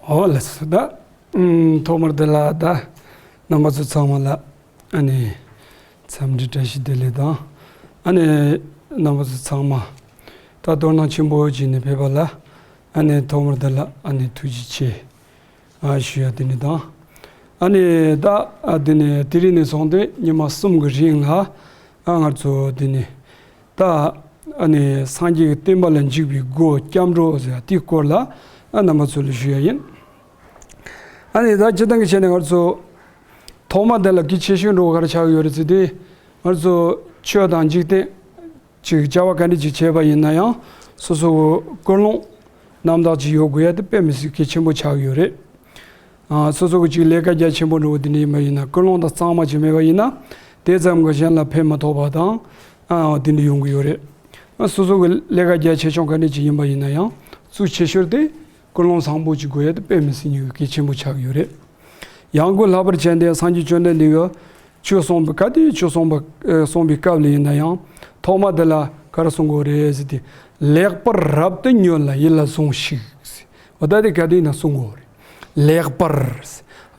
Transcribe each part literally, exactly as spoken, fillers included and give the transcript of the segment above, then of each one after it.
ཨོ་ལགས་སོ། ད་ཨུམ་ཐོག་མར་དེ་ལ་ད་རྣམ་པ་ཚོ་ཚང་མ་ལ་ཨ་ནི་འཚམས་འདྲི་བཀྲ་ཤིས་བདེ་ལེགས་དང་། ཨ་ནི་རྣམ་པ་ཚོ་ཚང་མ་ད་དོ་སྣང་ཆེན་པོ་བྱས་ནས་ཕེབས་པ་ལ་ཨ་ནི་ཐོག་མར་དེ་ལ་ཨ་ནི་ཐུགས་རྗེ་ཆེ་ཨ་ཞུ་ཡ་དེ་ནི་དང་། ཨ་ནི་ད་ཨ་དེ་ནི་དེ་རིང་ནས་བཟུང་སྟེ་ཉི་མ་གསུམ་གྱི་རིང་ལ་ཨ་ང་ཚོ་དེ་ནི་ད་ཨ་ནི་སངས་རྒྱས་ཀྱི་བསྟན་པ་ལ་འཇུག་པའི་སྒོ་སྐྱབས་འགྲོ་ཟེར་དེའི་སྐོར་ལ་ཨ་རྣམ་པ་ཚོ་ལ་ཞུ་ཡ་ཡིན། ཨ་ནི་ད་སྤྱིར་བཏང་གི་བྱས་ནས་ང་ཚོ་ཐོག་མ་དེ་ལ་གལ་ཆེ་ཤོས་འགྲོ་ག་རེ་ཆགས་ཡོད་རེད་ཟེར་དུས། ང་ཚོ་ཆོས་དང་འཇིག་རྟེན་ཅིག་བྱ་བ་ག་འདྲ་ཅིག་བྱས་པ་ཡིན་ན་ཡང་སོ་སོ་ཀུན་སློང་རྣམ་དག་ཅིག་ཡོད་དགོས་ཡ་དེ་དཔེ་མི་སྲིད་གལ་ཆེན་པོ་ཆགས་ཡོད་རེད། ཨ་སོ་སོ་གི་ཅིག་ལས་ཀ་རྒྱ་ཆེན་པོ་འགྲོ་བ་དེ་འདྲ་ཡིན་པ་ཡིན་ན། ཀུན་སློང་དང་གཙང་མ་ཅིག་མེད་པ་ཡིན་ན་དེ་ཙམ་གྱིས་གཞན་ལ་ཕན་མ་ཐོགས་པ་དང་ཨ་དེ་འདྲ་ཡོང་གི་ཡོད་རེད། ཨ་སོ་སོ་གི་ལས་ཀ་རྒྱ་ཆེ་ཆུང་ག་འདྲ་ཅིག་ཡིན་པ་ཡིན་ན་ཡང་གཙོ་ཆེ་ཤོས་དེ་ཀུན་སློང་བཟང་པོ་ཅིག་དགོས་ཡ་དེ་དཔེ་མི་སྲིད་ཉུང་གི་གལ་ཆེན་པོ་ཆགས་ཡོད་རེད། ཡང་སྒོས་ལྷག་པར་བྱས་ཏེ་སངས་རྒྱས་བཅོམ་ལྡན་འདས་ཀྱིས་ཆོས་གསུངས་པའི་ག་དེ་ཆོས་གསུངས་པ་ཨ་གསུངས་པའི་སྐབས་ལ་ཡིན་ན་ཡང་ཐོག་མ་དེ་ལ་ག་རེ་གསུང་གི་ཡོད་རེད་ཟེར་དུས། ལེགས་པར་རབ་ཏུ་ཉོན་ལ་ཡིད་ལ་ཟུངས་ཤིག་འོ་ད་དེ་ག་དེ་ཡིན་ན་གསུང་གི་ཡོད་རེད། ལེགས་པར་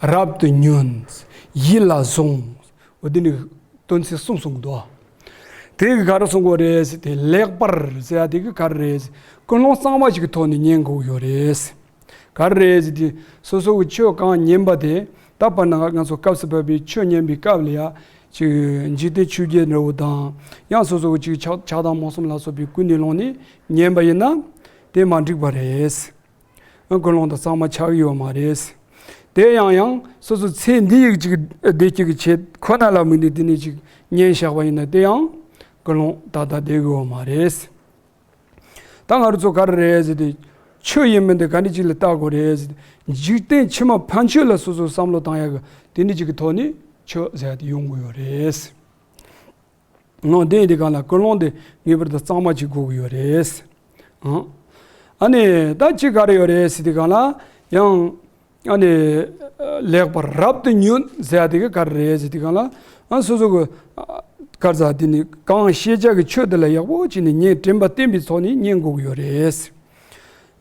རབ་ཏུ་ཉོན། ཡིད་ལ་ཟུངས། འོ་དེ་ནི་དོན་ཚན་གསུམ་གསུང་གི་འདུག་དེ་གི་ག་རེ་གསུང་གི་ཡོད་རེད་ཟེར་དུས། ལེགས་པར་ཟེར་ཡ་དེ་གི་ག་རེ་རེད་ཟེར། ཀུན་སློང་གཙང་མ་ཞིག་གི་ཐོག་ནས་ཉན་དགོས་ཀྱི་ཡོད་རེད། ག་རེ་རེད་ཟེར་དུས། སོ་སོ་གི་ཆོས་གང་ཉན་པ་དེ་ད་བར་ན་ང་ཚོ་སྐབས་སུ་བབས་པའི་ཆོས་ཉན་པའི་སྐབས་ལ་ཡ་ཅིག་འཇིག་རྟེན་ཆོས་བརྒྱད་འདྲ་བོ་དང་། ཡང་སོ་སོ་གི་ཅིག་ཆགས་ཆགས་སྡང་རྨོངས་གསུམ་ལ་སོགས་པའི་ཀུན་ནས་བསླངས་ནས་ཉན་པ་ཡིན་ན་དེ་མ་འགྲིག་པ་རེད། ཀུན་སློང་དང་གཙང་མ་ཆགས་ཀྱི་ཡོད་མ་རེད། དེ་ཡང་ཡང་སོ་སོ་ཚེ་འདི་ཡི་ཅིག་བདེ་སྐྱིད་ཀྱི་ཆེད་ཁོ་ན་ལ་དམིགས་ནས་དེ་ནས་ཅིག་ཉན་བཞག་པ་ཡིན་ན་དེ་ཡང་ཀུན་སློང་ཏག་ཏག་བསྡད་ཀྱི་ཡོད་མ་རེད། ད་ང་རང་ཚོ་ག་རེ་རེད་ཟེར་དུས། ཆོས་ཡིན་མིན་དེ་ག་འདྲ་ཅིག་ལ་བལྟ་དགོས་རེད་ཟེར་དུས། འཇིག་རྟེན་ཕྱི་མ་ཕན་ཆོད་ལ་སོ་སོ་བསམ་བློ་བཏང་ཡག་གི་དེ་འདྲ་ཅིག་གི་ཐོག་ནས་ཆོས་ཟེར་ཡ་དེ་ཡོང་གི་ཡོད་རེད། ནང་དེ་ཡིན་དུས་གང་ལ་ཀུན་སློང་དེ་ངེས་པར་དུ་གཙང་མ་ཅིག་དགོས་ཀྱི་ཡོད་རེད། ཨང་། ཨ་ནི་ད་ཅི་ག་རེ་ཡོད་རེད་ཟེར་དུས་གང་ལ་ཡང་། ཨ་ནི་ལེགས་པར་རབ་ཏུ་ཉོན་ཟེར་ཡ་དེ་ག་ག་རེ་རེད་ཟེར་དུས་གང་ལ། ཨ་སོ་སོ་གི་ཨ་ག་རེ་ཟ་དེ་ནི་གང་ཤེས་བྱ་གི་ཆོས་དེ་ལ་ཡག་པོ་བྱས་ནས་ཉན། དྲན་པ་བརྟན་པའི་ཐོག་ནས་ཉན་དགོས་ཀྱི་ཡོད་རེད།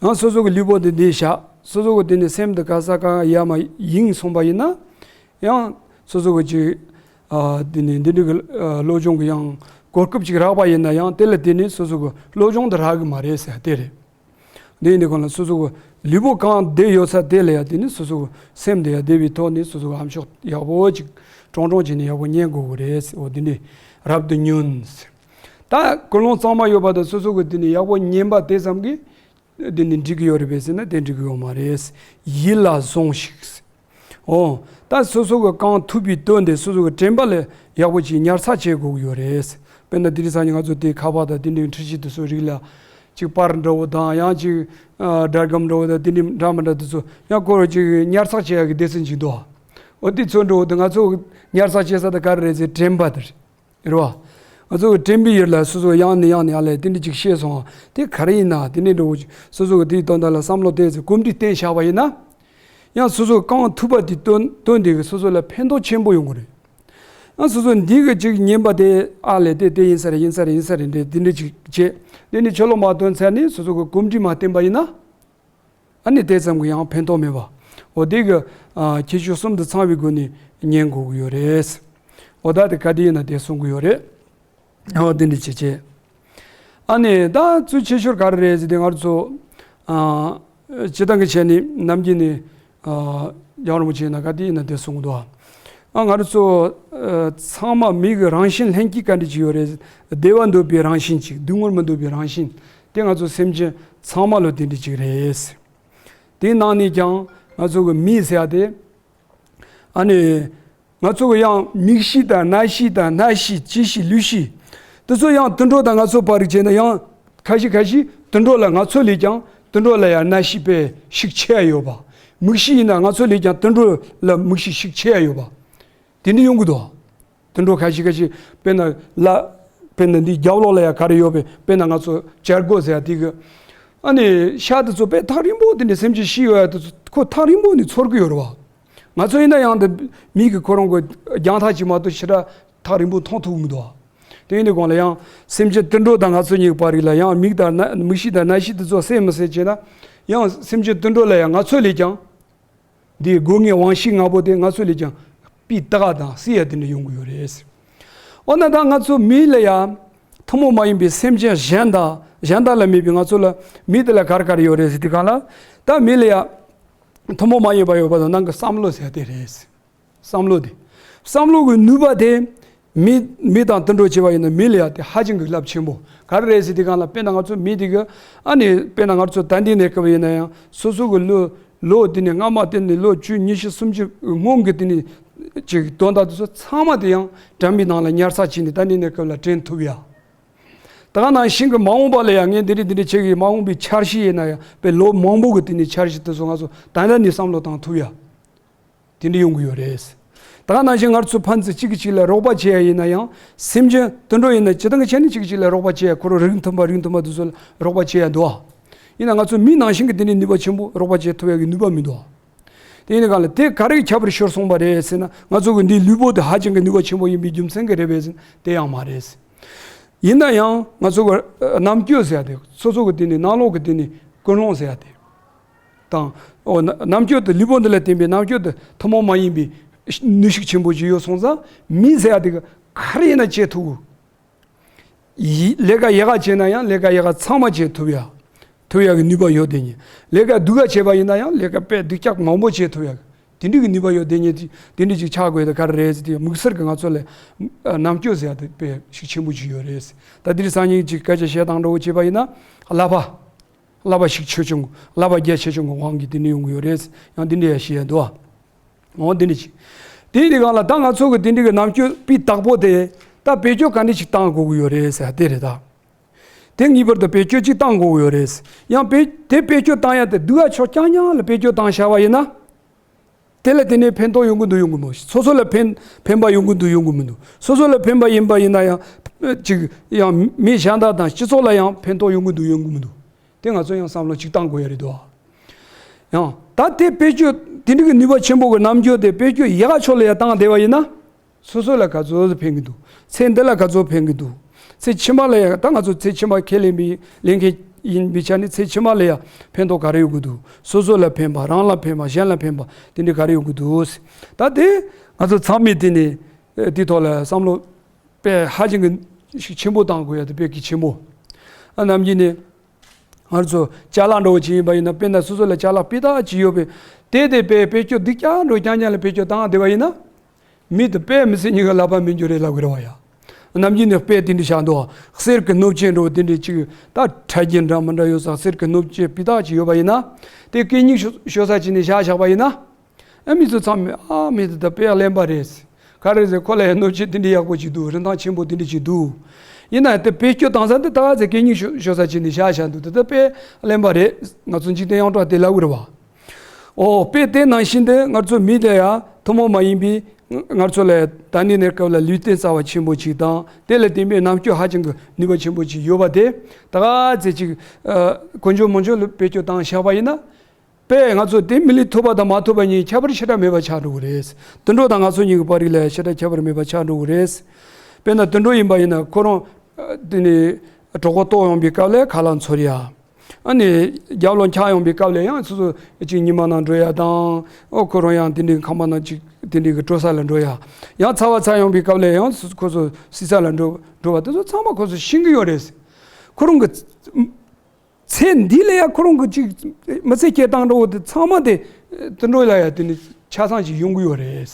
ཡང་སོ་སོ་གི་ལུས་པོ་འདི་འདི་བཞག་སོ་སོ་གི་དེ་ནི་སེམས་དེ་ག་ས་ག་ཡ་མ་ཡེངས་སོང་པ་ཡིན་ན། ཡང་སོ་སོ་གི་ཅིག་ཨ་དེ་ནི་འདི་འདྲ་གི་ཨ་བློ་སྦྱོང་གི་ཡང་གོ་སྐབས་ཅིག་རག་པ་ཡིན་ན་ཡང་དེ་ལ་དེ་ནི་སོ་སོ་གི་བློ་སྦྱོང་དེ་རག་གི་མ་རེད་ཟེར་དེ་རེད། འདི་ཡིན་དུས་གང་ལ་སོ་སོ་གི་ལུས་པོ་གང་བདེ་ཡོད་ས་དེ་ལ་ཡང་དེ་ནི་སོ་སོ་གི་སེམས་དེ་ཡང་བདེ་བའི་ཐོག་ནས་སོ་སོ་གི་ཨ་མཆོག་ཡག་པོ་ཅིག་ཀྲོང་ཀྲོང་བྱས་ནས་ཡག་པོ་ཉན་དགོས་གི་རེད་ཟེར། འོ་འདི་འདྲ་རབ་ཏུ་ཉོན་ཟེར། ད་ཀུན་སློང་གཙང་མ་ཡོད་པ་དང་སོ་སོ་གི་དེ་ནི་ཡག་པོ་ཉན་པ་དེ་ཙམ་གྱིས། འདི་ནི་འགྲིག་གི་ཡོད་རེད་པས་ཟེར་ན་དེ་འགྲིག་གི་ཡོད་མ་རེད། ཡིད་ལ་ཟུངས་ཤིག་འོ། ད་སོ་སོ་གི་གང་ཐུབ་པའི་དོན་དེ་སོ་སོ་གི་དྲན་པ་ལ་ཡག་པོ་ཅིག་ཉར་ཚགས་བྱེད་དགོས་ཀྱི་ཡོད་རེད། དཔེར་ན་དེ་རིང་སང་ཉིན་ང་ཚོ་དེ་ཁ་པར་དང་དེ་འདྲའི་འཕྲུལ་ཆས་དེ་ཚོ་རིགས་ལ་ཅིག་པར་འདྲ་བོ་དང་ཡང་ཅིག་ཨ་སྒྲ་སྒམ་འདྲ་བོ་དང་དེ་འདྲའི་འདྲ་མི་འདྲ་དེ་ཚོ་ཡང་ཁོ་རང་ཅིག་ཉར་ཚགས་བྱེད་ཡག་གི་སྡེ་ཚན་ཅིག་འདུག་འོ་དེ་ཚོ་འདྲ་བོ་དེ་ང་ཚོ་ཉར་ཚགས་བྱེད་ས་དེ་ག་རེ་རེད་ཟེར་དྲན་པ་དེ་རེད། རེད་བ། ང་ཚོ་གི་དྲན་པའི་ཡུལ་ལ་སོ་སོ་ཡང་ནས་ཡང་ནས་ཨ་ལས་དེ་འདྲ་ཅིག་ཤེས་སོང་། དེ་ག་རེ་ཡིན་ན་དེ་ནས་འགྲོ་སོ་སོ་གི་དེའི་དོན་དག་ལ་བསམ་བློ་བཏང་ཚེ་གོམས་འདྲིས་བསྟེན་བཞག་པ་ཡིན་ན། ཡང་སོ་སོ་གང་ཐུབ་པ་དེ་དོན་དོན་དེ་གི་སོ་སོ་ལ་ཕན་ཐོགས་ཆེན་པོ་ཡོང་གི་རེད། ཡང་སོ་སོ་འདི་གི་ཅིག་ཉན་པ་དེ་ཨ་ལས་དེ་དེ་ཡིན་ས་རེད་ཡིན་ས་རེད་ཡིན་ས་རེད་འདྲ་དེ་འདྲ་ཅིག་བྱས། དེ་ནས་ཆོ་ལོ་མ་བཏོན་ཚར་ནས་སོ་སོ་གི་གོམས་འདྲིས་མ་བསྟེན་པ་ཡིན་ན། ཨ་ནི་དེ་ཙམ་གྱིས་ཡང་ཕན་ཐོགས་མེད་པ། འོ་དེ་གི་ཨ་ཁྱད་ཆོས་གསུམ་དུ་ཚང་བའི་སྒོ་ནས་ཉན་དགོས་ཀྱི་ཡོད་རེད། འོ་ད་དེ་ག་དེ་ཡིན་ན་དེ་གསུང་གི་ཡོད་རེད། འོ་དེ་འདྲ་བྱེད་བྱེད། ཨ་ནི་ད་གཙོ་ཆེ་ཤོས་ག་རེ་རེད་ཟེར་དུས་ང་ཚོ་ཨ་སྤྱིར་བཏང་གི་བྱས་ནས་ནམ་རྒྱུན་ནས་ཨ་རྒྱལ་བ་རིན་པོ་ཆེ་ཡིན་ན་ག་དེ་ཡིན་ན་དེ་གསུང་གི་འདུག་ཨ་ང་ཚོ་ཨ་ཚང་མ་མི་གི་རང་བཞིན་ལྷན་སྐྱེས་ག་འདྲ་ཅིག་ཡོད་རེད། བདེ་བ་འདོད་པའི་རང་བཞིན་ཅིག་སྡུག་བསྔལ་མི་འདོད་པའི་རང་བཞིན། དེ་ང་ཚོ་སེམས་ཅན་ཚང་མ་ལ་དེ་འདྲ་ཅིག་རེད། དེའི་ནང་ནས་ཀྱང་ང་ཚོ་གི་མི་ཟེར་ཡ་དེ། ཨ་ནི། ང་ཚོ་གི་ཡང་མིག་ཤེས་དང་རྣ་ཤེས་དང་སྣ་ཤེས་ལྕེ་ཤེས་ལུས་ཤེས། དེ་ཚོ་ཡང་དུད་འགྲོ་དང་ང་ཚོ་བར་བྱས་ན་ཡང་ཁ་ཤས་ཁ་ཤས་དུད་འགྲོ་ལ་ང་ཚོ་ལས་ཀྱང་དུད་འགྲོ་ལ་ཡང་རྣ་ཤེས་དཔེ་ཤུགས་ཆེ་ཡ་ཡོད་པ། མིག་ཤེས་ཡིན་ན་ང་ཚོ་ལས་ཀྱང་དུད་འགྲོ་ལ་མིག་ཤེས་ཤུགས་ཆེ་ཡ་ཡོད་པ། དེ་འདྲ་ཡོང་གི་འདུག་དུད་འགྲོ་ཁ་ཤས་ཁ་ཤས་དཔེར་ན་ལ། དཔེར་ན་འདི་རྒྱབ་ལོགས་ལ་ཡང་ག་རེ་ཡོད་པས་དཔེར་ན་ང་ཚོ་བྱ་རྒོད་ཟེར་ཡ་དེ་གི། ཨ་ནི་ཤ་དེ་ཚོ་དཔེ་ཐག་རིང་པོ་དེ་འདྲ་སེམས་ཅན་ཤི་ཡོད་ཡ་དེ་ཚོ་ཁོ་ཐག་རིང་པོ་ནས་ཚོར་གི་ཡོད་རེད་བ། ང་ཚོ་ཡིན་ན་ཡང་དེ་མིག་གི་ཁོ་རང་གི་རྒྱང་ཐག་ཅིག་མ་གཏོགས་ཕྱི་ར་ཐག་རིང་པོ་མཐོང་ཐུབ་མི་འདུག་བ། དེ་ཡིན་དུས་གང་ལ་ཡང་སེམས་ཅན་དུད་འགྲོ་དང་ང་ཚོ་གཉིས་ཀྱི་བར་རིགས་ལ་ཡང་མིག་དང་རྣ་མིག་ཤེས་དང་རྣ་ཤེས་དེ་ཚོ་གསལ་མི་གསལ་བྱས་ན། ཡང་སེམས་ཅན་དུད་འགྲོ་ལ་ཡང་ང་ཚོ་ལས་ཀྱང་ འདིའི་སྒོ་ལྔའི་དབང་ཤེས་ལྔ་པོ་དེ་ང་ཚོ་ལས་ཀྱང་སྤུས་དག་དང་སྲིད་ཡ་དེ་འདྲ་ཡོང་གི་ཡོད་རེད། འོ་ན་ད་ང་ཚོ་མི་ལ་ཡ་ཐུན་མོང་མ་ཡིན་པའི་སེམས་ཅན་གཞན་དང་གཞན་དག་ལ་མེད་པའི་ང་ཚོ་ལ་མི་དེ་ལ་ག་རེ་ག་རེ་ཡོད་རེད་ཟེར་དུས་སྒང་ལ། ད་མི་ལ་ཡ་ཐུན་མོང་མ་ཡིན་པ་ཡོད་པ་དང་ནང་གི་བསམ་བློ་ཟེར་དེ་རེད། བསམ་བློ་དེ། བསམ་བློ་གི་ནུས་པ་དེ་མི་མི་དང་བསྟུན་གྲོས་བྱས་པ་ཡིན་ན་མི་ལ་ཡ་དེ་ཧ་ཅང་གི་རླབས་ཆེན་པོ་ག་རེ་རེད་ཟེར་དུས་སྒང་ལ། དཔེར་ན་ང་ཚོ་མི་དེ་གི་ཨ་ནི་དཔེར་ན་ང་ཚོ་ད་ལྟའི་གནས་སྐབས་ཡིན་ན་ཡང་སོ་སོ་གི་ལོ་ལོ་དེ་ནས་སྔ་མ་དེ་ནས་ལོ་བཅུ་ཉི་ཤུ་སུམ་ཅུ་སྔོན་གྱི་དེ་ནས་ཅིག་དོན་དག་དེ་ཚོ་ཚང་མ་དེ་ཡང་དྲན་པའི་ནང་ལ་ཉར་ཚགས་བྱས་ནས་ད་ལྟའི་གནས་སྐབས་ལ་དྲན་ཐུབ་ཡ། ད་ག་ནང་བཞིན་གྱི་མ་འོངས་པ་ལ་ཡང་ངས་འདི་རེད་འདི་རེད་བྱེད་ཀྱི་ཡིན། མ་འོངས་པའི་འཆར་གཞི་ཡིན་ན་ཡང་དཔེ་ལོ་མང་པོ་གི་དེ་ནས་འཆར་གཞི་དེ་ཚོ་ང་ཚོ་ད་ལྟ་ནས་བསམ་བློ་བཏང་ཐུབ་ཡ། དེ་འདྲ་ཡོང་གི་ཡོད་རེད། ད་ག་ནང་བཞིན་ང་ཚོ་ཕན་ཚུན་གཅིག་གིས་གཅིག་ལ་རོགས་པ་བྱེད་ཡ་ཡིན་ན་ཡང་སེམས་ཅན་དུད་འགྲོ་ཡིན་ན་སྤྱིར་བཏང་གི་ཆ་ནས་གཅིག་གིས་གཅིག་ལ་རོགས་པ་བྱེད་ཡ། ཁོ་རང་རིགས་མཐུན་པ་རིགས་མཐུན་པ་དེ་ཚོ་ལ་རོགས་པ་བྱེད་ཡ་འདུག་ཨ། ཡིན་ན་ང་ཚོ་མི་ནང་བཞིན་གྱི་དེ་འདྲའི་ནུས་པ་ཆེན་པོ་རོགས་པ་བྱེད་ཐུབ་ཡ་གི་ནུས་པ་མི་འདུག་ཨ། དེ་ཡིན་ནའི་སྒང་ལ་དེ་ག་རེ་ཁྱད་པར་ཤོར་སོང་བ་རེད་ཟེར་ན། ང་ཚོ་གི་འདིའི་ལུས་པོ་དེ་ཧ་ཅང་གི་ནུས་པ་ཆེན་པོ་ཡིན་པའི་རྒྱུ་མཚན་གྱིས་རེད་པས་ཟེར་ན་དེ་ཡང་མ་རེད། ཡིན་ན་ཡང་ང་ཚོ་གི་རྣམ་དཔྱོད་ཟེར་ཡ་དེ་སོ་སོ་གི་དེ་ནི་ནང་ལོགས་ཀྱི་དེ་ནི་ཀུན་སློང་ཟེར་ཡ་དེ་དང་། འོ་ན་རྣམ་དཔྱོད་དེ་ལུས་པོ་འདི་ལ་བརྟེན་པའི་རྣམ་དཔྱོད་དེ་ཐུན་མོང་མ་ཡིན་པའི་ནུས་ཤུགས་ཆེན་པོ་ཅིག་ཡོད་སོང་ཙང་མི་ཟེར་ཡ་དེ་གི་ག་རེ་ཡིན་ན་བྱེད་ཐུབ། ཡི་ལས་ཀ་ཡག་ག་བྱས་ན་ཡང་ལས་ཀ་ཡག་ག་ཚང་མ་བྱེད་ཐུབ་ཡ། ཐུབ་ཡ་གི་ནུས་པ་ཡོད་དེ་ཉིད། ལས་ཀ་སྡུག་ག་བྱས་པ་ཡིན་ན་ཡང་ལས་ཀ་དཔེ་སྡུག་ཅག་མང་པོ་བྱེད་ཐུབ་ཡ་གི་དེ་འདྲའི་གི་ནུས་པ་ཡོད་དེ་ཉིད། དེ་འདྲའི་ཅིག་ཆགས་དགོས་དེ་ག་རེ་རེད་ཟེར་དུས་དམིགས་བསལ་གི་ང་ཚོ་ལ་རྣམ་དཔྱོད་ཟེར་ཡ་དེ་དཔེ་ཤུགས་ཆེན་པོ་ཅིག་ཡོད་རེད། ད་དེ་རིང་སང་ཉིན་ཅིག་སྐད་ཆ་བཤད་སྟངས་འདྲ་བོ་བྱས་པ་ཡིན་ན་ཀླད་པ། ཀླད་པ་ཤུགས་ཆེ་ཆུང་། ཀླད་པ་རྒྱ་ཆེ་ཆུང་གི་དབང་གིས་དེ་འདྲ་ཡོང་གི་ཡོད་རེད། ཡང་དེ་འདྲ་ཡང་བཤད་ཡ་འདུག་ཨ། འོ་འདི་འདྲ་ཅིག་དེ་ཡིན་དུས་སྒང་ལ་ད་ང་ཚོ་གི་དེ་འདྲ་གི་རྣམ་དཔྱོད་སྤུས་དག་པོ་དེ་ད་བེད་སྤྱོད་ག་འདྲ་ཅིག་བཏང་དགོས་ཀྱི་ཡོད་རེད་ཟེར་དེ་རེད་ད། དེ་ངེས་པར་དུ་བེད་སྤྱོད་ཅིག་བཏང་དགོས་ཀྱི་ཡོད་རེད། ཡང་བེད་དེ་བེད་སྤྱོད་བཏང་ཡ་དེ་སྡུག་ག་ཕྱོགས་རྐྱང་རྐྱང་ལ་བེད་སྤྱོད་བཏང་བཞག་པ་ཡིན་ན། དེ་ལ་དེ་ནས་ཕན་ཐོགས་ཡོང་གི་འདུག་ཡོང་གི་མི་འདུག་སོ་སོ་ལ་ཕན་ཕན་པ་ཡོང་གི་འདུག་ཡོང་གི་མི་འདུག་སོ་སོ་ལ་ཕན་པ་ཡིན་པ་ཡིན་ན་ཡང་ཅིག་ཡང་མི་གཞན་དག་དང་སྤྱི་ཚོགས་ལ་ཡང་ཕན་ཐོགས་ཡོང་གི་འདུག་ཡོང་གི་མི་འདུག་དེ་ང་ཚོ་ཡང་བསམ་བློ་ཅིག་བཏང་དགོས་ཡ་རེད་དོ། ཡང་ད་དེ་བེད་སྤྱོད་དེ་འདྲ་གི་ནུས་པ་ཆེན་པོ་གི་རྣམ་འགྱུར་དེ་བེད་སྤྱོད་ཡག་ག་ཕྱོགས་ལ་ཡང་བཏང་བསྡད་པ་ཡིན་ན། སོ་སོ་ལ་ག་ཚོད་ཕན་གི་འདུག་ཚེ་འདི་ལ་ག་ཚོད་ཕན་གི་འདུག་ཚེ་ཕྱི་མ་ལ་ཡང་ད་ང་ཚོ་ཚེ་ཕྱི་མ་ཁས་ལེན་པའི་ལེན་མཁན་ཡིན་པའི་ཆ་ནས་ཚེ་ཕྱི་མ་ལ་ཡང་ཕན་ཐོགས་ག་རེ་ཡོང་གི་འདུག་སོ་སོ་ལ་ཕན་པ། རང་ལ་ཕན་པ། གཞན་ལ་ཕན་པ་དེ་འདྲ་ག་རེ་ཡོང་གི་འདུག་ད་དེ་ང་ཚོ་ཚང་མས་དེ་ནས་དེ་ཐོག་ལ་བསམ་བློ་དཔེ་ཧ་ཅང་གི་ཤུགས་ཆེན་པོ་བཏང་དགོས་ཡ་དེ་དཔེ་གལ་ཆེན་པོ། ཨ་ནམ་རྒྱུན་ནས། ང་ཚོ་ཅ་ལག་འདྲ་བོ་ཅིག་ཡིན་པ་ཡིན་ན། དཔེར་ན་སོ་སོ་ལ་ཅ་ལག་སྤུས་དག་ཅིག་ཡོད་པས། དེ་དེ་དཔེ་བེད་སྤྱོད་སྡུག་ཅག་འདྲ་བོ་རྐྱང་རྐྱང་ལ་བེད་སྤྱོད་བཏང་བསྡད་པ་ཡིན་ན། མི་དེ་དཔེ་མི་སྲིད་སྙིང་གི་ལག་པ་མི་འགྱུར་རེད་ལབ་གི་རེད་བ་ཡ། ནམ་རྒྱུན་ནས་དཔེ་དེ་འདྲ་བཞག་འདུག་གསེར་གྱི་སྣུམ་ཆས་འདྲ་བོ་དེ་འདྲ་ཅིག་ད་ཁྲལ་གྱི་འདྲ་མི་འདྲ་ཡོད་ས་གསེར་གྱི་སྣུམ་ཆས་སྤུས་དག་ཅིག་ཡོད་པ་ཡིན་ན། དེ་གད་སྙིགས་ཤོ་ཤོར་ས་ཅིག་ནས་བཞག་བཞག་པ་ཡིན་ན། ཨ་མི་ཚོ་ཚང་མས་ཨ་མི་དེ་ད་དཔེ་གླེན་པ་རེད། ག་རེ་ཟེར། ཁོ་ལ་ཡང་སྣུམ་ཆས་དེ་འདྲ་ཡག་པོ་ཅིག་འདུག་རིན་ཐང་ཆེན་པོ་དེ་འདྲ་ཅིག་འདུག་ཡིན་ན་དེ་བེད་སྤྱོད་བཏང་ས་དེ་ད་ག་ཚོད་གད་སྙིགས་ཤོ་ཤོར་ས་ཅིག་ནས་བཞག་བཞག་འདུག་དེ་ད་དཔེ་གླེན་པ་རེད། ང་ཚོ་འཇིག་རྟེན་ཡོངས་གྲགས་དེ་ལབ་གི་རེད་བ། ཨོ་དཔེ་དེ་ནང་བཞིན་དེ་ང་ཚོ་མི་དེ་ཡང་ཐུན་མོང་མ་ཡིན་པའི་ང་ཚོ་ལ་ད་ནི་གནས་སྐབས་ལ་ལུས་རྟེན་རྩ་བ་ཆེན་པོ་ཅིག་དང་། དེ་ལ་བརྟེན་པའི་རྣམ་དཔྱོད་ཧ་ཅང་གི་ནུས་པ་ཆེན་པོ་ཅིག་ཡོད་པ་དེ་ད་ག་ཚོད་ཅིག་ཨ་དཀོན་མཆོག་མང་ཆོག་ལ་བེད་སྤྱོད་བཏང་བཞག་པ་ཡིན་ན། དཔེ་ང་ཚོ་དེ་མི་ལུས་ཐོབ་པ་དང་མ་ཐོབ་པ་གཉིས་ཁྱད་པར་ཞེ་དྲག་མེད་པ་ཆགས་འགྲོ་གི་རེད། དུད་འགྲོ་དང་ང་ཚོ་གཉིས་ཀྱི་བར་ལ་ཞེ་དྲག་ཁྱད་པར་མེད་པ་ཆགས་འགྲོ་གི་རེད། དཔེར་ན་དུད་འགྲོ་ཡིན་པ་ཡིན་ན་ཁོ་རང་དེ་ནི་གྲོད་ཁོག་ལྟོགས་ཡོང་པའི་སྐབས་ལ་ཁ་ལག་འཚོལ་ཡ། ཨ་ནི་རྒྱབ་ལོགས་འཁྱག་ཡོང་པའི་སྐབས་ལ་ཡང་སོ་སོ་གཅིག་ཉི་མ་ནང་འགྲོ་ཡ་དང་། ཨོ་ཁོ་རང་ཡང་དེ་འདྲའི་ཁང་པ་ནང་གཅིག་དེ་འདྲའི་གི་དྲོ་ས་ལ་འགྲོ་ཡ། ཡང་ཚ་བ་ཚ་ཡོང་པའི་སྐབས་ལ་ཡང་སོ་ཁོ་ཚོ་བསིལ་ས་ལ་འགྲོ་འགྲོ་བ་དེ་ཚོ་ཚང་མ་ཁོ་ཚོ་ཤེས་ཀྱི་ཡོད་རེད། ཁོ་རང་གི་ཚེ་འདི་ལ་ཡང་ཁོ་རང་གི་ཅིག་མི་ཚེ་སྐྱེལ་སྟངས་འདྲ་བོ་དེ་ཚང་མ་དེ་དུད་འགྲོ་ལ་ཡང་དེ་ནི་ཆ་ཚང་ཅིག་ཡོང་གི་ཡོད་རེད།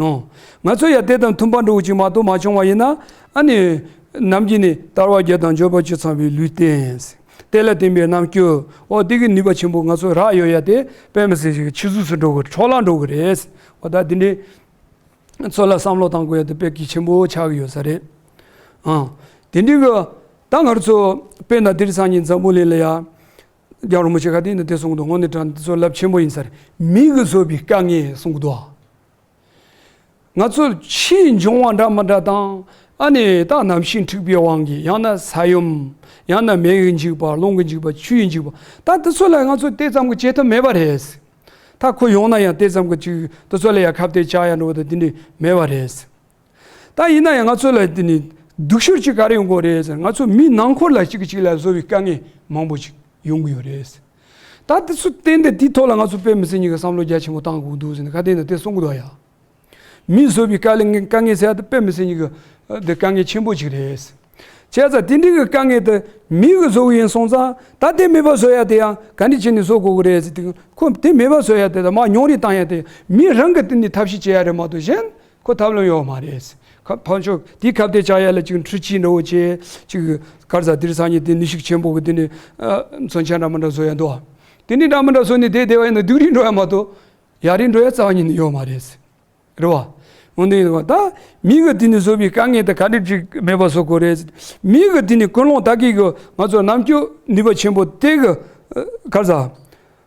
ཨོ། ང་ཚོ་ཡང་དེ་དང་མཐུན་པ་འདྲ་བོ་ཅིག་མ་གཏོགས་མ་བྱུང་བ་ཡིན་ན། ཨ་ནི་ནམ་རྒྱུན་ནས་དལ་བ་བརྒྱད་དང་འབྱོར་པ་བཅུ་ཚང་བའི་ལུས་རྟེན། དེ་ལ་བརྟེན་པའི་རྣམ་དཔྱོད། ཨོ་དེ་གི་ནུས་པ་ཆེན་པོ་ང་ཚོ་རག་ཡོད་ཡ་དེ་དཔེ་མི་སྲིད་ཅིག་ཆུད་ཟོས་སུ་འགྲོ་གི་འཕྲོ་བརླག་འགྲོ་གི་རེད། ཨོ་ད་དེ་འདྲའི་ཚོ་ལ་བསམ་བློ་བཏང་དགོས་ཡ་དེ་དཔེ་གལ་ཆེན་པོ་ཆགས་ཀྱི་ཡོད་ས་རེད། ཨང་། དེ་འདྲའི་གི་ད་ང་ཚོ་དཔེར་ན་དེ་རིང་སང་ཉིན་འཛམ་བུ་གླིང་ལ་ཡ། རྒྱལ་བ་རིན་པོ་ཆེ་ག་དེ་ནས་དེ་གསུངས་འདུག་དངོས་གནས་དྲང་དེ་ཚོ་རླབས་ཆེན་པོ་ཡིན་ས་རེད། མི་གིས་བཟོས་པའི་དཀའ་ངལ་གསུངས་འདུག་ང་ཚོ་ཕྱིའི་འབྱུང་བ་འདྲ་མི་འདྲ་དང་། ཨ་ནི་ད་གནམ་གཤིས་འཁྲུག་པའི་དབང་གིས། ཡང་ན་ས་ཡོམ། ཡང་ན་མེ་གི་འཇིགས་པ། རླུང་གི་འཇིགས་པ། ཆུ་ཡི་འཇིགས་པ། ད་དེ་ཚོ་ལ་ང་ཚོ་དེ་ཙམ་གྱི་བྱེད་ཐབས་མེད་པ་རེད། ད་ཁོ་ཡོང་ན་ཡང་དེ་ཙམ་གྱི་ཅིག་དེ་ཚོ་ལ་ཡང་ཁ་གཏད་བཅག་ཡ་འགྲོ་བ་དང་དེ་འདྲ་མེད་པ་རེད། ད་ཡིན་ན་ཡང་ང་ཚོ་ལ་དེ་ནི་སྡུག་ཤོས་ཅིག་ག་རེ་ཡོང་གི་རེད་ཟེར། ང་ཚོ་མི་ནང་ཁུལ་ལ་གཅིག་གིས་གཅིག་ལ་བཟོ་བའི་དཀའ་ངལ་མང་པོ་ཅིག་ཡོང་གི་ཡོད་རེད། ད་དེ་ཚོ་བསྟན་ཏེ་དེའི་ཐོག་ལ་ང་ཚོ་དཔེ་མི་སྲིད་ཉིད་ཀྱི་བསམ་བློ་རྒྱ་ཆེན་པོ་བཏང་དགོས་འདུག་ཟེར་ནས་ག་དེ་ན་དེ་གསུང་གི་འདུག་ཡ། མིས་བཟོས་པའི་དཀའ་ལས་དཀའ་ངལ་ཟེར་ཡ་དེ་དཔེ་མི་སྲིད་ཉིད་ཀྱི་དེ་དཀའ་ངལ་ཆེན་པོ་ཅིག་རེད། བྱས་ཙང་དེ་འདྲའི་གི་དཀའ་ངལ་དེ་མི་གིས་བཟོ་གི་ཡིན་སོང་ཙང་ད་དེ་མེད་པ་བཟོ་ཡ་དེ་ཡང་ག་འདྲ་བྱས་ནས་བཟོ་དགོས་གི་རེད་ཟེར་དུས་ཁོ་དེ་མེད་པ་བཟོ་ཡ་དེ་དང་མར་ཉུང་རུ་བཏང་ཡ་དེ་མི་རང་གིས་དེ་ནས་ཐབས་ཤེས་བྱེད་ཡ་རེད་མ་གཏོགས་གཞན་ཁོ་ཐབས་ལམ་ཡོད་མ་རེད། ཁ་ཕར་ཕྱོགས་དེའི་ཁ་གཏད་བཅག་ཡ་ལ་ཅིག་འཕྲུལ་ཆས་འདྲ་བོ་བྱས་ཅིག་ག་རེ་ཟ་དེ་རིང་སང་ཉིན་དེ་ནུས་ཤུགས་ཆེན་པོ་གི་དེ་ནས་མཚོན་ཆ་འདྲ་མི་འདྲ་བཟོ་ཡ་འདུག་དེ་ནས་འདྲ་མི་འདྲ་བཟོས་ནས་བསྡད་བསྡད་པ་ཡིན་ན་སྡུག་རུ་འགྲོ་ཡ་མ་གཏོགས་ཡག་རུ་འགྲོ་ཡ་རྩ་བ་ཉིད་ནས་ཡོད་མ་རེད། རེད་བ། འོན་ཏེ་ཡིན་ན་ད་མི་གིས་དེ་ནས་བཟོས་པའི་དཀའ་ངལ་དེ་ག་འདྲ་ཅིག་མེད་པ་བཟོ་དགོས་རེད། མི་གིས་དེ་ནས་ཀུན་སློང་ད་གི་གི་ང་ཚོ་ནམ་རྒྱུན་ནུས་པ་ཆེན་པོ་དེ་གི་ག་རེ་ཟ།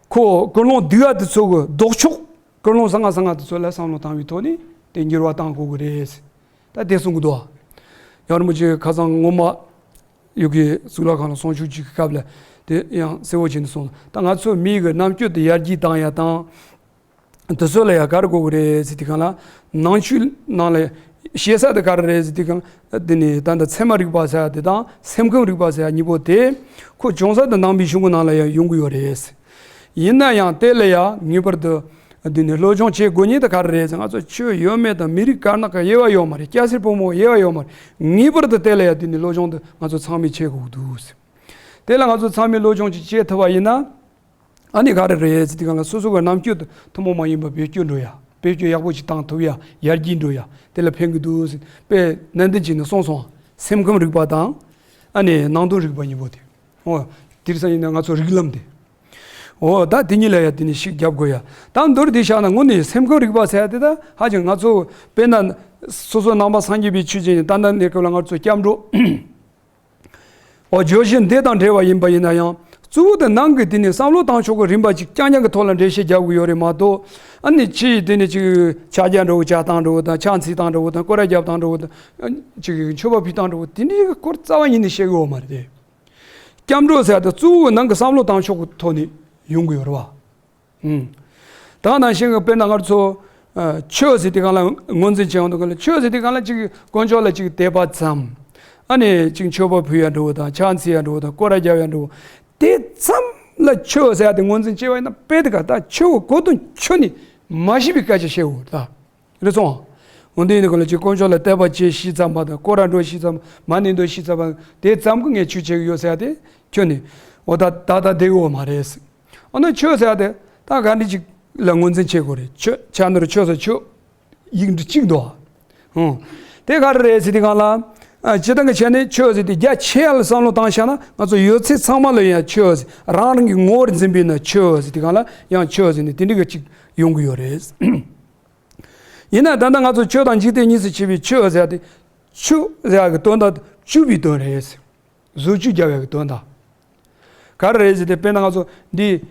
ཁོ་ཀུན་སློང་སྡུག་ཡ་དེ་ཚོ་གི་ལྡོག་ཕྱོགས། ཀུན་སློང་བཟང་ང་བཟང་ང་དེ་ཚོ་ལ་བསམ་བློ་བཏང་བའི་ཐོག་ནས་དེ་འགྱུར་བ་གཏང་དགོས་ཀྱི་རེད། ད་དེ་གསུང་གི་འདུག་ཡང་རིན་པོ་ཆེ་ཁ་སང་སྔོན་མ་ཡུལ་གྱི་གཙུག་ལག་ཁང་ལ་གསུང་ཆོས་ཅིག་གི་སྐབས་ལ་དེ་ཡང་གསལ་བོ་བྱས་ནས་གསུངས། ད་ང་ཚོ་མི་གི་རྣམ་དཔྱོད་དེ་ཡར་རྒྱས་བཏང་ཡ་དང་། དེ་ཚོ་ལ་ཡང་ག་རེ་དགོས་ཀྱི་རེད་ཟེར་དུས་སྒང་ལ་ནང་ཆོས་ནང་ལ་ཤེས་ས་དེ་ག་རེ་རེད་ཟེར་དུས་སྒང་ལ་དེ་ནི་ད་ལྟ་ཚད་མ་རིག་པ་ཟེར་ཡ་དེ་དང་སེམས་ཁམས་རིག་པ་ཟེར་ཡ་གཉིས་པོ་དེ་ཁོ་བྱུང་ས་དེ་ནང་པའི་གཞུང་གི་ནང་ལ་ཡང་ཡོང་གི་ཡོད་རེད། ཡིན་ན་ཡང་དེ་ལ་ཡང་ངེས་པར་དུ་འདི་ནི་སློབ་སྦྱོང་བྱེད་དགོས་ཉེན་དེ་ག་རེ་རེད་ཟེར། ང་ཚོ་ཆོས་ཡོད་མེད་དང་མི་རིགས་དཀར་ནག་གི་དབྱེ་བ་ཡོད་མ་རེད། སྐྱ་སེར་ཕོ་མོ་དབྱེ་བ་ཡོད་མ་རེད། ངེས་པར་དུ་དེ་ལ་ཡང་འདི་ནི་སློབ་སྦྱོང་དེ་ང་ཚོ་ཚང་མས་བྱེད་དགོས་འདུག་ཟེར། དེ་ལ་ང་ཚོ་ཚང་མས་སློབ་སྦྱོང་ཅིག་བྱེད་ཐུབ་པ་ཡིན་ན། ཨ་ནི་ག་རེ་རེད་ཟེར་དུས་སྒང་ལ་སོ་སོ་གི་རྣམ་དཔྱོད་དེ་ཐུན་མོང་མ་ཡིན་པ་བེད་སྤྱོད་འགྲོ་ཡ། བེད་སྤྱོད་ཡག་པོ་ཅིག་བཏང་ཐུབ་ཡ། ཡར་རྒྱས་འགྲོ་ཡ། དེ་ལ་ཕན་གི་འདུག་ཟེར་དཔེ་ནན་ཏན་བྱས་ནས་གསུངས་སོང་། སེམས་ཁམས་རིག་པ་དང་། ཨ་ནི་ནང་དོན་རིག་པ་གཉིས་པོ་དེ། འོ། དེང་སང་ཡིན་ན་ང་ཚོ་རིགས་ལམ་དེ། འོ་ད་དེ་གཉིས་ལ་ཡ་དེ་ནས་ཤུགས་རྒྱབ་དགོས་ཡ། ད་མདོར་དེད་བཞག་ན་དངོས་གནས་སེམས་ཁམས་རིག་པ་ཟེར་ཡ་དེ་ད་ཧ་ཅང་ང་ཚོ་དཔེར་ན་སོ་སོ་ནང་པ་སངས་རྒྱས་པའི་ཆོས་བྱས་ནས་ད་ལྟ་གནས་སྐབས་ལ་ང་ཚོ་སྐྱབས་འགྲོ། འོ་བརྗོད་གཞི་འདི་དང་འབྲེལ་བ་ཡིན་པ་ཡིན་ན་ཡང་གཙོ་བོ་དེ་ནང་གི་དེ་ནས་བསམ་བློ་བཏང་ཕྱོགས་ཀྱི་རིམ་པ་ཅིག་རྐྱང་རྐྱང་གི་ཐོག་ལ་འགྲེལ་བཤད་རྒྱབ་དགོས་ཡོད་རེད་མ་གཏོགས། ཨ་ནི་ཕྱི་ཡི་དེ་ནས་ཅིག་ཕྱག་རྒྱ་འགྲོ་བོ་ཕྱག་བཏང་འགྲོ་བོ་དང་ཕྱག་འཚལ་བཏང་འགྲོ་བོ་དང་སྐོར་ར་རྒྱབ་བཏང་འགྲོ་བོ་དང་ཅིག་མཆོད་པ་ཕུལ་བཏང་འགྲོ་བོ་དེ་འདྲའི་སྐོར་རྩ་བ་ཉིད་ནས་བཤད་གི་ཡོད་མ་རེད་དེ། སྐྱབས་འགྲོ་ཟེར་ཡ་དེ་གཙོ་བོ་ནང་གི་བསམ་བློ་བཏང་ཕྱོགས་ཀྱི་ཐོག་ནས་ཡོང་གི་ཡོད་རེད་བ། ཨུམ། ད་ནང་བཞིན་གྱི་དཔེར་ན་ང་ཚོ་ཨ་ཆོས་ཟེར་དུས་སྒང་ལ་ངོས་འཛིན་བྱེད་ཡོང་དུས་སྒང་ལ་ཆོས་ཟེར་དུས་སྒང་ལ་ཅིག་དཀོན་མཆོག་ལ་ཅིག་དད་པ་ཙམ། ཨ་ནི་ཅིག་མཆོད་པ་ཕུལ་ཡ་འགྲོ་བ་དང་ཕྱག་འཚལ་ཡ་འགྲོ་བ་དང་སྐོར་ར་རྒྱབ་ཡ་འགྲོ་བ། དེ་ཙམ་ལ་ཆོས་ཟེར་ཡ་དེ་ངོས་འཛིན་བྱས་པ་ཡིན་ན་དཔེ་དེ་ག་ད་ཆོས་གོ་དོན་ཁྱོན་ནས་མ་ཤེས་པའི་སྐད་ཆ་བཤད་འོ་ད། རེད་སོང་། འོན་ཏེ་ཡིན་དུས་སྒང་ལ་ཅིག་དཀོན་མཆོག་ལ་དད་པ་བྱེད་ཤེས་ཙམ་པ་དང་སྐོར་ར་འགྲོ་ཤེས་ཙམ་པ་མ་ཎི་འདོན་ཤེས་ཙམ་པ་དེ་ཙམ་གྱིས་ངས་ཆོས་བྱེད་ཀྱི་ཡོད་ཟེར་ཡ་དེ་ཁྱོན་ནས་འོ་ད་ད་ད་བསྡད་ཡོད་མ་རེད། འོ་ན་ཆོས་ཟེར་ཡ་དེ་ད་ག་འདྲ་ཅིག་ལ་ངོས་འཛིན་བྱེད་དགོས་རེད། ཆོས་ཆ་ནོར་ཆོས་སོགས་ཆོས་ཡིག་འབྲུ་གཅིག་འདུག་ཨང་། དེ་ག་རེ་རེད་ཟེར་དུས་སྒང་ལ། ཨ་སྤྱིར་བཏང་གི་ཆ་ནས་ཆོས་ཟེར་དེ་རྒྱ་ཆེ་ཡ་ལ་བསམ་བློ་བཏང་བཞག་ན་ང་ཚོ་ཡོད་ཚད་ཚང་མ་ལ་ཡང་ཆོས་ཟེར་རང་རང་གི་ངོ་བོར་འཛིན་པས་ན་ཆོས་ཟེར་དུས་སྒང་ལ་ཡང་ཆོས་ཟེར་ནས་དེ་འདྲ་གི་ཅིག་ཡོང་གི་ཡོད་རེད། ཡིན་ན་ད་ལྟ་ང་ཚོ་ཆོས་དང་འཇིག་རྟེན་གཉིས་སུ་ཕྱེ་བའི་ཆོས་ཟེར་ཡ་དེ། ཆོས་ཟེར་ཡ་གི་དོན་དག་བཅུ་པའི་དོན་རེད། བཟོ་བཅོས་རྒྱབ་ཡ་གི་དོན་དག་ག་རེ་རེད་ཟེར་ཏེ་དཔེར་ན་ང་ཚོ་འདི་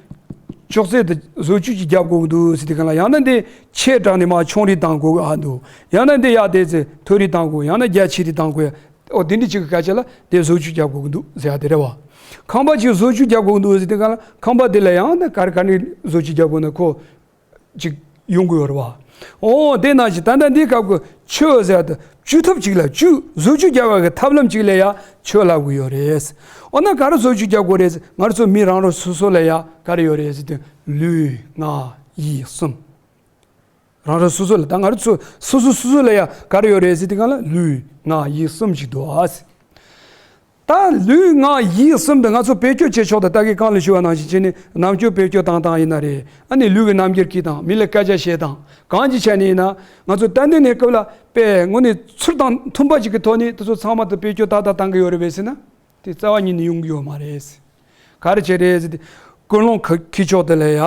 ཅོག་ཙེ་དེ་བཟོ་བཅོས་ཅིག་རྒྱབ་དགོས་ཀྱི་འདུག་ཟེར་དུས་སྒང་ལ་ཡང་ན་འདི་ཆེ་དྲགས་ནས་མར་ཆུང་རེ་བཏང་དགོས་ཀྱི་ཨ་འདུག་ཡང་ན་འདི་ཡག་དེ་ཚེ་མཐོ་རེ་བཏང་དགོས་ཡང་ན་རྒྱ་ཆེ་རེ་བཏང་དགོས་ཡ། ཨོ་དེ་འདྲ་ཅིག་གི་སྐད་ཆ་ལ་དེ་བཟོ་བཅོས་རྒྱབ་དགོས་ཀྱི་འདུག་ཟེར་ཡ་དེ་རེད་བ། ཁང་པ་ཅིག་བཟོ་བཅོས་རྒྱབ་དགོས་ཀྱི་འདུག་ཟེར་དུས་སྒང་ལ་ཁང་པ་དེ་ལ་ཡང་ན་ག་རེ་ག་རེ་བཟོ་བཅོས་རྒྱབ་དགོས་ན་ཁོ། ཅིག་ཡོང་གི་ཡོད་རེད་བ། ཨོ་དེ་ནང་བཞིན་ད་ལྟ་འདིའི་སྐབས་ཀྱི་ཆོས་ཟེར་ཡ་དེ་བཅོས་ཐབས་ཅིག་ལ་བཅོས་བཟོ་བཅོས་རྒྱག་པ་གི་ཐབས་ལམ་ཅིག་ལ་ཡ་ཆོས་ལབ་གི་ཡོད་རེད། ཨོ་ན་ག་རེ་བཟོ་བཅོས་རྒྱག་དགོས་རེད། ང་རང་ཚོ་མི་རང་རང་སོ་སོ་ལ་ཡ་ག་རེ་ཡོད་རེད་ཟེར་དུས་ལུས་ངག་ཡིད་གསུམ། རང་རང་སོ་སོ་ལ་ད་ང་རང་ཚོ་སོ་སོ་སོ་སོ་ལ་ཡ་ག་རེ་ཡོད་རེད་ཟེར་དུས་སྒང་ལ་ལུས་ངག་ཡིད་གསུམ་ཞིག་འདུག་ཨ། ད་ལུས་ངག་ཡིད་གསུམ་དུ་ང་ཚོ་བེད་སྤྱོད་བྱེད་ཕྱོགས་དང་ད་གིན་གོང་ལ་ཞུས་པ་ནང་བཞིན་བྱས་ནས་རྣམ་དཔྱོད་བེད་སྤྱོད་བཏང་སྟངས་ཡིན་ན་རེད། ཨ་ནི་ལུས་ཀྱི་རྣམ་འགྱུར་གྱིས་དང་མི་ལ་སྐད་ཆ་བཤད་སྟངས་གང་ཅི་བྱས་ནས་ཡིན་ན་ང་ཚོ་ད་ལྟའི་གནས་སྐབས་ལ་དཔེ་དངོས་གནས་ཚུལ་དང་མཐུན་པ་ཅིག་གི་ཐོག་ནས་དེ་ཚོ་ཚང་མ་དུ་བེད་སྤྱོད་ཏག་ཏག་བཏང་གི་ཡོད་རེད་པས་ཟེར་ན་དེ་རྩ་བ་ཉིད་ནས་ཡོང་གི་ཡོད་མ་རེད། ག་རེ་བྱས་རེད་ཟེར་ཏེ་ཀུན་སློང་ཁ་འཁྱེར་ཕྱོགས་དེ་ལ་ཡ་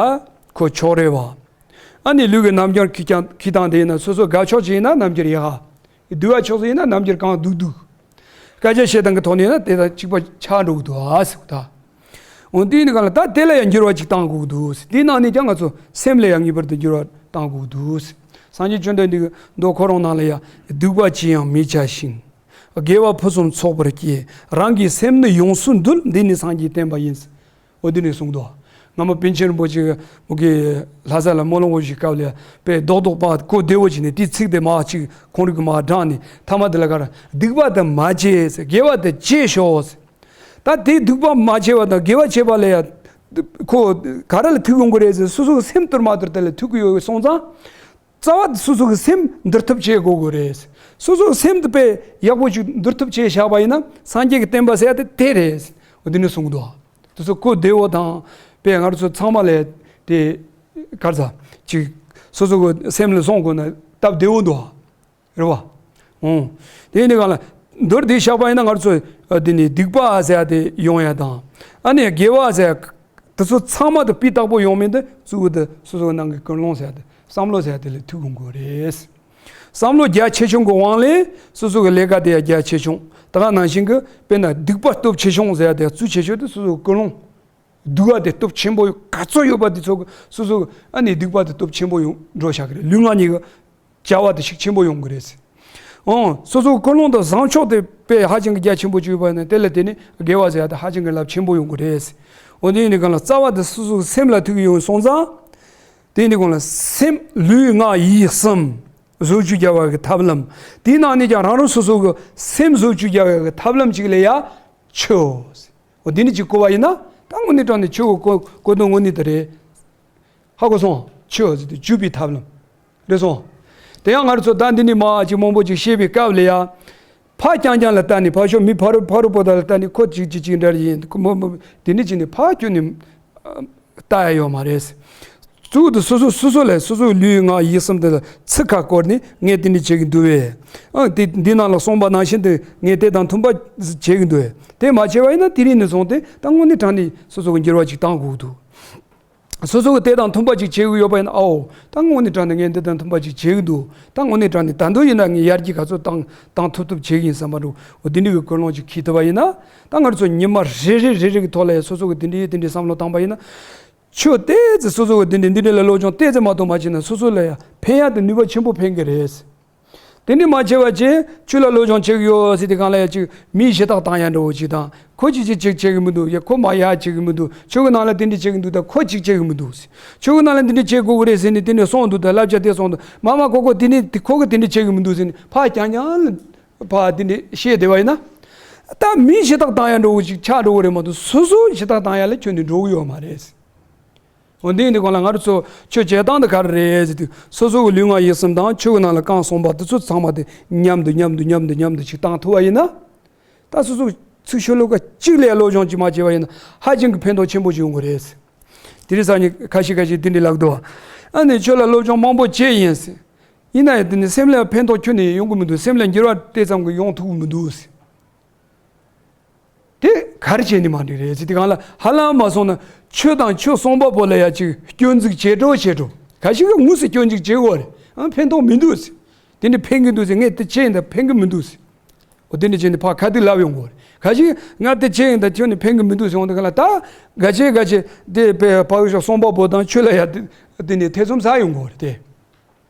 ཁོ་ཕྱོགས་རེད་བ། ཨ་ནི་ལུས་ཀྱི་རྣམ་འགྱུར་གྱིས་ཀྱང་གྱིས་དང་དེ་ཡིན་ན་སོ་སོ་དགའ་ཕྱོགས་ཅིག་ཡིན་ན་རྣམ་འགྱུར་ཡག་ག་སྡུག་པ་ཕྱོགས་སུ་ཡིན་ན་རྣམ་འགྱུར་གང་སྡུག་སྡུག་སྐད་ཆ་བཤད་སྟངས་ཀྱི་ཐོག་ནས་ཡིན་ན་དེ་དང་གཅིག་པ་ཆགས་འགྲོ་གི་འདུག་ཨ་ཟེར་གི་ད། འོ་དེ་ཡིན་གང་ལ་ད་དེ་ལ་ཡང་འགྱུར་བ་ཅིག་བཏང་དགོས་ཀྱི་འདུག་ཟེར། དེའི་ནང་ནས་ཀྱང་ང་ཚོ་སེམས་ལ་ཡང་ངེས་པར་དུ་འགྱུར་བ་བཏང་དགོས་ཀྱི་འདུག་ཟེར། སངས་རྒྱས་བཅོམ་ལྡན་འདས་ཀྱི་མདོ་ཁོ་རང་ནང་ལ་ཡང་སྡིག་པ་ཅི་ཡང་མི་བྱ་ཞིང་། དགེ་བ་ཕུན་སུམ་ཚོགས་པར་སྤྱད། རང་གི་སེམས་ནི་ཡོངས་སུ་འདུལ། འདི་ནི་སངས་རྒྱས་བསྟན་པ་ཡིན་ཟེར། འོ་འདི་ནས་གསུངས་འདུག་སྔ་མོ་པཎ་ཆེན་རིན་པོ་ཆེ་མོ་གི་ལྷ་ས་ལ་སྨོན་ལམ་འོ་ཞིག་སྐབས་ལ་དཔེ་རྡོག་རྡོག་པ་གོ་བདེ་བོ་བྱས་ནས་དེའི་ཚིག་དེ་མར་ཅིག་ཁོང་རིག་གི་མར་བགྲངས་ནས་ཐ་མ་དེ་ལ་ག་རེ་སྡིག་པ་དེ་མ་བྱེད་ཟེར། དགེ་བ་དེ་བྱེད་ཤོག་ཟེར། ད་དེ་སྡིག་པ་མ་བྱེད་པ་དང་དགེ་བ་བྱེད་པ་ལ་ཡང་ ཁོ་ག་རེ་ལ་ཐུག་ཡོང་གི་རེད་ཟེར། སོ་སོ་གི་སེམས་ཐུར་མ་ཐུར་དེ་ལ་ཐུག་གི་ཡོད་སོང་ཙང་། རྩ་བ་དེ་སོ་སོ་གི་སེམས་འདུལ་ཐབས་བྱེད་དགོས་ཀྱི་རེད། སོ་སོ་གི་སེམས་དེ་དཔེ་ཡག་པོ་ཞིག་འདུལ་ཐབས་བྱས་བཞག་པ་ཡིན་ན་སངས་རྒྱས་ཀྱི་བསྟན་པ་ཟེར་ཡ་དེ་དེ་རེད། འོ་དེ་ནས་གསུངས་འདུག་དེ་ཚོ་ཁོ་བདེ་བོ་དང་དཔེ་ང་རང་ཚོ་ཚང་མ་ལས་དེ་གར་ཚ་ཅིག་སོ་སོ་གི་སེམས་ལ་སོང་དགོས་ན་སྟབས་བདེ་བོ་འདུག་རེད་བ། འོང་། དེ་ནི་གང་ལ་མདོར་དེ་བཞག་པ་ཡིན་ན་ང་ཚོ་ཨ་དེ་ནི་སྡིག་པ་ཟེར་ཡ་དེ་ཡོང་ཡ་དང་། ཨ་ནི་དགེ་བ་ཟེར་ཡ་དེ་ཚོ་ཚང་མ་དེ་སྤུས་དག་པོ་ཡོང་མིན་དེ་གཙོ་བོ་དེ་སོ་སོ་ནང་གི་ཀུན་སློང་ཟེར་ཡ་དེ་བསམ་བློ་ཟེར་ཡ་དེ་ལ་ཐུག་ཡོང་དགོས་རེད། བསམ་བློ་རྒྱ་ཆེ་ཆུང་གི་དབང་ལས་སོ་སོ་གི་ལས་ཀ་དེ་ཡང་རྒྱ་ཆེ་ཆུང་། ད་ག་ནང་བཞིན་གི་དཔེར་ན་སྡིག་པ་སྟོབས་ཆེ་ཆུང་ཟེར་ཡ་དེ་གཙོ་ཆེ་ཤོས་དེ་སོ་སོ་གི་ཀུན་སློང་། སྡུག་པ་དེ་སྟོབས་ཆེན་པོ་ཡོད་ག་ཚོད་ཡོད་པ་དེ་ཚོ་གི་སོ་སོ་ཨ་ནི་སྡིག་པ་དེ་སྟོབས་ཆེན་པོ་ཡོང་འགྲོ་བཞག་གི་རེད། ལུས་ངག་གཉིས་ཀྱི་བྱ་བ་དེ་ཤུགས་ཆེན་པོ་ཡོང་གི་རེད། འོང་། སོ་སོ་ཀུན་སློང་དང་བཟང་ཕྱོགས་དེ་དཔེ་ཧ་ཅང་གི་རྒྱ་ཆེན་པོ་བཅུག་པ་ཡིན་ན་དེ་ལ་དེ་ནི་དགེ་བ་ཟེར་ཡ་དེ་ཧ་ཅང་གི་རླབས་ཆེན་པོ་ཡོང་གི་རེད། འོ་དེ་ཡིན་དུས་གང་ལ་རྩ་བ་དེ་སོ་སོ་གི་སེམས་ལ་ཐུག་གི་ཡོང་སོང་ཙང་། དེ་ཡིན་དུས་གང་ལ་སེམས་ལུས་ངག་ཡིད་གསུམ་བཟོ་བཅོས་རྒྱག་པ་གི་ཐབས་ལམ། དེའི་ནང་ནས་ཀྱང་རང་རང་སོ་སོ་གི་སེམས་བཟོ་བཅོས་རྒྱག་པ་གི་ཐབས་ལམ་ཅིག་ལ་ཡ་ཆོས། འོ་འདི་ནི་ཅིག་གོ་བ་ཡིན་ན་ད་དངོས་གནས་དྲང་ནས་ཆོས་གོ་གོ་དོན་དངོས་གནས་དེ་རེད། ཧ་གོ་སོང་། ཆོས་ཟེར་དུས་བཅོས་པའི་ཐབས་ལམ་རེད་སོང་། དེ་ཡང་ང་རང་ཚོ་ད་འདི་ནི་མ་ཅིག་མང་པོ་ཅིག་བཤད་པའི་སྐབས་ལ་ཡ། ཕ་རྐྱང་རྐྱང་ལ་ལྟ་ནས་ཕ་ཤོ་མི་ཕ་རུ་ཕ་རུ་པོ་ད་ལ་ལྟ་ནས་ཁོ་ཅིག་ཅིག་ཅིག་འདྲ་ཡིན་ཁོ་མོ་མོ་དེ་ནི་ཅིག་ནི་ཕ་ཁྱོད་ནི་ལྟ་ཡ་ཡོད་མ་རེད། གཙོ་བོ་དེ་སོ་སོ་སོ་སོ་ལས་སོ་སོའི་ལུས་ངག་ཡིད་གསུམ་དེ་ལ་ཚིག་ཁ་བསྐོར་ནས་ངས་དེ་འདྲ་བྱེད་ཀྱི་འདུག་བས། ཨ་དེ་འདི་ནང་ལ་གསུངས་པ་ནང་བཞིན་དུ་ངས་དེ་དང་མཐུན་པ་བྱེད་ཀྱི་འདུག་བས། དེ་མ་བྱས་པ་ཡིན་ན་དེ་རིང་ནས་བཟུང་སྟེ་ད་དངོས་གནས་དྲང་ནས་སོ་སོ་གི་འགྱུར་བ་ཅིག་བཏང་དགོས་འདུག་སོ་སོ་གི་དེ་དང་མཐུན་པ་ཅིག་བྱེད་ཀྱི་ཡོད་པ་ཡིན་ན་ཨའོ་ད་དངོས་གནས་དྲང་ནས་ངས་འདི་དང་མཐུན་པ་ཅིག་བྱེད་ཀྱི་འདུག་ད་དངོས་གནས་དྲང་ནས་ད་འདོད་ཡིན་ན་ངས་ཡར་རྒྱས་ག་ཚོད་བཏང་བཏང་ཐུབ་ཐུབ་བྱེད་ཀྱི་ཡིན་བསམ་པ་འདྲ་བོ་འདི་འདྲ་གི་ཀུན་སློང་ཅིག་འཁྱེར་ཐུབ་པ་ཡིན་ན། ད་ང་ཚོ་ཉི་མ་རེ་རེ་རེ་རེ་གི་ཐོག་ལ་ཡང་སོ་སོ་གི་དེ་འདྲའི་དེ་འདྲའི་བསམ་བློ་བཏང་པ་ཡིན་ན། ཆོས་ཏོག་ཙམ་སོ་སོ་གི་དེ་འདྲའི་འདི་འདྲའི་ལ་སློབ་སྦྱོང་ཏོག་ཙམ་མ་གཏོགས་མ་བྱས་ན་སོ་སོ་ལ་ཡང་ཕན་ཡག་དེ་ནུས་པ་ཆེན་པོ་ཕན་གི་རེད། དེ་འདྲའི་མ་བྱས་པ་བྱས་ཆོས་ལ་སློབ་སྦྱོང་བྱེད་ཀྱི་ཡོད་ཟེར་དེ་གང་ལ་ཡང་ཅིག་མིས་ཞེ་དྲག་བཏང་ཡ་འདྲ་བོ་ཅིག་དང་ཁོ་ཅིག་ཅིག་ཅིག་བྱེད་ཀྱི་མི་འདུག་ཡ་ཁོ་མ་ཡ་བྱེད་ཀྱི་མི་འདུག་ཆོས་ཀྱི་ནང་ལ་དེ་འདྲའི་བྱེད་ཀྱི་འདུག་ད་ཁོ་ཅིག་བྱེད་ཀྱི་མི་འདུག་ཟེར། ཆོས་ཀྱི་ནང་ལ་འདི་འདྲའི་བྱེད་དགོས་ཀྱི་རེད་ཟེར་ནས་དེ་འདྲའི་གསུངས་འདུག་ད་བསླབ་བྱ་དེ་གསུངས་འདུག་མ་མ་ཁོ་ཁོ་དེ་འདྲའི་ཁོ་གི་དེ་འདྲའི་བྱེད་ཀྱི་མི་འདུག་ཟེར་ནས་ཕར་རྐྱང་རྐྱང་ལ། ཕ་དེ་འདྲ་བཤད་བསྡད་པ་ཡིན་ན། ད་མིས་ཞེ་དྲག་བཏང་ཡ་འགྲོ་གི་ཅིག་ཆགས་འགྲོ་གི་རེད་མ་གཏོགས་སོ་སོ་ཞེ་དྲག་བཏང་ཡ་ལ་ཁྱོན་ནས་འགྲོ་གི་ཡོད་མ་རེད། འོ་འདི་ཡིན་དུས་གང་ལ་ང་རང་ཚོ་ཆོས་བྱེད་སྟངས་དེ་ག་རེ་རེད་ཟེར་དུས་སོ་སོ་གི་ལུས་ངག་ཡིད་གསུམ་དང་ཆོས་ཀྱི་ནང་ལ་གང་གསུངས་པ་དེ་ཚོ་ཚང་མ་དེ་མཉམ་དུ་མཉམ་དུ་མཉམ་དུ་མཉམ་དུ་ཅིག་བཏང་ཐུབ་པ་ཡིན་ན། ད་སོ་སོ་ཚིག་ཤོ་ལོ་ཀ་གཅིག་ལས་སློབ་སྦྱོང་ཅིག་མ་བྱས་པ་ཡིན་ན་ཧ་ཅང་གི་ཕན་ཐོགས་ཆེན་པོ་ཅིག་ཡོང་གི་རེད། དེ་རིང་སང་ཉིན་ཁ་ཤས་ཁ་ཤས་དེ་འདྲ་ལབ་འདུག་ཨ་ནི་ཆོས་ལ་སློབ་སྦྱོང་མང་པོ་བྱས་ཡིན་ཟེར། ཡིན་ན་ཡང་དེ་ནི་སེམས་ལ་ཕན་ཐོགས་ཁྱོན་ནས་ཡོང་གི་མི་འདུག་སེམས་ལ་འགྱུར་བ་དེ་ཙམ་གྱི་ཡོང་ཐུབ་ཀྱི་མི་འདུག་ཟེར། དེ་ག་རེ་བྱས་ནས་མ་འགྲིག་རེད་ཟེར་དེ་གང་ལ་ཧ་ལམ་མ་སོང་ན་ཆོས་དང་ཆོས་གསུངས་པ་པོ་ལ་ཡ་ཅིག་སྐྱོན་འཛུགས་བྱེད་འགྲོ་བྱེད་འགྲོ་ཁ་ཤས་ཀྱིས་དངོས་སུ་སྐྱོན་འཛུགས་བྱེད་དགོས་རེད་ཨ་ཕན་ཐོགས་མི་འདུག་ཟེར། དེ་འདྲ་ཕན་གྱི་འདུག་ཟེར་ངས་དེ་བྱས་ཡིན་ད་ཕན་གྱི་མི་འདུག་ཟེར། འོ་དེ་འདྲ་བྱས་ནས་ཕར་ཁ་ཐུག་ལབ་ཡོང་གི་རེད། ག་ཞིག་ང་དེ་བྱས་ཡིན་ད་ཁྱོད་ནི་ཕན་གྱི་མི་འདུག་ཟེར་འོང་དེ་ག་ལ་ད་ག་བྱས་ག་བྱས་དེ་དཔེ་ཕ་གི་ཤོག་གསུངས་པ་པོ་དང་ཆོས་ལ་ཡ་དེ་དེ་ནས་ཐེ་ཚོམ་ཟ་ཡོང་གི་རེད་དེ།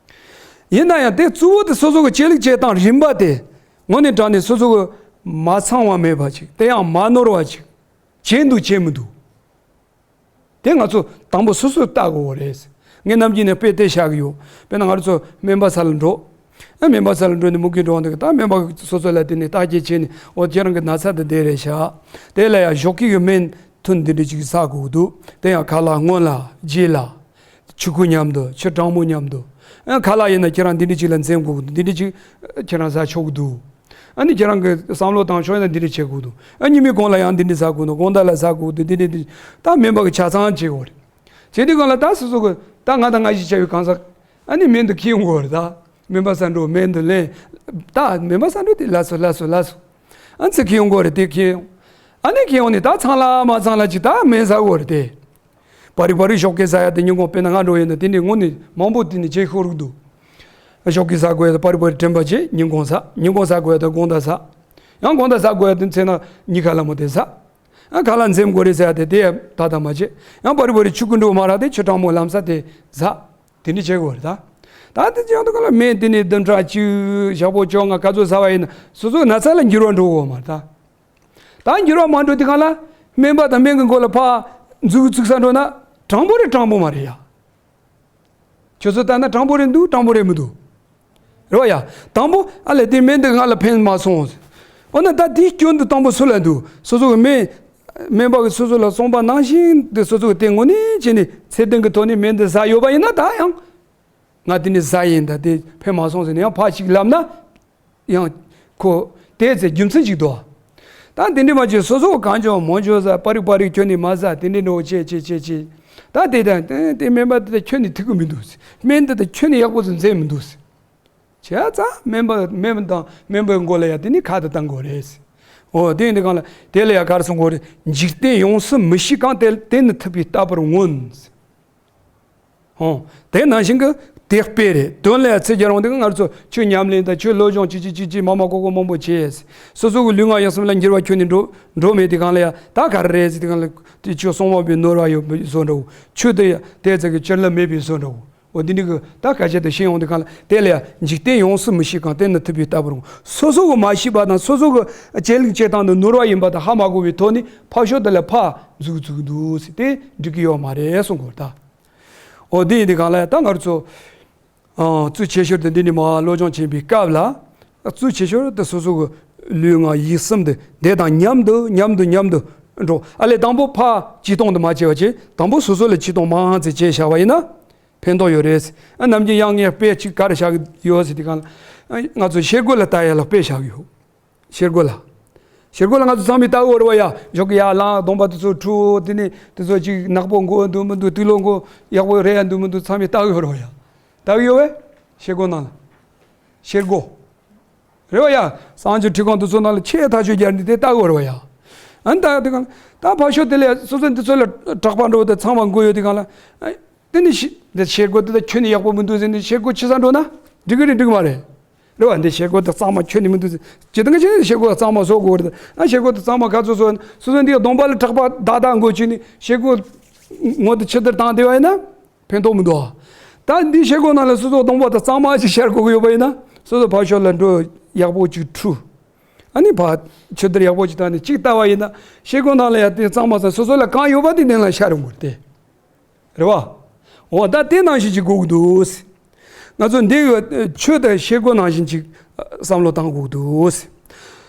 ཡིན་ན་ཡང་དེ་གཙོ་བོ་དེ་སོ་སོ་གི་བྱེད་ལུགས་བྱེད་སྟངས་རིམ་པ་དེ་དངོས་གནས་དྲང་གནས་སོ་སོ་གི་མ་ཚང་བ་མེད་པ་ཅིག་དེ་ཡང་མ་ནོར་བ་ཅིག་བྱས་འདུག་བྱས་མི་འདུག་དེ་ང་ཚོ་དང་པོ་སོ་སོས་བལྟ་དགོས་རེད། ངས་ནམ་རྒྱུན་ནས་དཔེ་དེ་བཞག་གི་ཡོད། དཔེར་ན་ང་ཚོ་སྨན་པ་ས་ལ་འགྲོ། ཨ་སྨན་པ་ས་ལ་འགྲོ་ནས་མུ་གེ་འགྲོ་འདུག་ད་སྨན་པ་སོ་སོ་ལ་དེ་ནས་བརྟག་དཔྱད་བྱས་ནས་འོ་ཁྱེད་རང་གི་ན་ཚ་དེ་བསྡད་རེད་བཞག་དེ་ལ་ཡང་ཞོགས་ཀྱི་གི་སྨན་ཐུན་འདི་འདྲ་ཅིག་ཟ་དགོས་འདུག་དེ་ཡང་ཁ་ལག་སྔོན་ལ་རྗེས་ལ། ཆུ་ཁོལ་མཉམ་དུ་ཆུ་གྲང་མོ་མཉམ་དུ། ཨ་ཁ་ལག་ཡིན་ན་ཁྱེད་རང་འདི་འདྲ་ཅིག་ལ་འཛེམ་དགོས་འདུག་འདི་འདྲ་ཅིག་ཁྱེད་རང་ཟ་ཆོག་གི་འདུག་ཨ་ནི་ཁྱེད་རང་གི་བསམ་བློ་བཏང་ཆོག་ཡིན་ན་འདི་འདྲ་བྱེད་དགོས་འདུག་ཨ་ཉི་མའི་གུང་ལ་ཡང་འདི་འདྲ་ཟ་དགོས་འདུག་དགོང་དག་ལ་ཟ་དགོས་འདུག་འདི་འདྲ་འདི་ད་སྨན་པ་གི་ཆ་ཚང་བྱེད་དགོས་རེད། བྱེད་དུས་གང་ལ་ད་སོ་སོ་གི་ད་ང་དང་ང་ཞིག་བྱ་བའི་གང་ཟག་ཨ་ནི་སྨན་དུ་ཁྱེར་ཡོང་དགོས་རེད་ད། སྨན་པ་ས་འགྲོ་སྨན་དུ་ལེན། ད་སྨན་པ་ས་འགྲོ་དེ་ལ་སོ་ལ་སོ་ལ་སོ། ཨ་ཚེ་ཁྱེར་ཡོང་དགོས་རེད་དེ་ཁྱེར་ཡོང་། ཨ་ནི་ཁྱེར་ཡོང་ནས་ད་ཚང་ལ་མ་ཚང་ལ་ཅིག་ད་སྨན་ཟ་དགོས་རེད་དེ། བ་རི་བ་རི་ཞོགས་ཀས་ཟ་ཡ་དེ་ཉིན་གུང་དཔེར་ན་ང་འགྲོ་ཡིན་ན་དེ་འདྲའི་དངོས་གནས་མང་པོ་དེ་ནས་བྱེད་ཤོར་གི་འདུག་ཞོགས་ཀས་ཟ་དགོས་ཡ་དེ་བ་རི་བ་རི་དྲན་པ་བྱེད་ཉིན་གུང་ཟ། ཉིན་གུང་ཟ་དགོས་ཡ་དེ་དགོང་དག་ཟ། ཡང་དགོང་དག་ཟ་དགོས་ཡ་དེ་མཚན་ན་གཉིས་ཀ་ལ་མོ་དེ་ཟ། ཨ་ཁ་ལག་འཛེམ་དགོས་རེད་ཟེར་ཡ་དེ་དེ་ད་ལྟ་མ་བྱེད། ཡང་བ་རི་བ་རི་ཆུ་ཀུན་འགྲོ་མ་རག་དེ་ཆུ་གྲང་མོ་ལམ་ས་དེ་ཟ། དེ་འདྲ་བྱེད་དགོས་རེད་ད། ད་དེ་ཡང་དུ་ག་ལ་སྨན་དེ་ནས་བདུན་ཕྲག་གཅིག་ཞག་པོ་བཅོ་ལྔ་ག་ཚོད་ཟ་བ་ཡིན་ན་སོ་སོའི་ན་ཚ་ལ་འགྱུར་བ་འགྲོ་གི་ཡོད་མ་རེད་ད། ད་འགྱུར་བ་མ་འགྲོ་དུས་གང་ལ་སྨན་པ་དང་སྨན་གྱི་མགོ་ལ་ཕར་འཛུགས་འཛུགས་ས་འགྲོ་ན་དྲང་པོ་རེད་དྲང་པོ་མ་རེད་ཡ། ཁྱོད་ཚོ་ལྟ་ན་དྲང་པོ་རེད་འདུག་དྲང་པོ་རེད་མི་འདུག་རེད་བ་ཡ། དང་པོ་ཨ་ལས་དེ་སྨན་འདི་ང་ལ་ཕན་མ་སོང་། འོ་ན་ད་དེའི་སྐྱོན་འདི་དང་པོ་སུ་ལ་འདུག་སོ་སོ་གི་སྨན་ སྨན་པ་གིས་སོ་སོ་ལ་གསུངས་པ་ནང་བཞིན་དུ་སོ་སོ་གིས་དེ་དངོས་གནས་བྱས་ནས་ཚད་ལྡན་གྱི་ཐོག་ནས་སྨན་དེ་ཟ་ཡོད་པ་ཡིན་ན། ད་ཡང་ང་དེ་ནས་ཟ་ཡིན། ད་དེ་ཕན་མ་སོང་ཟེར་ནས་ཡང་ཕར་ཞིག་ལབ་ན་ཡང་ཁོ་དེ་ཚེ་རྒྱུ་མཚན་ཅིག་འདུག་ད་དེ་འདྲ་མ་བྱས་སོ་སོ་གང་བྱུང་མང་བྱུང་ཟ། པ་རིག་པ་རིག་ཁྱོན་ནས་མ་ཟ། དེ་འདྲ་འགྲོ་བྱེད་བྱེད་བྱེད་བྱེད། ད་དེ་ད་དེ་སྨན་པ་དེ་ད་ཁྱོན་ནས་ཐུབ་ཀྱི་མི་འདུག་སྨན་དེ་ད་ཁྱོན་ནས་ཡག་པོ་ཟིག་མཛད་མི་འདུག་བྱས་ཙང་སྨན་པ་སྨན་པ་དང་སྨན་པའི་མགོ་ལ་ཡ་དེ་ནི་ཁ་དེ་བཏང་དགོས་རེད། འོ་དེ་ཡིན་དུས་གང་ལ་དེ་ལ་ཡ་ག་རེ་གསུང་དགོས་རེད། འཇིག་རྟེན་ཡོངས་སུ་མི་ཤེས་གང་། དེ་དེ་ནི་ཐུབ་པས་བལྟ་བར་མངོན། འོ་དེ་ནང་བཞིན་གྱི་དེ་དཔེ་རེད། དོན་ལ་ཡ་ཚིག་རྒྱག་རུང་དེ་ག་ང་ཚོ་ཆོས་ཉམས་ལེན་དང་ཆོས་སློབ་སྦྱོང་ཅི་ཅི་ཅི་ཅི་མ་མ་ཀོ་ཀོ་མང་པོ་བྱས། སོ་སོ་གི་ལུས་ངག་ཡིད་གསུམ་ལ་འགྱུར་བ་ཁྱོན་ནས་འགྲོ་འགྲོ་མེད་དུས་གང་ལ་ཡ་ད་ག་རེ་རེད་ཟེར་དུས་གང་ལ་དེ་ཆོས་གསང་བ་པའི་ནོར་བ་ཡོད་པའི་བཟོ་འདྲ་བོ། ཆོས་དེ་ཡ་དེ་ཚེ་གི་བཅུད་ལ་མེད་པའི་བཟོ་འདྲ་བོ། འོ་འདི་འདྲ་གི་ད་སྐད་ཆ་དེ་བཤད་ཡོང་དུས་གང་ལ་དེ་ལ་ཡ་འཇིག་རྟེན་ཡོངས་སུ་མི་ཤེས་གང་། དེ་ནི་ཐུབ་པས་བལྟ་བར་འོང་། སོ་སོ་གི་མ་ཤེས་པ་དང་སོ་སོ་གི་བྱེད་ལུགས་བྱེད་སྟངས་དེ་ནོར་བ་ཡིན་པ་དེ་ཧ་མ་གོ་བའི་ཐོག་ནས་ཕར་ཕྱོགས་དེ་ལ་ཕར་འཛུགས་འཛུགས་འདུག་ཟེར་དེ་འགྲིག་གི་ཡོད་མ་རེད་གསུང་དགོས་ད། འོ་འདི་ཡིན་དུས་གང་ལ་ཡ་ད་ང་ཚོ་ཨ་གཙོ་ཆེ་ཤོས་དེ་འདི་ནས་མར་སློབ་སྦྱོང་བྱེད་པའི་སྐབས་ལ། གཙོ་ཆེ་ཤོས་དེ་སོ་སོ་གི་ལུས་ངག་ཡིད་གསུམ་དེ་དེ་དང་མཉམ་དུ་མཉམ་དུ་མཉམ་དུ་འགྲོ། ཨ་ལས་དང་པོ་ཕར་ཅི་གཏོང་དུ་མ་བྱས་པ་བྱས། དང་པོ་སོ་སོ་ལ་ཅི་གཏོང་མང་ཙམ་བྱས་བཞག་པ་ཡིན་ན། ཕན་ཐོགས་ཡོད་རེད། ཨ་ནམ་རྒྱུན་ཡང་ངས་དཔེ་གཅིག་ག་རེ་བཞག་གི་ཡོད་ཟེར་དུས་གང་ལ། ཨ་ང་ཚོ་ཤེལ་སྒོ་ལ་ལྟ་ཡ་ལ་དཔེ་བཞག་གི་ཡོད། ཤེལ་སྒོ་ལ། ཤེལ་སྒོ་ལ་ང་ཚོ་ཚང་མས་ལྟ་གི་ཡོད་རེད་བ་ཡ། ཞོགས་ཀྱི་ཡར་ལངས་གདོང་པ་དེ་ཚོ་འཁྲུ། དེ་ནས་དེ་ཚོ་ཅིག་ནག་པོ་འགོ་འདུག་མི་འདུག་དུག་ལོག་འགོ་ཡག་པོ་རེད་ཡ་འདུག་མི་འདུག་ཚང་མས་ལྟ་གི་ཡོད་རེད་བ་ཡ། ལྟ་གི་ཡོད་བས། ཤེལ་སྒོ་ནང་ལ། ཤེལ་སྒོ། རེད་བ་ཡ། གསང་སྤྱོད་ཁྲིད་ཁང་དེ་ཚོ་ནང་ལ་ཆེས་ཐག་གཅོད་རྒྱག་ནི་དེ་ལྟ་གི་ཡོད་རེད་བ་ཡ། ཨ་ནི་ད་དེ་གང་ད་ཕར་ཕྱོགས་དེ་ལ་སོ་སོ་འདི་ཚོ་ལ་གྲགས་པ་འགྲོ་དེ་ཚང་མ་འགོ་ཡོད་དེ་གང་ལ། ཨ། དེ་ནི་ཤི་འདི་ཤེལ་སྒོ་དེ་ད་ཁྱོན་ནས་ཡག་པོ་མི་འདུག་ཟེར་ནས་ཤེལ་སྒོ་ཕྱི་ས་འགྲོ་ན་འགྲིག་གི་རེད་འགྲིག་གི་མ་རེད། རེད་བ། འདི་ཤེལ་སྒོ་དེ་གཙང་མ་ཁྱོན་ནས་མི་འདུག་ཟེར། ཇི་ལྟར་ཁྱོན་ནས་ཤེལ་སྒོ་གཙང་མ་བཟོ་དགོས་རེད། ཨ་ཤེལ་སྒོ་དེ་གཙང་མ་ག་ཚོད་བཟོ་ན་སོ་སོ་འདི་གདོང་པ་ལ་གྲགས་པ་བདག་བདག་འགོ་བྱས་ནས་ཤེལ་སྒོ་ངོ་དེ་ཕྱི་ལྟར་བཏང་བསྡད་པ་ཡིན་ན་ཕན་ཐོགས་མི་འདུག་ད་འདི་ཤེལ་སྒོ་ནང་ལ་སོ་སོ་གདོང་པ་དེ་གཙང་མ་ཅིག་ཤར་དགོས་ཀྱི་ཡོད་པ་ཡིན་ན་སོ་སོ་ཕར་ཕྱོགས་ལ་འགྲོ་ཡག་པོ་ཅིག་འཁྲུ། ཨ་ནི་ཕར་ཕྱི་ལྟར་ཡག་པོ་ཅིག་བཏང་ནས་ཅིག་ལྟ་བ་ཡིན་ན་ཤེལ་སྒོ་ནང་ལ་ཡ་དེ་གཙང་མ་ས་སོ་སོ་ལ་གང་ཡོད་པ་དེ་ནང་ལ་ཤར་ཡོང་དགོས་རེད་དེ། རེད་བ། འོ་ད་དེ་ནང་བཞིན་ཅིག་དགོས་ཀྱི་འདུག་ང་ཚོ་འདི་ཡོད་ཆོས་དང་ཤེལ་སྒོ་ནང་བཞིན་ཅིག་བསམ་བློ་བཏང་དགོས་ཀྱི་འདུག་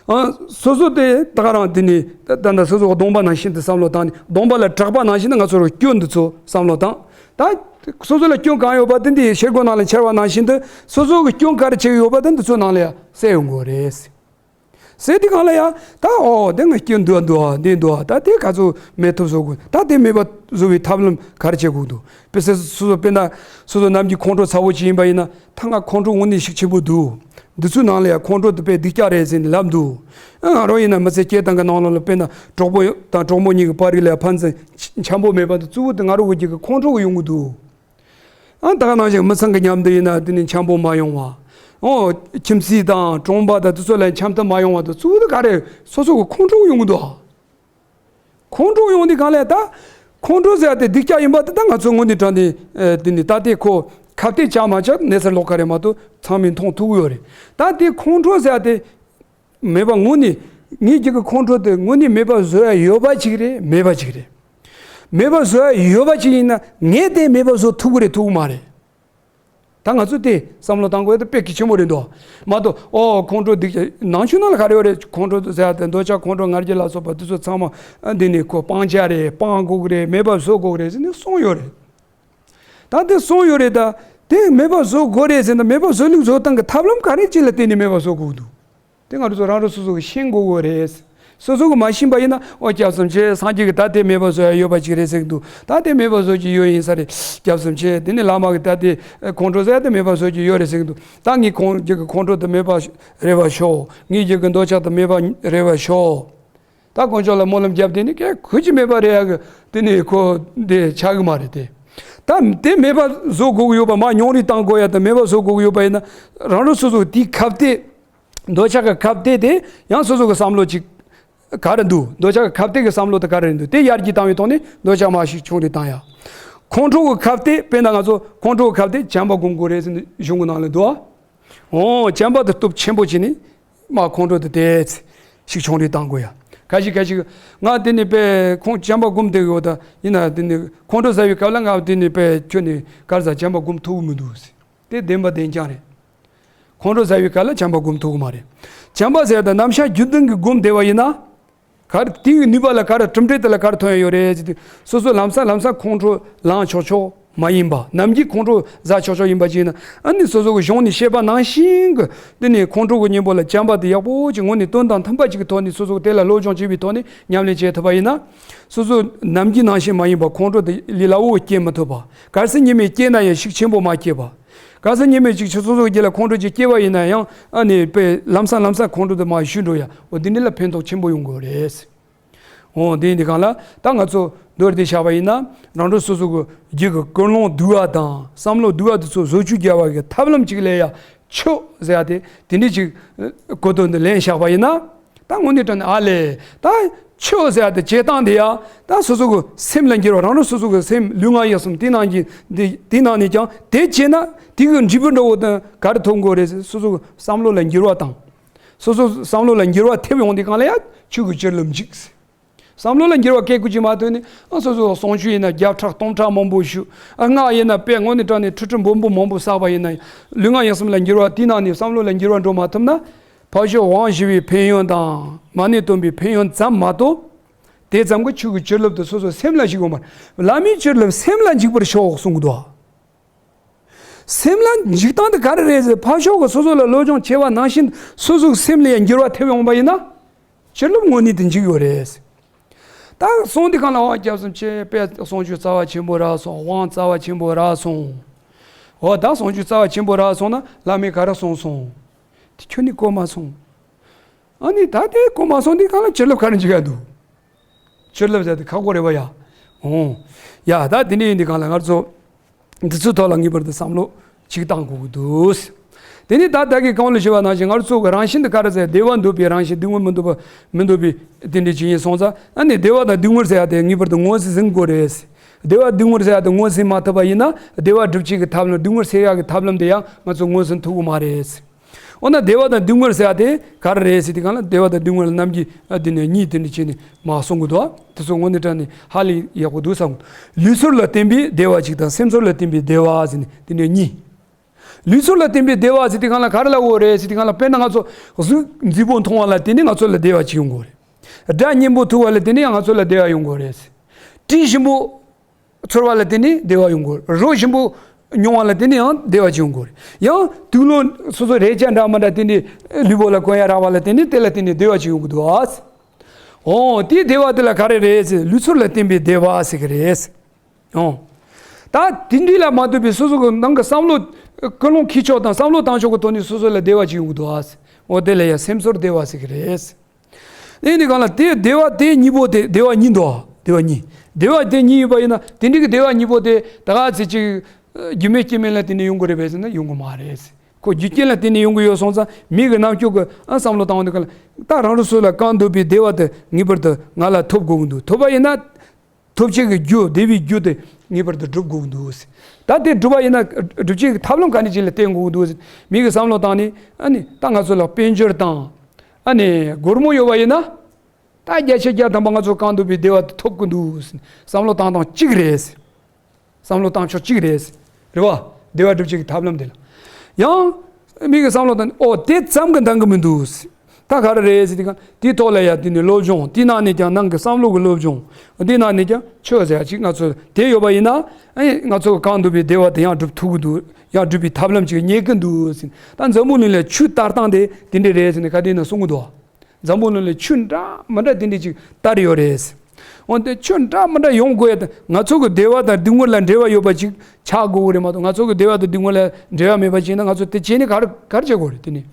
ཨ་སོ་སོ་དེ་ད་ག་རང་དེ་ནི་ད་ད་སོ་སོ་གདོང་པ་ནང་བཞིན་དུ་བསམ་བློ་བཏང་ནས་གདོང་པ་ལ་གྲགས་པ་ནང་བཞིན་དུ་ང་ཚོ་རང་སྐྱོན་འདི་ཚོ་བསམ་བློ་བཏང་། ད་སོ་སོ་ལ་སྐྱོན་གང་ཡོད་པ་དེ་འདི་ཤེལ་སྒོ་ནང་ལ་འཆར་བ་ནང་བཞིན་དུ་སོ་སོ་གི་སྐྱོན་ག་རེ་བྱེད་ཀྱི་ཡོད་པ་དེ་འདི་ཚོ་ནང་ལ་ཡང་གསལ་ཡོང་དགོས་རེད། ཟེར་དུས་གང་ལ་ཡང་ད་ཨོ་དེ་ང་སྐྱོན་འདུག་འདུག་འདི་འདུག་ད་དེ་ག་ཚོད་མེད་ཐུབ་བཟོ་དགོས། ད་དེ་མེད་པ་བཟོ་བའི་ཐབས་ལམ་ག་རེ་བྱེད་དགོས་འདུག་དཔེ་སོ་སོ་དཔེར་ན་སོ་སོ་ནམ་རྒྱུན་ཁོང་ཁྲོ་ཚ་བོ་ཅིག་ཡིན་པ་ཡིན་ན་ད་ང་ཁོང་ཁྲོ་དངོས་གནས་ཤུགས་ཆེན་པོ་འདུག་འདི་ཚོའི་ནང་ལ་ཡང་ཁོང་ཁྲོ་དེ་དཔེ་སྡུག་ཅག་རེད་ཟེར་ནས་ལབ་འདུག་ང་རང་ཡིན་ན་མི་ཚེ་སྐྱེལ་སྟངས་ཀྱི་ནང་ལོགས་ལ་དཔེར་ན་གྲོགས་པོ་དང་གྲོགས་མོ་གཉིས་ཀྱི་བར་རིགས་ལ་ཕན་ཚུན་འཆམ་པོ་མེད་པ་དེ་གཙོ་བོ་དེ་ང་རང་གི་ཁོང་ཁྲོ་གི་ཡོང་གི་འདུག་ཨ་ད་ག་ནང་བཞིན་མི་ཚང་གི་མཉམ་དུ་ཡིན་ན་དེ་ནི་འཆམ་པོ་མ་ཡོང་བ། ཨོ་ཁྱིམ་མཚེས་དང་གྲོང་པ་དང་དེ་ཚོ་ལ་འཆམ་མཐུན་མ་ཡོང་བ་དང་གཙོ་བོ་དེ་ག་རེ་སོ་སོ་གི་ཁོང་ཁྲོ་ཡོང་གི་འདུག་ཁོང་ཁྲོ་ཡོང་དུས་གང་ལ་ད་ཁོང་ཁྲོ་ཟེར་ཡ་དེ་སྡུག་ཅག་ཡིན་པ་དེ་ད་ང་ཚོ་དངོས་གནས་དྲང་གནས་ཨ་དེ་ནི་ད་ལྟའི་ཁོ་ཁ་གཏད་བཅག་མ་བཅག་གནས་ཚུལ་ལོགས་ཀ་རེད་མ་གཏོགས་ཚང་མས་མཐོང་ཐུབ་ཀྱི་ཡོད་རེད། ད་དེ་ཁོང་ཁྲོ་ཟེར་ཡ་དེ། མེད་པ་དངོས་གནས་ངའི་རྒྱུད་ཀྱི་ཁོང་ཁྲོ་དེ་དངོས་གནས་མེད་པ་བཟོ་ཡ་ཡོད་པ་ཅིག་རེད་མེད་པ་ཅིག་རེད། མེད་པ་བཟོ་ཡ་ཡོད་པ་ཅིག་ཡིན་ན་ངས་དེ་མེད་པ་བཟོ་ཐུབ་ཀྱི་རེད་ཐུབ་ཀྱི་མ་རེད། ད་ང་ཚོས་དེ་བསམ་བློ་བཏང་དགོས་ཡ་དེ་དཔེ་གལ་ཆེན་པོ་རེད་འདུག་མ་གཏོགས་ཨོ་ཁོང་ཁྲོ་སྡུག་ཅག་ནང་ཆོས་ནང་ལ་ག་རེ་ཡོད་རེད། ཁོང་ཁྲོ་ཟེར་ཡ་དེ་འདོད་ཆགས་ཁོང་ཁྲོ་ང་རྒྱལ་ལ་སོགས་པ་དེ་ཚོ་ཚང་མ་འདི་ནས་ཁོ་སྤང་བྱ་རེད། སྤང་དགོས་ཀྱི་རེད། མེད་པ་བཟོ་དགོས་ཀྱི་རེད་ཟེར་ནས་གསུངས་ཡོད་རེད། ད་དེ་གསུངས་ཡོད་རེད། ད་དེ་མེད་པ་བཟོ་དགོས་རེད་ཟེར་ན་མེད་པ་བཟོ་ལུགས་བཟོ་སྟངས་ཀྱི་ཐབས་ལམ་ག་རེ་ཅིག་ལ་བརྟེན་ནས་མེད་པ་བཟོ་དགོས་འདུག་དེ་ང་རང་ཚོ་རང་རང་སོ་སོ་གིས་ཤེས་དགོས་ཀྱི་རེད། སོ་སོ་གིས་མ་ཤེས་པ་ཡིན་ན་ཨོ་སྐྱབས་སུ་མཆི། སངས་རྒྱས་ཀྱིས་ད་དེ་མེད་པ་བཟོ་ཡ་ཡོད་པ་ཅིག་རེད་ཟེར་གྱི་འདུག་ད་དེ་མེད་པ་བཟོ་རྒྱུ་ཡོད་ཡིན་ས་རེད། སྐྱབས་སུ་མཆི། དེ་ནས་བླ་མ་གིས་ད་དེ་ཁོང་ཁྲོ་ཟེར་ཡ་དེ་མེད་པ་བཟོ་རྒྱུ་ཡོད་རེད་ཟེར་གྱི་འདུག་ད་ངས་ཁོང་རྒྱུད་ཀྱི་ཁོང་ཁྲོ་དེ་མེད་པ་རེ་བ་ཤོག་ངའི་རྒྱུད་ཀྱི་འདོད་ཆགས་དེ་མེད་པ་རེ་བ་ཤོག་ད་དཀོན་མཆོག་ལ་སྨོན་ལམ་བརྒྱབ་དེ་ནི་གལ་གུད་ཅིག་མེད་པ་རེད་ཡ་གི་དེ་ནི་ཁོ་འདི་ཆགས་གི་མ་རེད་དེ། ད་དེ་མེད་པ་བཟོ་དགོས་ཀྱི་ཡོད་པ་མ་མྱོང་རིས་བཏང་དགོས་ཡ་དང་མེད་པ་བཟོ་དགོས་ཀྱི་ཡོད་པ་ཡིན་ན་རང་རང་སོ་སོ་དེའི་ཁ་གཏད། འདོད་ཆགས་ཀྱི་ཁ་གཏད་དེ་ཡང་སོ་སོ་གི་བསམ་བློ་ཅིག་ག་རེ་འདུག་འདོད་ཆགས་ཀྱི་ཁ་གཏད་ཀྱི་བསམ་བློ་དེ་ག་རེ་འདུག་དེ་ཡར་རྒྱས་བཏང་བའི་ཐོག་ནས་འདོད་ཆགས་མར་ཞིག་ཆུང་རིས་བཏང་ཡ། ཁོང་ཁྲོ་གི་ཁ་གཏད་དཔེར་ན་ང་ཚོ་ཁོང་ཁྲོ་གི་ཁ་གཏད་བྱམས་པ་སྒོམ་དགོས་རེད་ཟེར་ནས་གཞུང་གི་ནང་ལ་འདུག་ཨ། འོ་བྱམས་པ་དེ་སྟོབས་ཆེན་པོ་བྱས་ནས། མ་ཁོང་ཁྲོ་དེ་དེ་ཚེ་ཞིག་ཆུང་རིས་བཏང་དགོས་ཡ། ཁ་ཤས་ཁ་ཤས་ང་དེ་ནི་པས་ཁོང་བྱམས་པ་སྒོམ་བསྡད་ཡོད་ད་ཡིན་ན་དེ་ནི་ཁོང་ཁྲོ་ཟ་བའི་སྐབས་ལ་ང་དེ་ནི་པས་ཁྱོད་ནི་གར་ཟ་བྱམས་པ་སྒོམ་ཐུབ་ཀྱི་མི་འདུག་ཟེར། དེ་བདེན་པ་བདེན་རྐྱང་རེད། ཁོང་ཁྲོ་ཟ་བའི་སྐབས་ལ་བྱམས་པ་སྒོམ་ཐུབ་ཀྱི་མ་རེད། བྱམས་པ་ཟེར་ད་ནམ་ཞག་རྒྱུན་ལྡན་གྱི་སྒོམ་བསྡད་པ་ཡིན་ན། ག་རེ་དེའི་ནུས་པ་ལ་ག་རེ་གྲུབ་འབྲས་དེ་ལ་ག་རེ་ཐོན་ཡོད་རེད་ཟེར་དུས། སོ་སོ་ལམ་སང་ལམ་སང་ཁོང་ཁྲོ་ལངས་ཆོག་ཆོག་མ་ཡིན་པ། ནམ་རྒྱུན་ཁོང་ཁྲོ་ཟ་ཆོག་ཆོག་ཡིན་པ་ཅིག་ཡིན་ན། ཨ་ནི་སོ་སོ་གི་གཞུང་ནས་བཤད་པ་ནང་བཞིན་གི་དེ་ནས་ཁོང་ཁྲོ་གི་གཉེན་པོ་ལ་བྱམས་པ་དེ་ཡག་པོ་ཅིག་ངོས་ནས་དོན་དང་མཐུན་པ་ཅིག་གི་ཐོག་ནས་སོ་སོ་གི་དེ་ལ་སློབ་སྦྱོང་བྱེད་པའི་ཐོག་ནས་ཉམས་ལེན་བྱེད་ཐུབ་པ་ཡིན་ན། སོ་སོ་ནམ་རྒྱུན་ནང་བཞིན་མ་ཡིན་པ་ཁོང་ཁྲོ་དེ་ལས་སླ་བོ་སྐྱེ་མི་ཐུབ་པ། གལ་སྲིད་ཉི་མས་སྐྱེས་ན་ཡང་ཤུགས་ཆེན་པོ་མ་སྐྱེས་པ། གལ་སྲིད་ཉི་མས་ཅིག་ཆུ་སོ་སོ་གི་རྒྱུད་ལ་ཁོང་ཁྲོ་ཅིག་སྐྱེ་བ་ཡིན་ན་ཡང་། ཨ་ནི་དཔེ་ལམ་སང་ལམ་སང་ཁོང་ཁྲོ་དེ་མར་ཞུ་འགྲོ་ཡ། འོ་དེ་འདྲ་ལ་ཕན་ཐོགས་ཆེན་པོ་ཡོང་གི་རེད། འོ་དེ་འདི་གང་ལ་ད་ང་ཚོ་མདོར་བསྡུས་བྱས་པ་ཡིན་ན། རང་གྲོལ་སོ་སོ་གི་རྒྱུད་ཀྱི་ཀུན་སློང་བསྡུ་བ་དང་བསམ་བློ་བསྡུ་བ་དེ་ཚོ་བཟོ་བཅོས་རྒྱག་པ་གི་ཐབས་ལམ་ཅིག་ལ་ཡ་ཆོས་ཟེར་ཡ་དེ་དེ་འདྲ་ཅིག་གོ་དོན་དུ་ལེན་བཞག་པ་ཡིན་ན། ད་དངོས་གནས་དྲང་གནས་ཨ་ལས་ད་ཆོས་ཟེར་ཡ་དེ་བྱེད་སྟངས་དེ་ཡ། ད་སོ་སོ་གི་སེམས་ལ་འགྱུར་བ། རང་རང་སོ་སོ་གི་སེམས་ལུས་ངག་ཡིད་གསུམ་དེ་ནང་གི་དེ་དེ་ནང་ནས་ཀྱང་དེ་བྱས་ན་དེ་གི་འབྲས་བུ་འདྲ་བོ་དང་ག་རེ་ཐོབ་དགོས་རེད་ཟེར། སོ་སོ་གི་བསམ་བློ་ལ་འགྱུར་བ་དང་། སོ་སོ་བསམ་བློ་ལ་འགྱུར་བ་ཐེབས་ཡོང་དུས་གང་ལ་ཡ་ཆོས་ཀྱི་བྱིན་རླབས་འཇིག། བསམ་བློ་ལ་འགྱུར་བ་སྐྱེ་དགོས་ཀྱི་མ་ཐོན་ནས། ཨ་སོ་སོ་གསུང་ཆོས་ཡིན་ན་བརྒྱ་ཕྲག་སྟོང་ཕྲག་མང་པོ་ཞུ། ཨ་སྔགས་ཡིན་ན་དཔེ་དངོས་གནས་དྲང་གནས་ཁྲི་ཁྲི་འབུམ་འབུམ་མང་པོ་བསགས་པ་ཡིན་ན། ལུས་ངག་ཡིད་གསུམ་ལ་འགྱུར་བ་དེ་ནང་ནས་བསམ་བློ་ལ་འགྱུར་བ་འགྲོ་མ་ཐུབ་ན། ཕར་ཕྱོགས་དབང་བཞི་པའི་ཕན་ཡོན་དང་མ་ཎི་བཏོན་པའི་ཕན་ཡོན་ཙམ་མ་གཏོགས། དེ་ཙམ་གྱིས་ཆོས་ཀྱི་བྱིན་རླབས་དེ་སོ་སོའི་སེམས་ལ་ཞིག་ཡོང་མ་རེད། བླ་མའི་བྱིན་རླབས་སེམས་ལ་འཇིག་པར་ཤོག་གསུང་གི་འདུག། སེམས་ལ་འཇིག་སྟངས་དེ་ག་རེ་རེད་ཟེར། ཕར་ཕྱོགས་ཀྱི་སོ་སོ་ལ་སློབ་སྦྱོང་བྱས་པ་ནང་བཞིན་སོ་སོའི་སེམས་ལ་ཡང་འགྱུར་བ་ཐེབས་ཡོང་པ་ཡིན་ན། བྱིན་རླབས་དངོས་གནས་དེ་འཇིག་ཡོད་རེད། ད་གསུང་དེ་གང་ལ་འོ་སྐྱབས་སུ་མཆི། དཔེ་གསུང་ཆོས་རྩ་བ་ཆེན་པོ་རག་སོང་། དབང་རྩ་བ་ཆེན་པོ་རག་སོང་། འོ་ད་གསུང་ཆོས་རྩ་བ་ཆེན་པོ་རག་སོང་ན་བླ་མས་ག་རེ་གསུངས་སོང་། དེ་ཁྱོན་ནས་གོ་མ་སོང་། ཨ་ནི་ད་དེ་གོ་མ་སོང་དུས་གང་ལ་བྱིན་རླབས་ག་རེ་འཇིག་ག་འདུག། བྱིན་རླབས་ཟེར་དེ་ཁག་པོ་རེད་པ་ཡ། འོང་། ཡ་ད་དེ་འདྲ་ཡིན་དུས་གང་ལ་ང་ཚོ་འདི་ཚོའི་ཐོག་ལ་ངེས་པར་དུ་བསམ་བློ་ཅིག་བཏང་དགོས་ཀྱི་འདུག། དེ་ནས་ད་ལྟ་གི་གོང་ལ་ཞུས་པ་ནང་བཞིན་ང་ཚོ་གི་རང་བཞིན་དུ་ག་རེ་ཟེར། བདེ་བ་འདོད་པའི་རང་བཞིན། སྡུག་བསྔལ་མི་འདོད་པ་མི་འདོད་པའི་དེ་འདྲ་ཅིག་ཡིན་སོང་ཙང་། ཨ་ནི་བདེ་བ་དང་སྡུག་བསྔལ་ཟེར་ཡ་དེ་ངེས་པར་དུ་ངོས་ཟིན་དགོས་རེད། བདེ་བ་སྡུག་བསྔལ་ཟེར་ཡ་དེ་ངོས་ཟིན་མ་ཐུབ་པ་ཡིན་ན། བདེ་བ་སྒྲུབ་བྱེད་ཀྱི་ཐབས་ལམ། སྡུག་བསྔལ་སེལ་ཡ་གི་ཐབས་ལམ་དེ་ཡང་ང་ཚོ་ངོས་ཟིན་ཐུབ་ཀྱི་མ་རེད། འོ་ན་བདེ་བ་དང་སྡུག་བསྔལ་ཟེར་ཡ་དེ་ག་རེ་རེད་ཟེར་དུས་གང་ལ། བདེ་བ་དང་སྡུག་བསྔལ་རྣམ་འབྱེད་དེ་ནས་གཉིས་དེ་འདྲ་བྱས་ནས་མར་གསུང་གི་འདུག། དེ་ཚོ་དངོས་གནས་དྲང་གནས་ཧ་ལས་ཡག་པོ་འདུག་བསམ་གི་འདུག། ལུས་ཚོར་ལ་བརྟེན་པའི་བདེ་བ་གཅིག་དང་། སེམས་ཚོར་ལ་བརྟེན་པའི་བདེ་བ་ཟེར་ནས་དེ་འདྲ་གཉིས། ལུས་ཚོར་ལ་བརྟེན་པའི་བདེ་བ་ཟེར་དུས་གང་ལ་ག་རེ་ལབ་དགོས་རེད་ཟེར་དུས་གང་ལ། དཔེར་ན་ང་ཚོ་གཟུགས་མཛེས་པོ་མཐོང་བ་ལ་བརྟེན་ནས་ང་ཚོ་ལ་བདེ་བ་ཅིག་ཡོང་གི་ཡོད་རེད། སྒྲ་སྙན་པོ་ཐོས་པ་ལ་བརྟེན་ནས་ཡང་ང་ཚོ་ལ་བདེ་བ་ཡོང་གི་ཡོད་རེད། དྲི་ཞིམ་པོ་ཚོར་བ་ལ་བརྟེན་ནས་བདེ་བ་ཡོང་གི་ཡོད་རེད། རོ་ཞིམ་པོ་མྱོང་བ་ལ་བརྟེན་ནས་ཡང་བདེ་བ་ཅིག་ཡོང་གི་ཡོད་རེད། ཡང་དུག་སློང་སོ་སོ་རེག་བྱ་འདྲ་མི་འདྲ་དེ་འདྲའི་ལུས་པོ་ལ་གོན་ཡ་རག་པ་ལ་བརྟེན་ནས་དེ་ལ་བརྟེན་ནས་བདེ་བ་ཅིག་ཡོང་གི་འདུག་ཨ། འོ་དེའི་བདེ་བ་དེ་ལ་ག་རེ་རེད་ཟེར། ལུས་ཚོར་ལ་བརྟེན་པའི་བདེ་བ་ཟེར་གི་རེད། འོ། ད་དེ་འདྲ་ལ་མ་ལྟོས་པའི་སོ་སོ་གི་ནང་གི་བསམ་བློ་ཀུན་སློང་འཁྱེར་ཕྱོགས་དང་བསམ་བློ་བཏང་ཕྱོགས་ཀྱི་ཐོག་ནས་སོ་སོ་ལ་བདེ་བ་ཅིག་ཡོང་གི་འདུག་ཨ། འོ་དེ་ལ་ཡང་སེམས་ཚོར་བདེ་བ་ཟེར་གི་རེད། ཨེ་འདི་གང་ལ་དེ་བདེ་བ་དེ་གཉིས་པོ་དེ་བདེ་བ་གཉིས་འདུག། བདེ་བ་གཉིས། བདེ་བ་དེ་གཉིས་ཡོད་པ་ཡིན་ན་དེ་འདྲའི་གི་བདེ་བ་གཉིས་པོ་དེ་ད་ག་ཚོད་ཅིག་རྒྱུ་མེད་རྐྱེན་མེད་ལ་བརྟེན་ནས་ཡོང་གི་རེད་པས་ཟེར་ན་ཡོང་གི་མ་རེད། ཁོ་རྒྱུ་རྐྱེན་ལ་བརྟེན་ནས་ཡོང་གི་ཡོད་སོང་ཙང་། མི་གི་རྣམ་ཅོག་གི་ཨ་བསམ་བློ་བཏང་བ་འདི་གང་ལ་ད་རང་རང་སོ་སོ་ལ་གང་འདོད་པའི་བདེ་བ་དེ་ངེས་པར་དུ་ང་ལ་ཐོབ་དགོས་ཀྱི་འདུག། ཐོབ་པ་ཡིན་ན། ཐོབ་བྱེད་ཀྱི་རྒྱུ། བདེ་བའི་རྒྱུ་དེ་ངེས་པར་དུ་སྒྲུབ་དགོས་ཀྱི་འདུག། ད་དེ་སྒྲུབ་པ་ཡིན་ན་སྒྲུབ་བྱེད་ཀྱི་ཐབས་ལམ་ག་འདྲ་ཅིག་ལ་བརྟེན་དགོས་ཀྱི་འདུག། མི་གི་བསམ་བློ་བཏང་ནས་ཨ་ནི་ད་ང་ཚོ་ལ་དཔལ་འབྱོར་དང་ཨ་ནི་སྒོར་མོ་ཡོད་པ་ཡིན་ན། ད་བརྒྱ་ཆ་བརྒྱ་ཐམ་པ་ང་ཚོ་གང་འདོད་པའི་བདེ་བ་དེ་ཐོབ་ཀྱི་འདུག། བསམ་བློ་བཏང་སྟངས་གཅིག་རེད། བསམ་བློ་བཏང་ཕྱོགས་གཅིག་རེད། རེད་བ། བདེ་བ་སྒྲུབ་བྱེད་ཀྱི་ཐབས་ལམ་དེ་ལ། ཡང་། མི་གི་བསམ་བློ་དང་ཨོ་དེ་ཙམ་གྱིས་འདང་གི་མི་འདུག། ད་ག་རེ་རེད་ཟེར་དུས་གང་དེའི་ཐོག་ལ་ཡ་དེ་ནས་སློབ་སྦྱོང་། དེའི་ནང་ནས་ཀྱང་ནང་གི་བསམ་བློ་གི་སློབ་སྦྱོང་། དེའི་ནང་ནས་ཀྱང་ཆོས་ཟེར་ཡ་ཅིག་ང་ཚོ་དེ་ཡོད་པ་ཡིན་ན། ཨེ་ང་ཚོ་གི་གང་འདོད་པའི་བདེ་བ་དེ་ཡང་སྒྲུབ་ཐུབ་ཀྱི་འདུག། ཡང་སྒྲུབ་པའི་ཐབས་ལམ་ཅིག་རྙེད་ཀྱི་འདུག་ཟེར། ད་འཛམ་བུ་གླིང་ལ་ཆོས་དར་སྟངས་དེ་དེ་འདྲ་རེད་ཟེར་ནས་ག་དེ་ན་གསུང་གི་འདུག། འཛམ་བུ་གླིང་ལ་ཆོས་འདྲ་མི་འདྲ་དེ་འདྲ་ཅིག་དར་ཡོད་རེད། འོན་ཏེ་ཆོས་འདྲ་མི་འདྲ་ཡོང་དགོས་ཡ་དེ་ང་ཚོ་གི་བདེ་བ་དང་སྡུག་བསྔལ་ལ་འབྲེལ་བ་ཡོད་པ་ཅིག་ཆགས་དགོས་ཀྱི་རེད་མ་གཏོགས། ང་ཚོ་གི་བདེ་བ་དང་སྡུག་བསྔལ་ལ་འབྲེལ་བ་མེད་པ་ཅིག་ཡིན་ན་ང་ཚོ་དེ་བྱས་ནས་ག་རེ་ག་རེ་བྱེད་དགོས་རེད། དེ་ནི་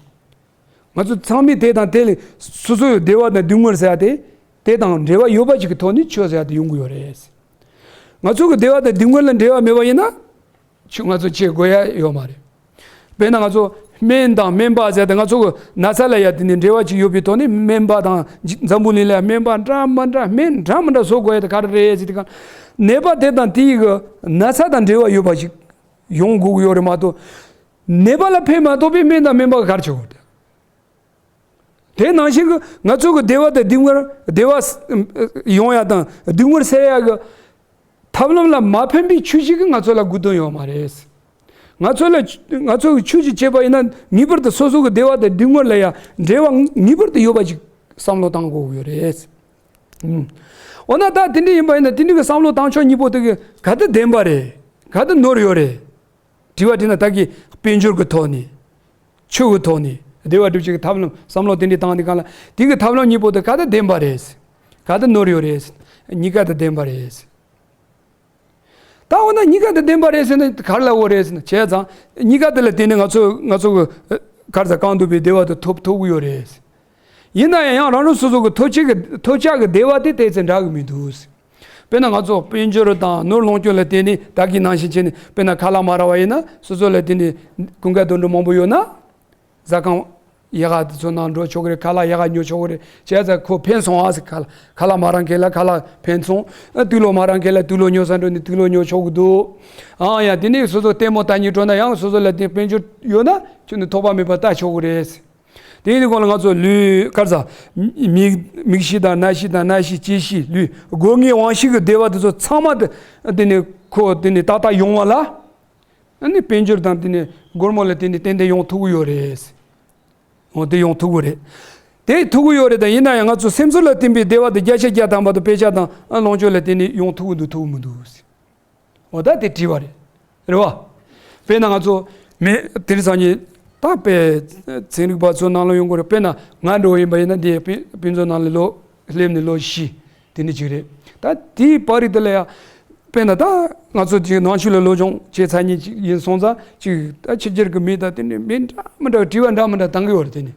ང་ཚོ་ཚང་མས་དེ་དང་དེ་ལས་སོ་སོའི་བདེ་བ་དང་སྡུག་བསྔལ་ཟེར་ཡ་དེ་དེ་དང་འབྲེལ་བ་ཡོད་པ་ཅིག་གི་ཐོག་ནས་ཆོས་ཟེར་ཡ་དེ་ཡོང་གི་ཡོད་རེད། ང་ཚོ་གི་བདེ་བ་དང་སྡུག་བསྔལ་ལ་འབྲེལ་བ་མེད་པ་ཡིན་ན། ཆུ་ང་ཚོ་བྱེད་དགོས་ཡ་ཡོད་མ་རེད། དཔེར་ན་ང་ཚོ་སྨན་དང་སྨན་པ་ཟེར་ཏེ་ང་ཚོ་གི་ན་ཚ་ལ་ཡ་དེ་ནས་འབྲེལ་བ་ཅིག་ཡོད་པའི་ཐོག་ནས་སྨན་པ་དང་འཛམ་བུ་གླིང་ལ་སྨན་པ་འདྲ་མི་འདྲ་སྨན་འདྲ་མི་འདྲ་བཟོ་དགོས་ཡ་དེ་ག་རེ་རེད་ཟེར་དུས་གང་ནད་པ་དེ་དང་དེའི་གི་ན་ཚ་དང་འབྲེལ་བ་ཡོད་པ་ཞིག་ཡོང་དགོས་ཀྱི་ཡོད་རེད་མ་གཏོགས། ནད་པ་ལ་ཕན་མ་ཐོགས་པའི་སྨན་དང་སྨན་པ་གི་ག་རེ་བྱེད་དགོས་རེད། དེ་ནང་བཞིན་གྱི་ང་ཚོ་གི་བདེ་བ་དང་སྡུག་བསྔལ། བདེ་བ་ཡོང་ཡ་དང་སྡུག་བསྔལ་སེལ་ཡ་གི་ཐབས་ལམ་ལ་མ་ཕན་པའི་ཆོས་ཤིག་གིས་ང་ཚོ་ལ་དགོས་དོན་ཡོད་མ་རེད། ང་ཚོ་ལ་ང་ཚོ་གི་ཆོས་ཤིག་བྱེད་པ་ཡིན་ན་ངེས་པར་དུ་སོ་སོ་གི་བདེ་བ་དང་སྡུག་བསྔལ་ལ་ཡ་འབྲེལ་བ་ངེས་པར་དུ་ཡོད་པ་ཅིག་བསམ་བློ་བཏང་དགོས་ཀྱི་ཡོད་རེད། ཨུམ། འོ་ན་ད་དེ་འདྲ་ཡིན་པ་ཡིན་ན་དེ་འདྲ་གི་བསམ་བློ་བཏང་ཕྱོགས་གཉིས་པོ་དེ་གི་ག་དུས་བདེན་པ་རེད། ག་དུས་ནོར་ཡོད་རེད། དྲི་བ་དྲིས་ན་ད་གི་དཔལ་འབྱོར་གི་ཐོག་ནས། ཆོས་གི་ཐོག་ནས་བདེ་བ་སྒྲུབ་བྱེད་ཀྱི་ཐབས་ལམ་བསམ་བློ་དེ་འདྲ་བཏང་དེ་གང་ལ་དེ་གི་ཐབས་ལམ་གཉིས་པོ་དེ་ག་དུས་བདེན་པ་རེད། ག་དུས་ནོར་ཡོད་རེད། གཉིས་ཀ་དུས་བདེན་པ་རེད། ད་འོ་ན་གཉིས་ཀ་དུས་བདེན་པ་རེད་ཟེར་ན་ག་རེ་ལབ་དགོས་རེད་ཟེར་ན། བྱས་ཙང་གཉིས་ཀ་དུས་ལ་བརྟེན་ནས་ང་ཚོ་ང་ཚོ་གི་ག་རེ་ཟ་གང་ཐུབ་པའི་བདེ་བ་དེ་ཐོབ་ཐུབ་ཀྱི་ཡོད་རེད། ཡིན་ན་ཡང་ཡང་རང་རང་སོ་སོ་གི་ཐོབ་བྱེད་ཀྱི་ཐོབ་བྱ་གི་བདེ་བ་དེ་ཏོག་ཙམ་འདྲ་གི་མི་འདུག། དཔེར་ན་ང་ཚོ་དཔལ་འབྱོར་དང་ནོར་ལོངས་སྤྱོད་ལ་བརྟེན་ནས་ད་གིན་ནང་བཞིན་བྱས་ནས། དཔེར་ན་ཁ་ལག་མ་རག་པ་ཡིན་ན་སོ་སོ་ལ་བརྟེན་ནས་ཀུན་དགའ་དོན་གྲུབ་མང་པོ་ཡོད་ན། ཟ་ཁང་ཡག་ག་དེ་ཚོ་ནང་འགྲོ་ཆོག་གི་རེད། ཁ་ལག་ཡག་ག་ཉོ་ཆོག་གི་རེད། བྱས་ཙང་ཁོ་ཕན་སོང་ཨ་ཟེར། ཁ་ལག་ཁ་ལག་མ་རག་མཁན་ལ་ཁ་ལག་ཕན་སོང་། ཨ། དུག་ལོག་མ་རག་མཁན་ལ་དུག་ལོག་ཉོ་ས་འགྲོ་ནས་དུག་ལོག་ཉོ་ཆོག་གི་འདུག། ཨང་། ཡང་དེ་ནས་སོ་སོ་ལྟད་མོ་ལྟ་སྙིང་བྲོ་ན་ཡང་སོ་སོ་ལ་དེ་དཔལ་འབྱོར་ཡོད་ན་ཁྱོན་ནས་ཐོགས་པ་མེད་པར་ལྟ་ཆོག་གི་རེད། དེ་ཡིན་དུས་གང་ལ་ང་ཚོ་ལུས་ག་རེ་ཟ། མིག་མིག་ཤེས་དང་རྣ་ཤེས་དང་སྣ་ཤེས་ལྕེ་ཤེས་ལུས་སྒོ་ལྔའི་དབང་ཤེས་ཀྱི་བདེ་བ་དེ་ཚོ་ཚང་མ་དེ་དེ་ནས་ཁོ་དེ་ནས་ཏག་ཏག་ཡོང་བ་ལ། ཨ་ནི་དཔལ་འབྱོར་དང་དེ་ནས་སྒོར་མོ་ལ་དེ་ནས་ཏན་ཏན་ཡོང་ཐུབ་ཀྱི་ཡོད་རེད། འོ་དེ་ཡོང་ཐུབ་ཀྱི་རེད། དེ་ཐུབ་ཀྱི་ཡོད་རེད། ད་ཡིན་ན་ཡང་ང་ཚོ་སེམས་ཚོར་ལ་བརྟེན་པའི་བདེ་བ་དེ་བརྒྱ་ཆ་བརྒྱ་ཐམ་པ་དེ་དཔེ་ཆ་དང་ལོངས་སྤྱོད་ལ་བརྟེན་ནས་ཡོང་ཐུབ་ཀྱི་འདུག་ཐུབ་ཀྱི་མི་འདུག། འོ་ད་དེ་དྲི་བ་རེད། རེད་བ། དཔེར་ན་ང་ཚོ་མི་དེ་རིང་སང་ཉིན་ད་དཔེ་ཚན་རིག་པ་ཚོ་ནང་ལ་ཡོང་གི་རེད། དཔེར་ན་ང་འདྲ་བོ་ཡིན་པ་ཡིན་ན་འདི་དཔེ་དཔེ་མཛོད་ནང་ལ་ལོ་སླེབས་ནས་ལོ་བཞི་དེ་འདྲ་ཅིག་རེད། ད་དེའི་བར་རི་དེ་ལ་ཡང་དཔེར་ན་ད་ང་ཚོ་ཅིག་ནང་ཆོས་ལ་སློབ་སྦྱོང་བྱས་ཚར་མཁན་ཅིག་ཡིན་སོང་ཙང་ཅིག་ད་ཕྱི་རྒྱལ་གྱི་མི་དང་དེ་འདྲ་མི་འདྲ་མི་འདྲ་དྲི་བ་འདྲ་མི་འདྲ་བཏང་གི་ཡོད་རེད། དེ་ནི།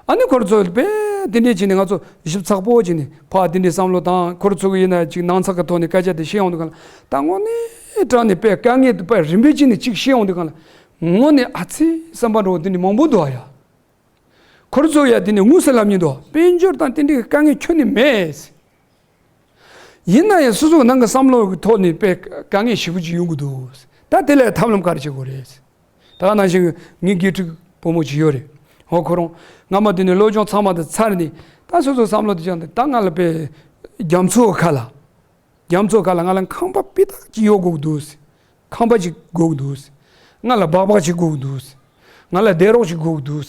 ཨ་ནི་ཁོ་ར་ཚོ་དཔེ་དེ་འདྲས་བྱས་ནས་ང་ཚོ་ཞིབ་ཚགས་པོ་བྱས་ནས་ཕར་དེ་འདྲས་བསམ་བློ་བཏང་། ཁོ་ར་ཚོ་གི་ཡིན་ན་ཅིག་ནང་ཚགས་ཀྱི་ཐོག་ནས་སྐད་ཆ་དེ་བཤད་ཡོང་དུས་གང་ལ་ད་དངོས་གནས་དྲང་གནས་དཔེ་དཀའ་ངལ་དེ་དཔེ་རིམ་པས་བྱས་ནས་ཅིག་བཤད་ཡོང་དུས་གང་ལ་དངོས་གནས་ཨ་ཙི་བསམ་པ་འདྲ་བོ་དེ་འདྲས་མང་པོ་འདུག་ཨ་ཡ། ཁོ་ར་ཚོ་ཡ་དེ་ནས་དངོས་སུ་ལབ་མཁན་འདུག། དཔལ་འབྱོར་དང་དེ་འདྲས་ཀྱི་དཀའ་ངལ་ཁྱོན་ནས་མེད། ཡིན་ན་ཡང་སོ་སོའི་ནང་གི་བསམ་བློ་གི་ཐོག་ནས་དཔེ་དཀའ་ངལ་ཞེ་པོ་ཅིག་ཡོང་གི་འདུག། ད་དེ་ལ་ཐབས་ལམ་ག་རེ་བྱེད་དགོས་རེད། ད་ག་ནང་བཞིན་ངའི་དགེ་ཕྲུག་བུ་མོ་ཅིག་ཡོད་རེད། འོ་ཁོ་རང་སྔ་མ་དེ་ནས་སློབ་སྦྱོང་ཚང་མ་དེ་ཚར་ནས་ད་སོ་སོའི་བསམ་བློ་དེ་བྱུང་སྟེ། ད་ང་ལ་དཔེ་རྒྱ་མཚོ་ཁ་ལ། རྒྱ་མཚོ་ཁ་ལ་ང་ལ་ཁང་པ་སྤུས་དག་ཅིག་ཡོད་དགོས་ཀྱི་འདུག། ཁང་པ་ཅིག་དགོས་ཀྱི་འདུག། ང་ལ་སྦག་སྦག་ཅིག་དགོས་ཀྱི་འདུག། ང་ལ་བསྡད་རོགས་ཅིག་དགོས་ཀྱི་འདུག།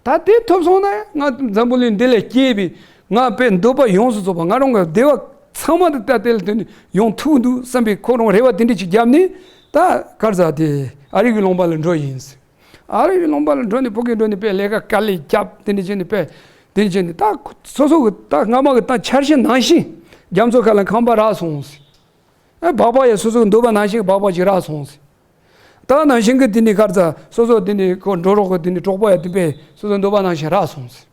ད་དེ་ཐོབ་སོང་ན་ང་འཛམ་བུ་གླིང་འདི་ལ་སྐྱེས་པའི་ང་དཔེ་འདོད་པ་ཡོངས་སུ་རྫོགས་པ། ང་རང་གི་བདེ་བ་ཚང་མ་དེ་ད་དེ་ལ་དེ་ནས་ཡོང་ཐུབ་ཀྱི་འདུག་བསམ་པའི་ཁོ་རང་རེ་བ་དེ་འདྲ་ཅིག་བརྒྱབ་ནས། ད་ག་རེ་ཟ། དེ་ཨ་རི་གི་ལུང་པ་ལ་འགྲོ་ཡིན། ཨ་རི་གི་ལུང་པ་ལ་འགྲོ་ནས་ཕ་གིར་འགྲོ་ནས་དཔེ་ལས་ཀ་དཀའ་ལས་བརྒྱབ། དེ་འདྲ་བྱས་ནས་དཔེ་དེ་འདྲ་བྱས་ནས་ད་སོ་སོ་གི་ད་སྔ་མ་གི་ད་འཆར་གཞི་ནང་བཞིན་རྒྱ་མཚོ་ཁ་ལ་ཁང་པ་རག་སོང་། ཨ། སྦག་སྦག་ཡ་སོ་སོ་གི་འདོད་པ་ནང་བཞིན་གི་སྦག་སྦག་ཅིག་རག་སོང་ཟེར། ད་ནང་བཞིན་གི་དེ་ནས་ག་རེ་ཟ། སོ་སོ་དེ་ནས་ཁོ་འགྲོ་རོགས་གི་དེ་ནས་གྲོགས་པོ་ཡ་དེ་དཔེ་སོ་སོ་འདོད་པ་ནང་བཞིན་རག་སོང་ཟེར།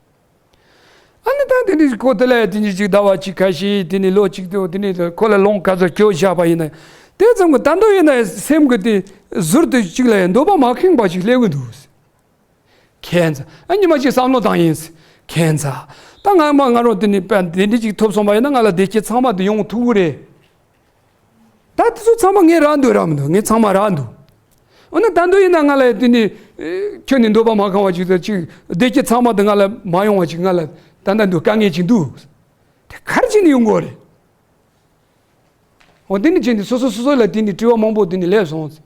ཨ་ནི་ད་དེ་ནས་ཁོ་དེ་ལ་ཡ་དེ་ནས་ཅིག་ཟླ་བ་གཅིག་ཁ་ཤས་དེ་ནས་ལོ་གཅིག་དེ་དེ་ནས་ཁོ་ལ་ལོང་ག་ཚོད་སྐྱོ་བཞག་པ་ཡིན་ན། དེ་ཙམ་གི་ད་འདོད་ཡིན་ན་སེམས་གི་དེ་ཟུར་དུ་གཅིག་ལ་ཡ་འདོད་པ་མ་ཁེངས་པ་ཞིག་སླེབས་གི་འདུག་ཟེར། ཁྱད་མཚར། ཨ། ཉི་མ་གཅིག་བསམ་བློ་བཏང་ཡིན། ཁྱད་མཚར། ད་ང་མ་ང་རང་དེ་ནས་དཔེ་དེ་འདྲ་ཅིག་ཐོབ་སོང་བ་ཡིན་ན་ང་ལ་བདེ་སྐྱིད་ཚང་མ་དེ་ཡོང་ཐུབ་ཀྱི་རེད། ད་དེ་ཚོ་ཚང་མ་ངས་རག་འདུག་རག་མི་འདུག། ངས་ཚང་མ་རག་འདུག། འོ་ན་ད་འདོད་ཡིན་ན་ང་ལ་དེ་ནས་ཨེ་ཁྱོན་ནས་འདོད་པ་མ་ཁེངས་པ་ཅིག་དང་ཅིག་བདེ་སྐྱིད་ཚང་མ་དེ་ང་ལ་མ་ཡོང་བ་ཅིག། ང་ལ་ད་ལྟ་འདུག་དཀའ་ངལ་ཅིག་འདུག། དེ་ག་རེ་བྱས་ནས་ཡོང་དགོས་རེད། འོ་དེ་འདྲ་བྱས་ནས་སོ་སོ་སོ་སོ་ལ་དེ་འདྲའི་དྲི་བ་མང་པོ་དེ་འདྲ་སླེབས་སོང་།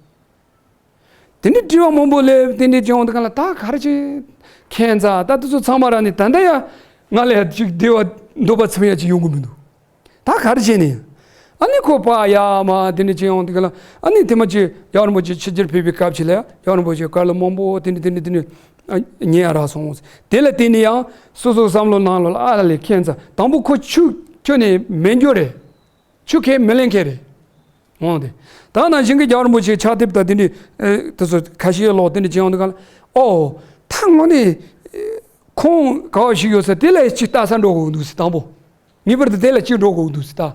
དེ་འདྲའི་དྲི་བ་མང་པོ་སླེབས། དེ་འདྲ་བྱུང་དུས་གང་ལ་ད་ག་རེ་བྱེད། ཁྱད་མཚར། ད་དེ་ཚོ་ཚང་མ་རག་ནས་ད་ལྟ་ཡ་ང་ལ་ཡ་ཅིག་བདེ་བ་འདོད་པ་ཚིམ་ཡ་ཅིག་ཡོང་གི་མི་འདུག། ད་ག་རེ་བྱས་ནས། ཨ་ནི་ཁོ་པ་ཡ་མ་དེ་འདྲ་བྱས་ཡོང་དུས་གང་ལ། ཨ་ནི་དེ་མ་ཅིག་རྒྱལ་བ་རིན་པོ་ཆེ་ཕྱི་རྒྱལ་ཕེབས་པའི་སྐབས་ཅིག་ལ་ཡ་རྒྱལ་བ་རིན་པོ་ཆེ་ག་ལ་མང་པོ་དེ་འདྲ་དེ་འདྲ་དེ་འདྲ་ཉན་ཡ་རག་སོང་། དེ་ལ་བརྟེན་ནས་ཡང་སོ་སོའི་བསམ་བློ་ནང་ལོགས་ལ་ཨ་ལ་ལས་ཁྱད་མཚར། དང་པོ་ཁོ་ཆུ་ཁྱོན་ནས་མེད་འགྱོ་རེད། ཆུ་ཁས་མི་ལེན་མཁན་རེད། འོང་དེ། ད་ནང་བཞིན་གྱི་རྒྱལ་བ་རིན་པོ་ཆེ་ཕྱག་དེབ་དང་དེ་འདྲའི་ཨེ་དེ་ཚོ་ཁ་ཤས་ཀློག་དེ་འདྲ་བྱེད་ཡོང་དུས་གང་ལ། ཨོ། ད་དངོས་གནས་ཨེ་ཁུངས་ག་བ་ཞིག་ཡོད་ས་དེ་ལ་ཅིག་ལྟ་ས་འགྲོ་དགོས་འདུག་ཟེར། དང་པོ་ངེས་པར་དུ་དེ་ལ་ཅིག་འགྲོ་དགོས་འདུག་ཟེར་ད།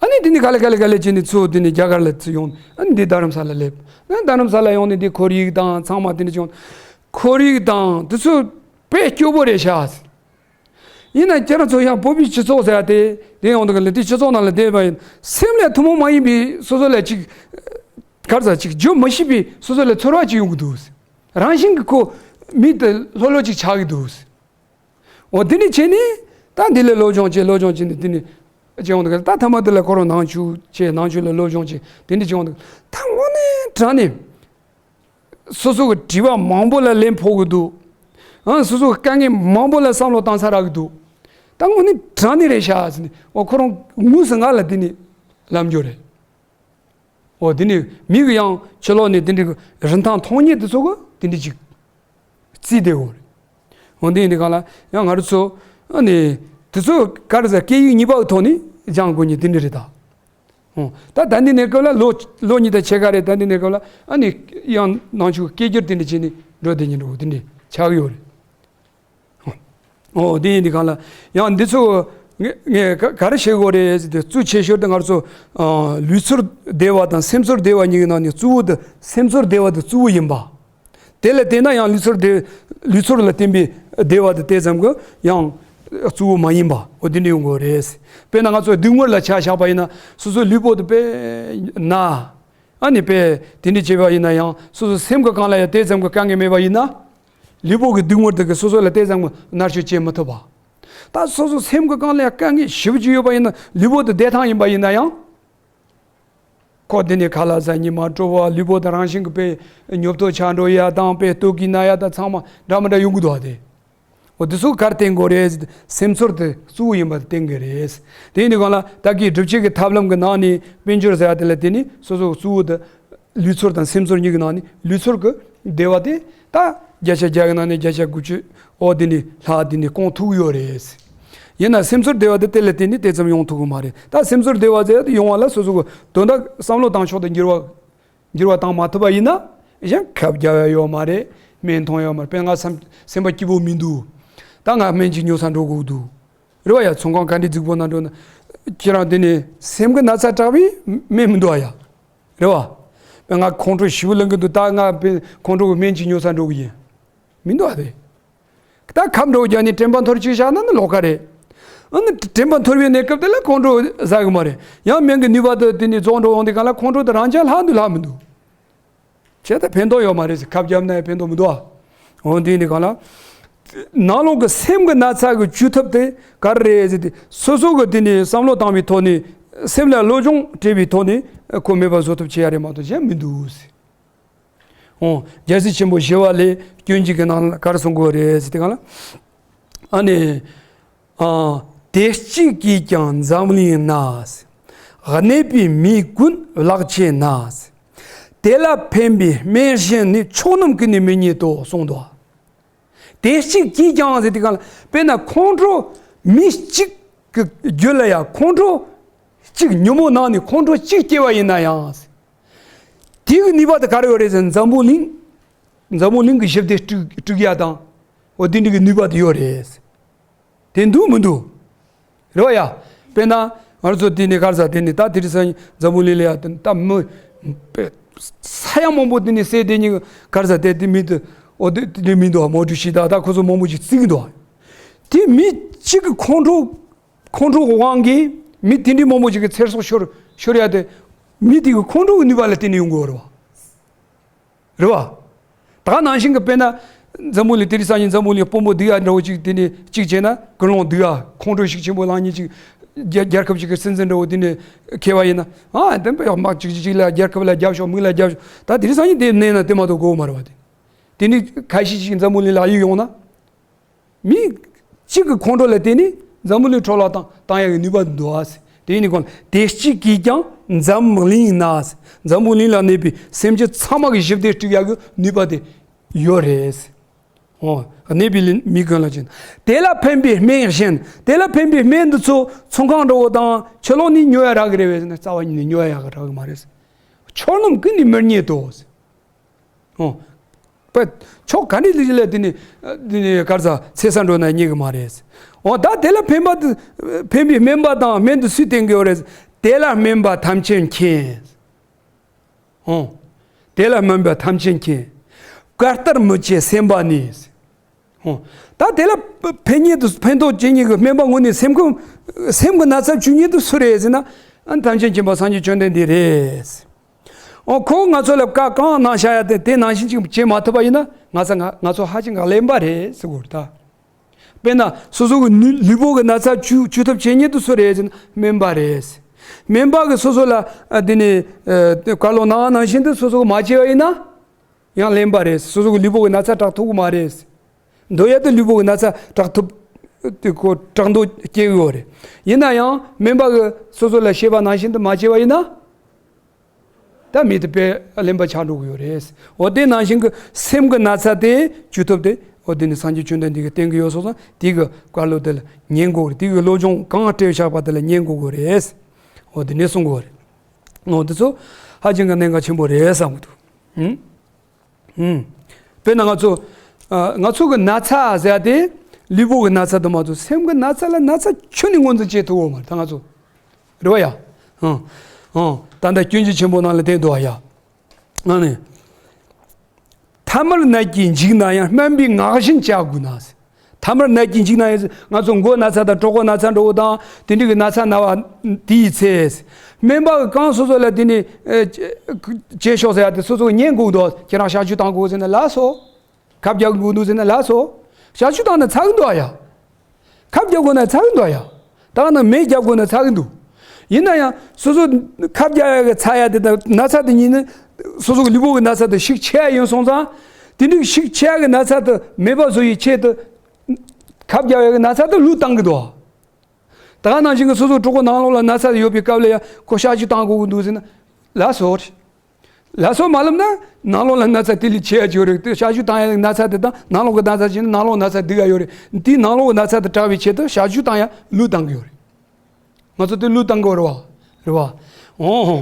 ཨ་ནི་དེ་ནས་ག་ལེ་ག་ལེ་ག་ལེ་བྱས་ནས་ཚུར་དེ་ནས་རྒྱ་གར་ལ་ཚུར་ཡོང་། ཨ་ནི་འདི་རྡ་རམ་ས་ལ་སླེབས། ཨ་ནི་རྡ་རམ་ས་ལ་ཡོང་ནས་འདི་ཁོར་ཡུག་དང་ཚང་མ་དེ་འདྲ་བྱུང་། ཁོར་ཡུག་དང་དེ་ཚོ་དཔེ་སྐྱོ་པོ་རེད་ཤག། ཡིན་ན་ཁྱེད་རང་ཚོ་ཡང་བོད་པའི་སྤྱི་ཚོགས་ཟེར་ཡ་དེ་དེ་ཡོང་དུས་ག་ལ། དེ་སྤྱི་ཚོགས་ནང་ལ་བསྡད་པ་ཡིན། སེམས་ལ་ཐུན་མོང་མ་ཡིན་པའི་སོ་སོ་ལ་ཅིག་ག་རེ་ཟ། ཅིག་བརྗོད་མི་ཤེས་པའི་སོ་སོ་ལ་ཚོར་བ་ཅིག་ཡོང་གི་འདུག། རང་བཞིན་གྱི་ཁོ་མི་དེ་ལྷོད་ལྷོད་ཅིག་ཆགས་ཀྱི་འདུག། འོ་དེ་འདྲ་བྱས་ནས་ད་འདི་ལ་སློབ་སྦྱོང་བྱས། སློབ་སྦྱོང་བྱས་ནས་དེ་འདྲ་བྱས་ཡོང་དུས་ག་ལ། ད་ཐ་མ་དེ་ལ་ཁོ་རང་ནང་ཆོས་བྱས། ནང་ཆོས་ལ་སློབ་སྦྱོང་བྱས། དེ་འདྲ་བྱས་ཡོང་དུས་ད་དངོས་གནས་དྲང་གནས། སོ་སོ་གི་དྲི་བ་མང་པོ་ལ་ལན་ཕོག་གི་འདུག། ཨང་། སོ་སོ་གི་དཀའ་ངལ་མང་པོ་ལ་བསམ་བློ་བཏང་ས་རག་གི་འདུག། ད་དངོས་གནས་དྲང་གནས་རེད་ཤག་ཟེར་ནས། འོ་ཁོ་རང་དངོས་སུ་ང་ལ་དེ་ནས་ལབ་རྒྱུ་རེད། འོ་དེ་ནས་མི་གི་ཡང་ཕྱི་ལོགས་ནས་དེ་འདྲའི་རིན་ཐང་མཐོང་མཁན་དེ་ཚོ་གི་དེ་འདྲ་ཅིག་རྩིས་བསྡད་ཡོད་རེད། འོ་དེ་ཡིན་དུས་གང་ལ་ཡང་ང་རང་ཚོ་ཨ་ནི་དེ་ཚོ་ག་རེ་ཟེར། སྐད་ཡིག་གཉིས་པ་གི་ཐོག་ནས་སྦྱང་དགོས་མཁན་དེ་འདྲ་རེད་ད། འོ་ད་ད་འདི་ནས་སྐབས་ལ་ལོ་ལོ་གཉིས་དང་ཕྱེད་ཀ་རེད། ད་འདི་ནས་སྐབས་ལ་ཨ་ནི་ཡང་ནང་ཆོས་སྐད་སྒྱུར་དེ་འདྲ་བྱས་ནས་འགྲོ་བསྡད་མཁན་འདྲ་བོ་དེ་འདྲ་ཆགས་ཀྱི་ཡོད་རེད། འོ་དེ་ཡིན་དུས་གང་ལ་ཡང་འདི་ཚོ་ངས་ངས་ག་ག་རེ་བྱེད་དགོས་རེད་ཟེར་དུས། གཙོ་ཆེ་ཤོས་དེ་ང་ཚོ་ཨ་ལུས་ཚོར་བདེ་བ་དང་སེམས་ཚོར་བདེ་བ་གཉིས་ཀྱི་ནང་ནས་གཙོ་བོ་དེ་སེམས་ཚོར་བདེ་བ་དེ་གཙོ་བོ་ཡིན་པ། དེ་ལ་བརྟེན་ན་ཡང་ལུས་ཚོར་བདེ་ལུས་ཚོར་ལ་བརྟེན་པའི་བདེ་བ་དེ་དེ་ཙམ་གྱི་ཡང་གཙོ་བོ་མ་ཡིན་པ། འོ་དེ་འདྲ་ཡོང་དགོས་རེད། དཔེར་ན་ང་ཚོ་སྡུག་བསྔལ་ལ་ཆ་བཞག་པ་ཡིན་ན། སོ་སོའི་ལུས་པོ་དེ་དཔེ་ན། ཨ་ནི་དཔེ་དེ་འདྲ་བྱས་པ་ཡིན་ན་ཡང་། སོ་སོའི་སེམས་ཀྱི་སྒང་ལ་ཡང་དེ་ཙམ་གྱི་དཀའ་ངལ་མེད་པ་ཡིན་ན། ལུས་པོ་གི་སྡུག་བསྔལ་དེ་གིས་སོ་སོ་ལ་དེ་ཙམ་གྱི་མནར་གཅོད་བྱེད་མི་ཐུབ་པ། ད་སོ་སོ་སེམས་ཀྱི་སྒང་ལ་ཡང་དཀའ་ངལ་ཞེ་པོ་ཅིག་ཡོད་པ་ཡིན་ན། ལུས་པོ་དེ་བདེ་ཐང་ཡིན་པ་ཡིན་ན་ཡང་། ཁོ་དེ་ནས་ཁ་ལག་ཟ་ཉི་མ་དཀྲོལ་བ། ལུས་པོ་དེ་རང་བཞིན་གྱིས་དཔེ་ཉོབ་ཏོ་ཆགས་འགྲོ་ཡ་དང་། དཔེ་སྟོད་ཀྱི་ན་ཡ་དང་། ཚང་མ་འདྲ་མི་འདྲ་ཡོང་གི་འདུག་ཨ། དེ་འོ་དེ་ཚོ་ག་རེ་བསྟེན་དགོས་རེད་ཟེར་དུས། སེམས་ཚོར་དེ་གཙོ་བོ་ཡིན་པ་དེ་བསྟེན་དགོས་རེད། དེ་ཡིན་དུས་གང་ལ་ད་གིན་སྒྲུབ་བྱེད་ཀྱི་ཐབས་ལམ་གྱི་ནང་ནས་དཔལ་འབྱོར་ཟེར་ཡ་དེ་ལ་བརྟེན་ནས་སོ་སོ་གཙོ་བོ་དེ་ལུས་ཚོར་དང་སེམས་ཚོར་གཉིས་ཀྱི་ནང་ནས་ལུས་ཚོར་གྱི་བདེ་བ་དེ་ད་བརྒྱ་ཆ་བརྒྱ་གི་ནང་ནས་བརྒྱ་ཆ་དགུ་བཅུ། འོ་དེ་ནས་ལྷག་དེ་ནས་སྐོང་ཐུབ་ཀྱི་ཡོད་རེད། ཡིན་ན་སེམས་ཚོར་བདེ་བ་དེ་དེ་ལ་བརྟེན་ནས་དེ་ཙམ་ཡོང་ཐུབ་ཀྱི་མ་རེད། ད་སེམས་ཚོར་བདེ་བ་ཟེར་ཡ་དེ་ཡོང་བ་ལ་སོ་སོ་གི་དོན་དག་བསམ་བློ་བཏང་ཕྱོགས་དེ་འགྱུར་བ་འགྱུར་བ་བཏང་མ་ཐུབ་པ་ཡིན་ན། གཞན་ཁབ་རྒྱག་ཡ་ཡོད་མ་རེད། སྨན་འཐུང་ཡ་ཡོད་མ་རེད། དཔེར་ན་ང་སེམས་སེམས་པ་སྐྱིད་པོ་མི་འདུག་ད་ང་སྨན་ཅིག་ཉོ་ས་འགྲོ་དགོས་འདུག་རེད་བ་ཡ། ཚོང་ཁང་ག་འདྲའི་རྫིག་པོ་ན་འགྲོ་ན། ཁྱེད་རང་དེ་ནས་སེམས་ཀྱི་ན་ཚ་དྲག་པའི་སྨན་མི་འདུག་ཨ་ཡ། རེད་བ། དཔེར་ང་ཁོང་ཁྲོ་ཞེ་པོ་ལངས་གི་འདུག་ད་ང་དཔེ་ཁོང་ཁྲོ་གི་སྨན་ཅིག་ཉོ་ས་འགྲོ་གི་ཡིན། མི་འདུག་ཨ་རེད། ད་ཁབ་འགྲོ་རྒྱག་ནས་དྲན་པ་འཐོར་ཅིག་བཞག་ན་ནི་ལོགས་ཀ་རེད། ཨ་ནི་དྲན་པ་འཐོར་བའི་གནས་སྐབས་དེ་ལ་ཁོང་ཁྲོ་ཟ་གི་མ་རེད། ཡང་སྨན་གྱི་ནུས་པ་དེ་དེ་ནས་རྫོགས་འགྲོ་འོང་དུས་གང་ལ་ཁོང་ཁྲོ་དེ་རང་འཇགས་ལྷག་འདུག་ལྷག་མི་འདུག་བྱས་ད་ཕན་ཐོགས་ཡོད་མ་རེད་ཟེར། ཁབ་བརྒྱབ་ན་ཡང་ཕན་ཐོགས་མི་འདུག་ཨ། འོ་དེ་ནི་གང་ལ། ནང་ལོགས་ཀྱི་སེམས་ཀྱི་ན་ཚ་གི་བཅོས་ཐབས་དེ་ག་རེ་རེད་ཟེར་ཏེ། སོ་སོ་གི་དེ་ནས་བསམ་བློ་བཏང་བའི་ཐོག་ནས། སེམས་ལ་བློ་སྦྱོང་སྤྲད་པའི་ཐོག་ནས་ཁོ་མེད་པ་བཟོ་ཐབས་བྱེད་ཡ་རེད་མ་གཏོགས་གཞན་མི་འདུག་ཟེར། འོ། རྒྱལ་སྲས་ཆེན་པོ་ཞི་བ་ལྷས་སྐྱོན་བརྗོད་ཀྱི་ནང་ལ་ག་རེ་གསུང་གི་ཡོད་རེད་ཟེར་དུས་གང་ལ། ཨ་ནི། ཨ། བདེ་སྐྱིད་ཀྱིས་ཀྱང་འཛམ་གླིང་ན། གནས་པའི་མི་ཀུན་བརླག་བྱེད་ན། དེ་ལ་ཕན་པའི་སྨན་གཞན་ནི། ཆོས་རྣམས་ཀུན་ནི་མི་རྙེད་དོ་གསུངས་འདུག་བདེ་སྐྱིད་ཀྱིས་ཀྱང་ཟེར་དུས་གང་ལ། དཔེར་ན་ཁོང་ཁྲོ། མི་གཅིག་གི་རྒྱུད་ལ་ཡང་ཁོང་ཁྲོ་གཅིག་ཉོན་མོངས་ནང་ནས་ཁོང་ཁྲོ་གཅིག་སྐྱེ་བ་ཡིན་ན་ཡང་། དེ་གི་ནུས་པ་དེ་ག་རེ་ཡོད་རེད་ཟེར་ན། འཛམ་བུ་གླིང་། འཛམ་བུ་གླིང་གི་ཞི་བདེ་དཀྲུག་དཀྲུག་ཡ་དང་། འོ་དེ་འདྲ་གི་ནུས་པ་དེ་ཡོད་རེད། དེ་འདུག་མི་འདུག་རེད་བ་ཡ། དཔེར་ན་ང་ཚོ་དེ་ནས་ག་རེ་ཟེར། དེ་ནས་ད་དེ་རིང་སང་ཉིན་འཛམ་བུ་གླིང་ལ་ཡ་དེ་ད་མི་ས་ཡ་མང་པོ་དེ་ནས་བསད་དེ་ཉིན་ག་རེ་ཟེར། དེ་དེ་མི་དེ། འོ་དེ་དེ་མི་འདུག་མའོ་ཀྲུའུ་ཞི་དང་ད་ཁོ་ཚོ་མང་པོ་ཞིག་བརྩི་གི་འདུག་དེ་མི་གཅིག་གི་ཁོང་ཁྲོ་ཁོང་ཁྲོ་གི་དབང་གིས་མི་དེ་འདྲའི་མང་པོ་ཞིག་གི་ཚེ་སྲོག་ཤོར་ཤོར་ཡ་དེ། མི་དེ་གི་ཁོང་ཁྲོ་གི་ནུས་པ་ལ་བརྟེན་ནས་ཡོང་གི་ཡོད་རེད་བ། རེད་བ། ད་ག་ནང་བཞིན་གྱི་དཔེར་ན། འཛམ་བུ་གླིང་དེ་རིང་སང་ཉིན་འཛམ་བུ་གླིང་དཔོན་པོ་སྡུག་ཡ་འདྲ་བོ་ཅིག་དེ་ནས་གཅིག་བྱས་ན། ཀུན་སློང་སྡུག་ཡ་ཁོང་ཁྲོ་ཤུགས་ཆེན་པོ་ལངས་མཁན་ཅིག་རྒྱ་རྒྱལ་ཁབ་ཅིག་གི་སྲིད་འཛིན་འདྲ་བོ་དེ་ནས་འཁེལ་བ་ཡིན་ན། ཨ་དེ་དཔེ་དམག་ཅིག་ཅིག་ཅིག་ལ་རྒྱལ་ཁབ་ལ་རྒྱབ་ཤོག་མི་ལ་རྒྱབ་ཤོག་ད་དེ་རིང་སང་ཉིན་དེ་གནས་ན་དེ་མ་གཏོགས་དགོས་མ་རེད་བ་དེ། དེ་ནས་ཁ་ཤས་ཅིག་འཛམ་བུ་གླིང་ལ་གཡུག་ཡོང་ན། མི་གཅིག་གི་ཁོང་ཁྲོ་ལ་བརྟེན་ནས་འཛམ་བུ་གླིང་འཕྲོ་བརླག་བཏང་བཏང་ཡག་གི་ནུས་པ་འདུག་ཨ་ཟེར། དེ་ཡིན་ནི་གང་ལ། བདེ་སྐྱིད་ཀྱིས་ཀྱང་འཛམ་གླིང་ན་ཟེར། འཛམ་བུ་གླིང་ལ་གནས་པའི་སེམས་ཅན་ཚང་མ་གི་ཞི་བདེ་སྒྲུབ་ཡག་གི་ནུས་པ་དེ་ཡོད་རེད་ཟེར། འོ། གནས་པའི་མི་ཀུན་ལ་བྱིན། དེ་ལ་ཕན་པའི་སྨན་གཞན། དེ་ལ་ཕན་པའི་སྨན་འདི་ཚོ་ཚོང་ཁང་འདྲ་བོ་དང་ཕྱི་ལོགས་ནས་ཉོ་ཡ་རག་གི་རེད་བས་ཟེར་ན། རྩ་བ་ཉིད་ནས་ཉོ་ཡ་ཡག་གི་རག་གི་མ་རེད་ཟེར། ཆོས་རྣམས་ཀུན་ནི་མི་རྙེད་དོ་ཟེར། ཨོ། པ། ཆོས་ག་འདྲ་ལས་ལས་དེ་ནི་དེ་ནི་ག་རེ་ཟ། ཚེ་ས་འགྲོ་ན་རྙེད་གི་མ་རེད། ཨོ་ད་དེ་ལ་ཕན་པ་དེ་ཕན་པའི་སྨན་པ་དང་སྨན་དེ་སུས་བསྟེན་གི་ཡོད་རེད། དེ་ལ་སྨན་པ་ཐམས་ཅད་མཁྱེན། ཨོ། དེ་ལ་སྨན་པ་ཐམས་ཅད་མཁྱེན། བཀའ་ལྟར་མི་བྱེད་སེམས་པ་ནི། ཨོ། ད་དེ་ལ་ཕན་ཉེ་དུ་ཕན་ཐོགས་ཅན་ཉིད་ཀྱི་སྨན་པ་དངོས་གནས་སེམས་ཁམས་སེམས་ཀྱི་ན་ཚ་བཅོས་མཁན་དེ་སུ་རེད་ཟེར་ན། ཨ་ཐམས་ཅད་མཁྱེན་པ་སངས་རྒྱས་བཅོམ་ལྡན་འདས་རེད། ཨོ་ཁོ་ང་ཚོ་ལ་བཀའ་གང་གནང་བཞག་ཡ་དེ་དེ་ནང་བཞིན་ཅིག་བྱེད་མ་ཐུབ་པ་ཡིན་ན་ང་ཚ་ང་ང་ཚོ་ཧ་ཅང་གི་གླེན་པ་རེད་ཟེར་དགོས་རེད་ད། དཔེར་ན་སོ་སོ་གི་ནུས་ལུས་པོ་གི་ན་ཚ་བཅོས་བཅོས་ཐབས་བྱེད་མཁན་དེ་སུ་རེད་ཟེར་ན་སྨན་པ་རེད། སྨན་པ་གི་སོ་སོ་ལ་ཨ་དེ་ནས་ཨ་བཀའ་སློབ་གནང་ནང་བཞིན་དུ་སོ་སོ་གི་མ་བྱས་པ་ཡིན་ན། ཡང་གླེན་པ་རེད། སོ་སོ་གི་ལུས་པོ་གི་ན་ཚ་དྲག་ཐུབ་ཀྱི་མ་རེད། འདོད་ཡ་དེ་ལུས་པོ་གི་ན་ཚ་དྲག་ཐུབ་ དེ་ཁོ་སྐྲག་འདོད་སྐྱེ་གི་ཡོད་རེད། ཡིན་ན་ཡང་སྨན་པ་གི་སོ་སོ་ལ་བཤད་པ་ནང་བཞིན་དུ་མ་བྱས་པ་ཡིན་ན། ད་མི་དེ་དཔེ་གླེན་པ་ཆགས་འགྲོ་གི་ཡོད་རེད། འོ་དེ་ནང་བཞིན་གྱི་སེམས་ཀྱི་ན་ཚ་དེ་བཅོས་ཐབས་དེ་འོ་དེ་ནི་སངས་རྒྱས་བཅོམ་ལྡན་འདས་ཀྱིས་བསྟན་གྱི་ཡོད་སོང་ཙང་དེ་གི་བཀའ་སློབ་དེ་ལ་ཉན་དགོས་རེད། དེ་གི་སློབ་སྦྱོང་གང་སྤྲད་བཞག་པ་དེ་ལ་ཉན་དགོས་གི་རེད། འོ་དེ་ནས་གསུང་གི་ཡོད་རེད། འོ་དེ་ཚོ་ཧ་ཅང་གི་གནད་འགག་ཆེན་པོ་རེད་བསམ་གི་འདུག་ཧུམ། ཧུམ། དཔེར་ན་ང་ཚོ་ཨ་ང་ཚོ་གི་ན་ཚ་ཟེར་ཡ་དེ་ལུས་པོ་གི་ན་ཚ་དེ་མ་གཏོགས་སེམས་ཀྱི་ན་ཚ་ལ་ན་ཚ་ཁྱོན་ནས་ངོས་འཛིན་བྱེད་ཐུབ་ཡོད་མ་རེད་ད་ང་ཚོ། རེད་བ་ཡ། ཨང་། ཨང་། ད་ལྟ་སྐྱོན་བརྗོད་ཆེན་པོ་ནང་ལ་བསྟན་འདུག་བ་ཡ། ཨ་ནི། ཐ་མལ་ནད་ཀྱིས་འཇིགས་ན་ཡང་སྨན་པའི་ངག་བཞིན་བྱ་དགོས་ན། ཐ་མལ་ནད་ཀྱིས་འཇིགས་ན་ཡང་ང་ཚོ་མགོ་ན་ཚ་དང་གྲོད་ཁོག་ན་ཚ་འདྲ་བོ་དང་དེ་འདྲ་གི་ན་ཚ་ན་བ་དེའི་ཚེ། སྨན་པ་གི་གང་སོ་སོ་ལ་དེ་ནི་ཨེ་བྱེད་ཤོག་ཟེར་ཡ་དེ་སོ་སོ་གི་ཉན་དགོས་འདུག་ཁྱེད་རང་གཤག་བཅོས་བཏང་དགོས་ཟེར་ན་ལགས་སོ། ཁབ་རྒྱག་དགོས་འདུག་ཟེར་ན་ལགས་སོ། གཤག་བཅོས་བཏང་ན་ཚ་གི་འདུག་ཨ་ཡ། ཁབ་རྒྱག་དགོས་ན་ཚ་གི་འདུག་ཨ་ཡ། ད་ནི་མེ་རྒྱག་དགོས་ན་ཚ་གི་འདུག་ཡིན་ན་ཡང་སོ་སོ་ཁབ་རྒྱག་ཡ་གི་ཚ་ཡ་དེ་དང་ན་ཚ་དེ་གཉིས་ནི་སོ་སོ་གི་ལུས་པོ་གི་ན་ཚ་དེ་ཤུགས་ཆེ་ཡ་ཡིན་སོང་ཙང་། དེ་འདྲའི་ཤུགས་ཆེ་ཡ་གི་ན་ཚ་དེ་མེད་པ་བཟོ་ཡི་ཆེད་དུ་ཁབ་རྒྱག་ཡ་གི་ན་ཚ་དེ་བློས་བཏང་གི་འདུག་ད་ག་ནང་བཞིན་གྱི་སོ་སོ་གྲོད་ཁོག་ནང་ལོགས་ལ་ན་ཚ་ཡོད་པའི་སྐབས་ལ་ཡང་ཁོ་གཤག་བཅོས་བཏང་དགོས་ཀྱི་འདུག་ཟེར་ན་ལགས་སོ། ལགས་སོ་མ་ལབ་ན་ནང་ལོགས་ལ་ན་ཚ་དེ་ལས་ཆེ་ཡ་ཅིག་ཡོད་རེད་དེ་གཤག་བཅོས་བཏང་ཡ་ན་ཚ་དེ་དང་ནང་ལོགས་ཀྱི་ན་ཚ་ཅིག་ནི་ནང་ལོགས་ན་ཚ་སྡུག་ཡ་ཡོད་རེད། དེའི་ནང་ལོགས་ཀྱི་ན་ཚ་དེ་དྲག་པའི་ཆེད་དུ་གཤག་བཅོས་བཏང་ཡ་བློས་བཏང་གི་ཡོད་རེད། ང་ཚོ་དེ་བློས་བཏང་དགོས་རེད་བ། རེད་བ། འོ་ཧོ།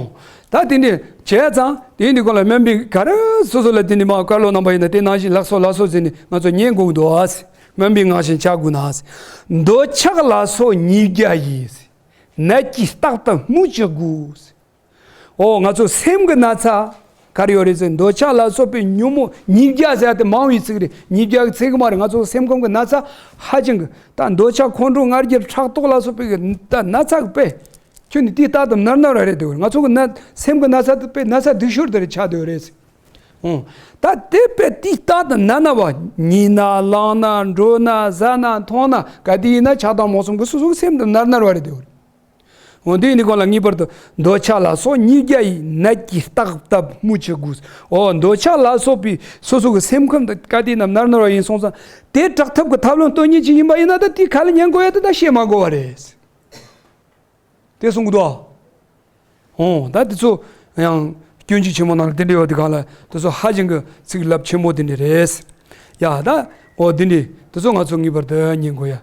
ད་དེ་འདྲ་བྱས་ཙང་དེ་འདི་སྐོར་ལ་སྨན་པས་ག་རེ་སོ་སོ་ལ་དེ་འདྲ་མ་བཀའ་སློབ་གནང་པ་ཡིན་ན་དེ་ནང་བཞིན་ལགས་སོ་ལགས་སོ་ཟེར་ནས་ང་ཚོ་ཉན་དགོས་འདུག་ཨ། སྨན་པའི་ངག་བཞིན་བྱ་དགོས་ན། འདོད་ཆགས་ལ་སོགས་ཉིས་བརྒྱ་ཡིས། ནད་ཀྱིས་རྟག་ཏུ་སྨོས་ཅི་དགོས། འོ་ང་ཚོ་སེམས་ཀྱི་ན་ཚ་ག་རེ་ཡོད་རེད་ཟེར་འདོད་ཆགས་ལ་སོགས་པའི་ཉོན་མོངས་ཉིས་བརྒྱ་ཟེར་ཡ་དེ་མང་བའི་ཚིག་རེད། ཉིས་བརྒྱ་གི་ཚིག་གི་མ་རེད། ང་ཚོ་སེམས་ཁམས་ཀྱི་ན་ཚ་ཧ་ཅང་གི་ད་འདོད་ཆགས་ཁོང་ཁྲོ་ང་རྒྱལ་ཕྲག་དོག་ལ་སོགས་པའི་གི་ད་ན་ཚ་གི་དཔེ་ཁྱོད་ནི་དེའི་རྟགས་དང་ནར་ནར་བ་རེད་དེ་ང་ཚོ་གི་ན་སེམས་ཀྱི་ན་ཚ་དེ་དཔེ་ན་ཚ་སྡུག་ཤོས་དེ་རེད་ཆགས་དེ་རེད། འོ། ད་དེ་དཔེ་དེའི་རྟགས་དང་ནར་ནར་བ་ཉལ་ན་ལངས་ན་འགྲོ་ན་ཟ་ན་འཐུང་ན་ག་དེ་ཡིན་ན་ཆགས་སྡང་རྨོངས་གསུམ་གི་སོ་སོ་གི་སེམས་དེ་ནར་ནར་བ་རེད་དེ། འོ་འདི་ཡིན་དུས་སྒང་ལ་ངེས་པར་དུ་འདོད་ཆགས་ལ་སོགས་ཉིས་བརྒྱ་ཡི་ནད་ཀྱིས་རྟག་ཏུ་སྨོས་ཅི་དགོས། འོ་འདོད་ཆགས་ལ་སོགས་པའི་སོ་སོ་གི་སེམས་ཁམས་དེ་ག་དེ་ན་ནར་ནར་བ་ཡིན་སོང་ཙང་དེ་དྲག་ཐབས་ཀྱི་ཐབས་ལམ་སྟོན་མཁན་ཅིག་ཡིན་པ་ཡིན་ན་ད་དེའི་ཁ་ལ་ཉན་དགོས་ཡ་དེ་ད་བཤད་མ་དགོས་པ་རེད། དེ་གསུང་གི་འདུག་ཨ། འོ་ད་དེ་ཚོ་ཡང་སྐྱོན་བརྗོད་ཆེན་མོ་ནང་ལ་དེ་འདྲ་ཡོད་དེ་གང་ལ་དེ་ཚོ་ཧ་ཅང་གི་ཚིག་རླབས་ཆེན་པོ་དེ་འདྲ་རེད། ཡ་ད་འོ་དེ་འདྲ་དེ་ཚོ་ང་ཚོ་ངེས་པར་དུ་ཉན་དགོས་ཡ།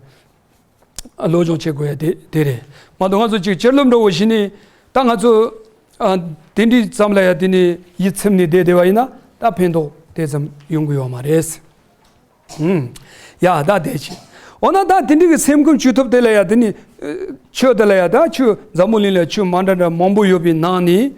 སློབ་སྦྱོང་བྱེད་དགོས་ཡ་དེ་དེ་རེད། མ་གཏོགས་ང་ཚོ་ཅིག་སྤྱིར་སློབ་འགྲོ་བ་ཞིག་ནི་ད་ང་ཚོ་ཨ་དེ་འདྲའི་ཙམ་ལ་ཡ་དེ་ནི་ཡིད་ཚིམ་ནས་བསྡད་བསྡད་པ་ཡིན་ན་ད་ཕན་ཐོགས་དེ་ཙམ་ཡོང་གི་ཡོད་མ་རེད། ཧུམ། ཡ་ད་དེ་ཅི། འོ་ན་ད་དེ་འདྲའི་གི་སེམས་ཁམས་བཅོས་ཐབས་དེ་ལ་ཡ་དེ་ནི་ཨ་ཆོས་དེ་ལ་ཡ་ད་ཆོས་འཛམ་བུ་གླིང་ལ་ཆོས་མ་འདྲ་འདྲ་མང་པོ་ཡོད་པའི་ནང་ནས་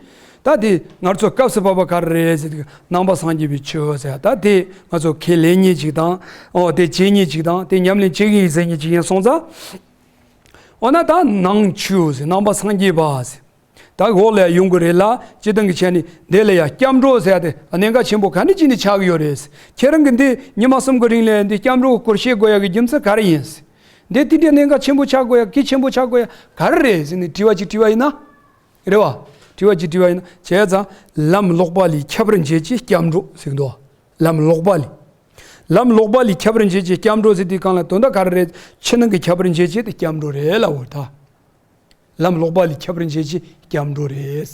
ད་དེ་ང་ཚོ་སྐབས་སུ་བབ་པ་ག་རེ་རེད་ཟེར་དུས་ནང་པ་སངས་རྒྱས་པའི་ཆོས་ཟེར་ད་དེ་ང་ཚོ་ཁས་ལེན་མཁན་ཅིག་དང་འོ་དེ་བྱེད་མཁན་ཅིག་དང་དེ་ཉམས་ལེན་བྱེད་མཁན་ཡིན་ཟེར་མཁན་ཅིག་ཡིན་སོང་ཙང་། འོ་ན་ད་ནང་ཆོས་ཟེར་ནང་པ་སངས་རྒྱས་པ་ཟེར། ད་འོག་ལ་ཡ་ཡོང་གི་རེད་ལ་སྤྱིར་བཏང་གི་ཆ་ནས་འདི་ལ་ཡ་སྐྱབས་འགྲོ་ཟེར་ཡ་དེ་གནད་འགག་ཆེན་པོ་ག་འདྲ་ཅིག་ནས་ཆགས་ཀྱི་ཡོད་རེད། ཁྱེད་རང་གི་འདི་ཉི་མ་གསུམ་གི་རིང་ལ་འདི་སྐྱབས་འགྲོ་གི་སྐོར་བཤད་དགོས་ཡ་གི་རྒྱུ་མཚན་ག་རེ་ཡིན། འདི་དེ་འདྲའི་གནད་འགག་ཆེན་པོ་ཆགས་དགོས་ཡ་གལ་ཆེན་པོ་ཆགས་དགོས་ཡ་ག་རེ་རེད་ཟེར་ནས་དྲི་བ་ཅིག་དྲིས་པ་ཡིན་ན། རེད་བ། དྲི་བ་ཅིག་དྲིས་པ་ཡིན་ན་བྱས་ཙང་ལམ་ལོག་པ་ལས་ཁྱབ་པར་བྱེད་ཅིང་སྐྱབས་འགྲོ་ཟེར་གི་འདུག་ལམ་ལོག་པ་ལས། ལམ་ལོག་པ་ལས་ཁྱབ་པར་བྱེད་ཅིང་སྐྱབས་འགྲོ་ཟེར་དུས་སྒང་ལ་དོན་དག་ག་རེ་རེད། ཕྱི་ནང་གི་ཁྱབ་པར་བྱེད་ཅིང་དེ་སྐྱབས་འགྲོ་རེད་ལབ་འོ་ད། ལམ་ལོག་པ་ལས་ཁྱབ་པར་བྱེད་ཅིང་སྐྱབས་འགྲོ་རེད།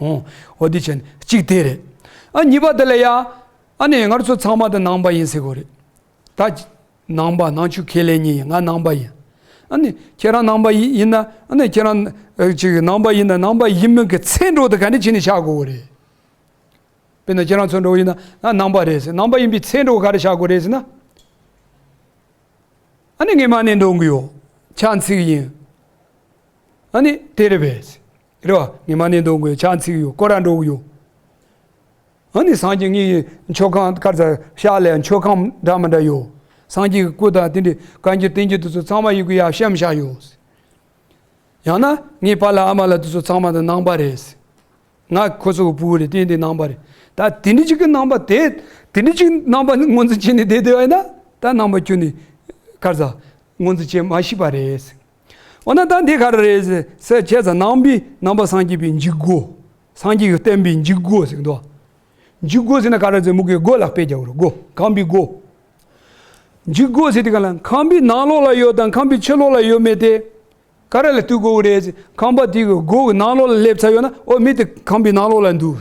འོ། འོ་དེ་བྱས་ནས་གཅིག་དེ་རེད། ཨ་གཉིས་པ་དེ་ལ་ཡ། ཨ་ནི་ང་ཚོ་ཚང་མ་དེ་ནང་པ་ཡིན་ཟེར་གོ་རེད། ད། ནང་པ་ནང་ཆོས་ཁས་ལེན་མཁན་ཡིན་ང་ནང་པ་ཡིན། ཨ་ནི་ཁྱེད་རང་ནང་པ་ཡིན་ཡིན་ན་ཨ་ནི་ཁྱེད་རང་ཨ་ཅིག་ནང་པ་ཡིན་ན་ནང་པ་ཡིན་མིན་གྱི་ཚད་འགྲོ་དེ་ག་འདྲ་བྱས་ནས་ཆགས་དགོས་གོ་རེད། དཔེར་ན་ཁྱེད་རང་ཚོ་འགྲོ་ཡིན་ན་ང་ནང་པ་རེད་ཟེར་ནང་པ་ཡིན་པའི་ཚད་འགྲོ་ག་རེ་ཆགས་དགོས་རེད་ཟེར་ན། ཨ་ནི་ངས་མ་ཎི་འདོན་གི་ཡོད། ཕྱག་འཚལ་གི་ཡིན། ཨ་ནི་དེ་རེད་པས། རེད་བ། ངས་མ་ཎི་འདོན་གི་ཡོད། ཕྱག་འཚལ་གི་ཡོད། སྐོར་ར་འགྲོ་གི་ཡོད། ཨ་ནི་སངས་རྒྱས་ངའི་མཆོད་ཁང་དཀར་ཚ་ཤག་ལ་མཆོད་ཁང་འདྲ་མི་འདྲ་ཡོད། སངས་རྒྱས་ཀྱི་སྐུ་དང་དེ་འདྲའི་བཀའ་འགྱུར་བསྟན་འགྱུར་དེ་ཚོ་ཚང་མ་ཡི་གུ་ཡར་བཤམས་བཞག་ཡོད། ཡང་ན་ངའི་པཱ་ལགས་ཨ་མ་ལགས་དེ་ཚོ་ཚང་མ་དེ་ནང་པ་རེད། ང་ཁོ་ཚོ་གི་བུ་རེད་དེ་འདི་ནང་པ་རེད། ད་དེ་འདྲ་ཅིག་གི་ནང་པ་དེ་དེ་འདྲ་ཅིག་ནང་པ་ངོས་འཛིན་བྱས་ནས་བསྡད་བསྡད་པ་ཡིན་ན་ད་ནང་པ་ཁྱོད་ནི་དཀར་ཚ་ངོས་འཛིན་བྱེད་མ་ཤེས་པ་རེད། འོ་ན་ད་འདི་ག་རེ་རེད་ཟེར་བྱས་ཙང་ནང་པའི་ནང་པ་སངས་རྒྱས་པའི་འཇུག་སྒོ། སངས་རྒྱས་ཀྱིས་བསྟན་པའི་འཇུག་སྒོ་ཟེར་གི་འདུག་འཇུག་སྒོ་ཟེར་ན་ག་རེ་ཟེར་མུ་གེའི་སྒོ་ལ་དཔེ་རྒྱག་གི་རེད་སྒོ་ཁང་པའི་སྒོ། འཇུག་སྒོ་ཟེར་དུས་ག་ལ་ཁང་པའི་ནང་ལོགས་ལ་ཡོད་དང་ཁང་པའི་ཕྱི་ལོགས་ལ་ཡོད་མེད་དེ་ག་རེ་ལ་ལྟོས་དགོས་རེད། ཁང་པ་དེ་གི་སྒོ་གི་ནང་ལོགས་ལ་སླེབས་ཚར་ཡོད་ན་ཨོ་མི་དེ་ཁང་པའི་ནང་ལོགས་ལ་འདུག་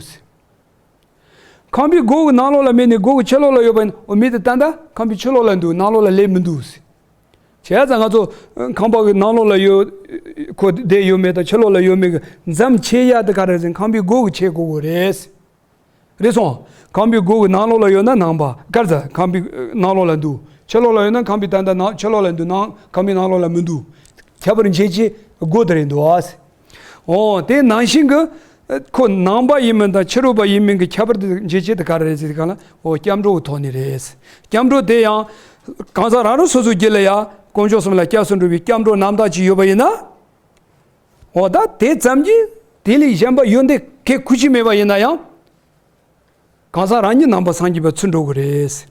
ཁང་པའི་སྒོ་གི་ནང་ལོགས་ལ་མེད་ནས་སྒོ་གི་ཕྱི་ལོགས་ལ་ཡོད་པ་ཡིན་ན་ཨོ་མི་དེ་ད་ལྟ་ཁང་པའི་ཕྱི་ལོགས་ལ་འདུག་ནང་ལོགས་ལ་སླེབས་མི་འདུག་བྱས་ཙང་ང་ཚོ་ཁང་པ་གི་ནང་ལོགས་ལ་ཡོད། ཁོ་བསྡད་ཡོད་མེད་དང་ཕྱི་ལོགས་ལ་ཡོད་མེད་གི་མཚམས་ཕྱེ་ཡ་དེ་ག་རེ་ཟེར་ཁང་པའི་སྒོ་གི་ཕྱེ་དགོས་གོ་རེད། རེད་སོང་། ཁང་པའི་སྒོ་གི་ནང་ལོགས་ལ་ཡོད་ན་ནང་པ་གར་ཟ་ཁང་པའི་ནང་ལོགས་ལ་འདུག་ཕྱི་ལོགས་ལ་ཡོད་ན་ཁང་པའི་ད་ལྟ་ནང་ཕྱི་ལོགས་ལ་འདུག་ནང་ཁང་པའི་ནང་ལོགས་ལ་མི་འདུག་ཁྱད་པར་འབྱེད་བྱེད་སྒོ་དེ་རེད་འདུག་ཨ། ཨོ་དེ་ནང་བཞིན་གི་ཁོ་ནང་པ་ཡིན་མིན་དང་ཕྱི་རོལ་པ་ཡིན་མིན་གི་ཁྱད་པར་དེ་འབྱེད་བྱེད་དེ་ག་རེ་རེད་ཟེར་ག་ལ་ཨོ་སྐྱབས་འགྲོ་གི་ཐོག་ནས་རེད། སྐྱབས་འགྲོ་དེ་ཡང་གང་ཟག་རང་རང་སོ་སོའི་རྒྱུད་ལ་ཡ་དཀོན་མཆོག་གསུམ་ལ་སྐྱབས་སུ་འགྲོ་བའི་སྐྱབས་འགྲོ་རྣམ་དག་ཅིག་ཡོད་པ་ཡིན་ན། འོ་ད་དེ་ཙམ་གྱིས་དེ་ལས་གཞན་པ་ཡོན་ཏན་གལ་ཁུ་ཅི་མེད་པ་ཡིན་ན་ཡང་། གང་ཟག་རང་ཉིད་ནང་པ་སངས་རྒྱས་པ་ཚུར་འགྲོ་གི་རེད།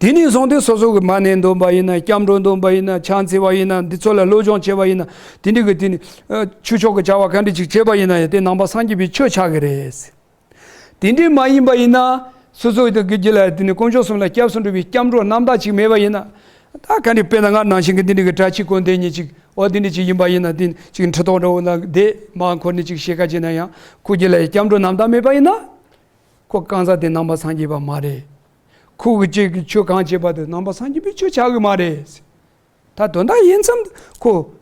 དེ་ནས་བཟུང་སྟེ་སོ་སོ་གི་མ་ཎི་འདོན་པ་ཡིན་ན་སྐྱབས་འགྲོ་འདོན་པ་ཡིན་ན་ཕྱག་འཚལ་བ་ཡིན་ན་འདི་ཚོ་ལ་སློབ་སྦྱོང་བྱས་པ་ཡིན་ན་དེ་འདྲ་གི་དེ་ནི་ཆོས་ཕྱོགས་ཀྱི་བྱ་བ་ག་འདྲ་ཅིག་བྱས་པ་ཡིན་ན་ཡང་དེ་ནང་པ་སངས་རྒྱས་པའི་ཆོས་ཆགས་ཀྱི་རེད། དེ་འདྲ་མ་ཡིན་པ་ཡིན་ན་སོ་སོ་གི་རྒྱུད་ལ་དེ་ནི་དཀོན་མཆོག་གསུམ་ལ་སྐྱབས་སུ་འགྲོ་བའི་སྐྱབས་འགྲོ་རྣམ་དག་ཅིག་མེད་པ་ཡིན་ན། ད་ག་འདྲ་དཔེར་ན་ང་ནང་བཞིན་གྱི་འདི་འདྲ་གི་གྲྭ་ཆས་གོན་བསྡད་མཁན་ཅིག་འོ་དེ་འདྲ་ཅིག་ཡིན་པ་ཡིན་ན་དེ་ཅིག་ཁྲི་ཐོག་འདྲ་བོ་ལ་བསྡད་མར་འཁོར་ནས་ཅིག་གཤེགས་ཀ་བྱས་ན་ཡང་ཁོ་རྒྱུད་ལ་སྐྱབས་འགྲོ་རྣམ་དག་མེད་པ་ཡིན་ན། ཁོ་གང་ཟག་དེ་ནང་པ་སངས་རྒྱས་པ་མ་རེད། ཁོ་གི་ཅིག་གི་ཆོས་གང་བྱེད་པ་དེ་ནང་པ་སངས་རྒྱས་པའི་ཆོས་ཆགས་གི་མ་རེད། ད་དོན་དག་ཡིན་ཙམ་ཁོ་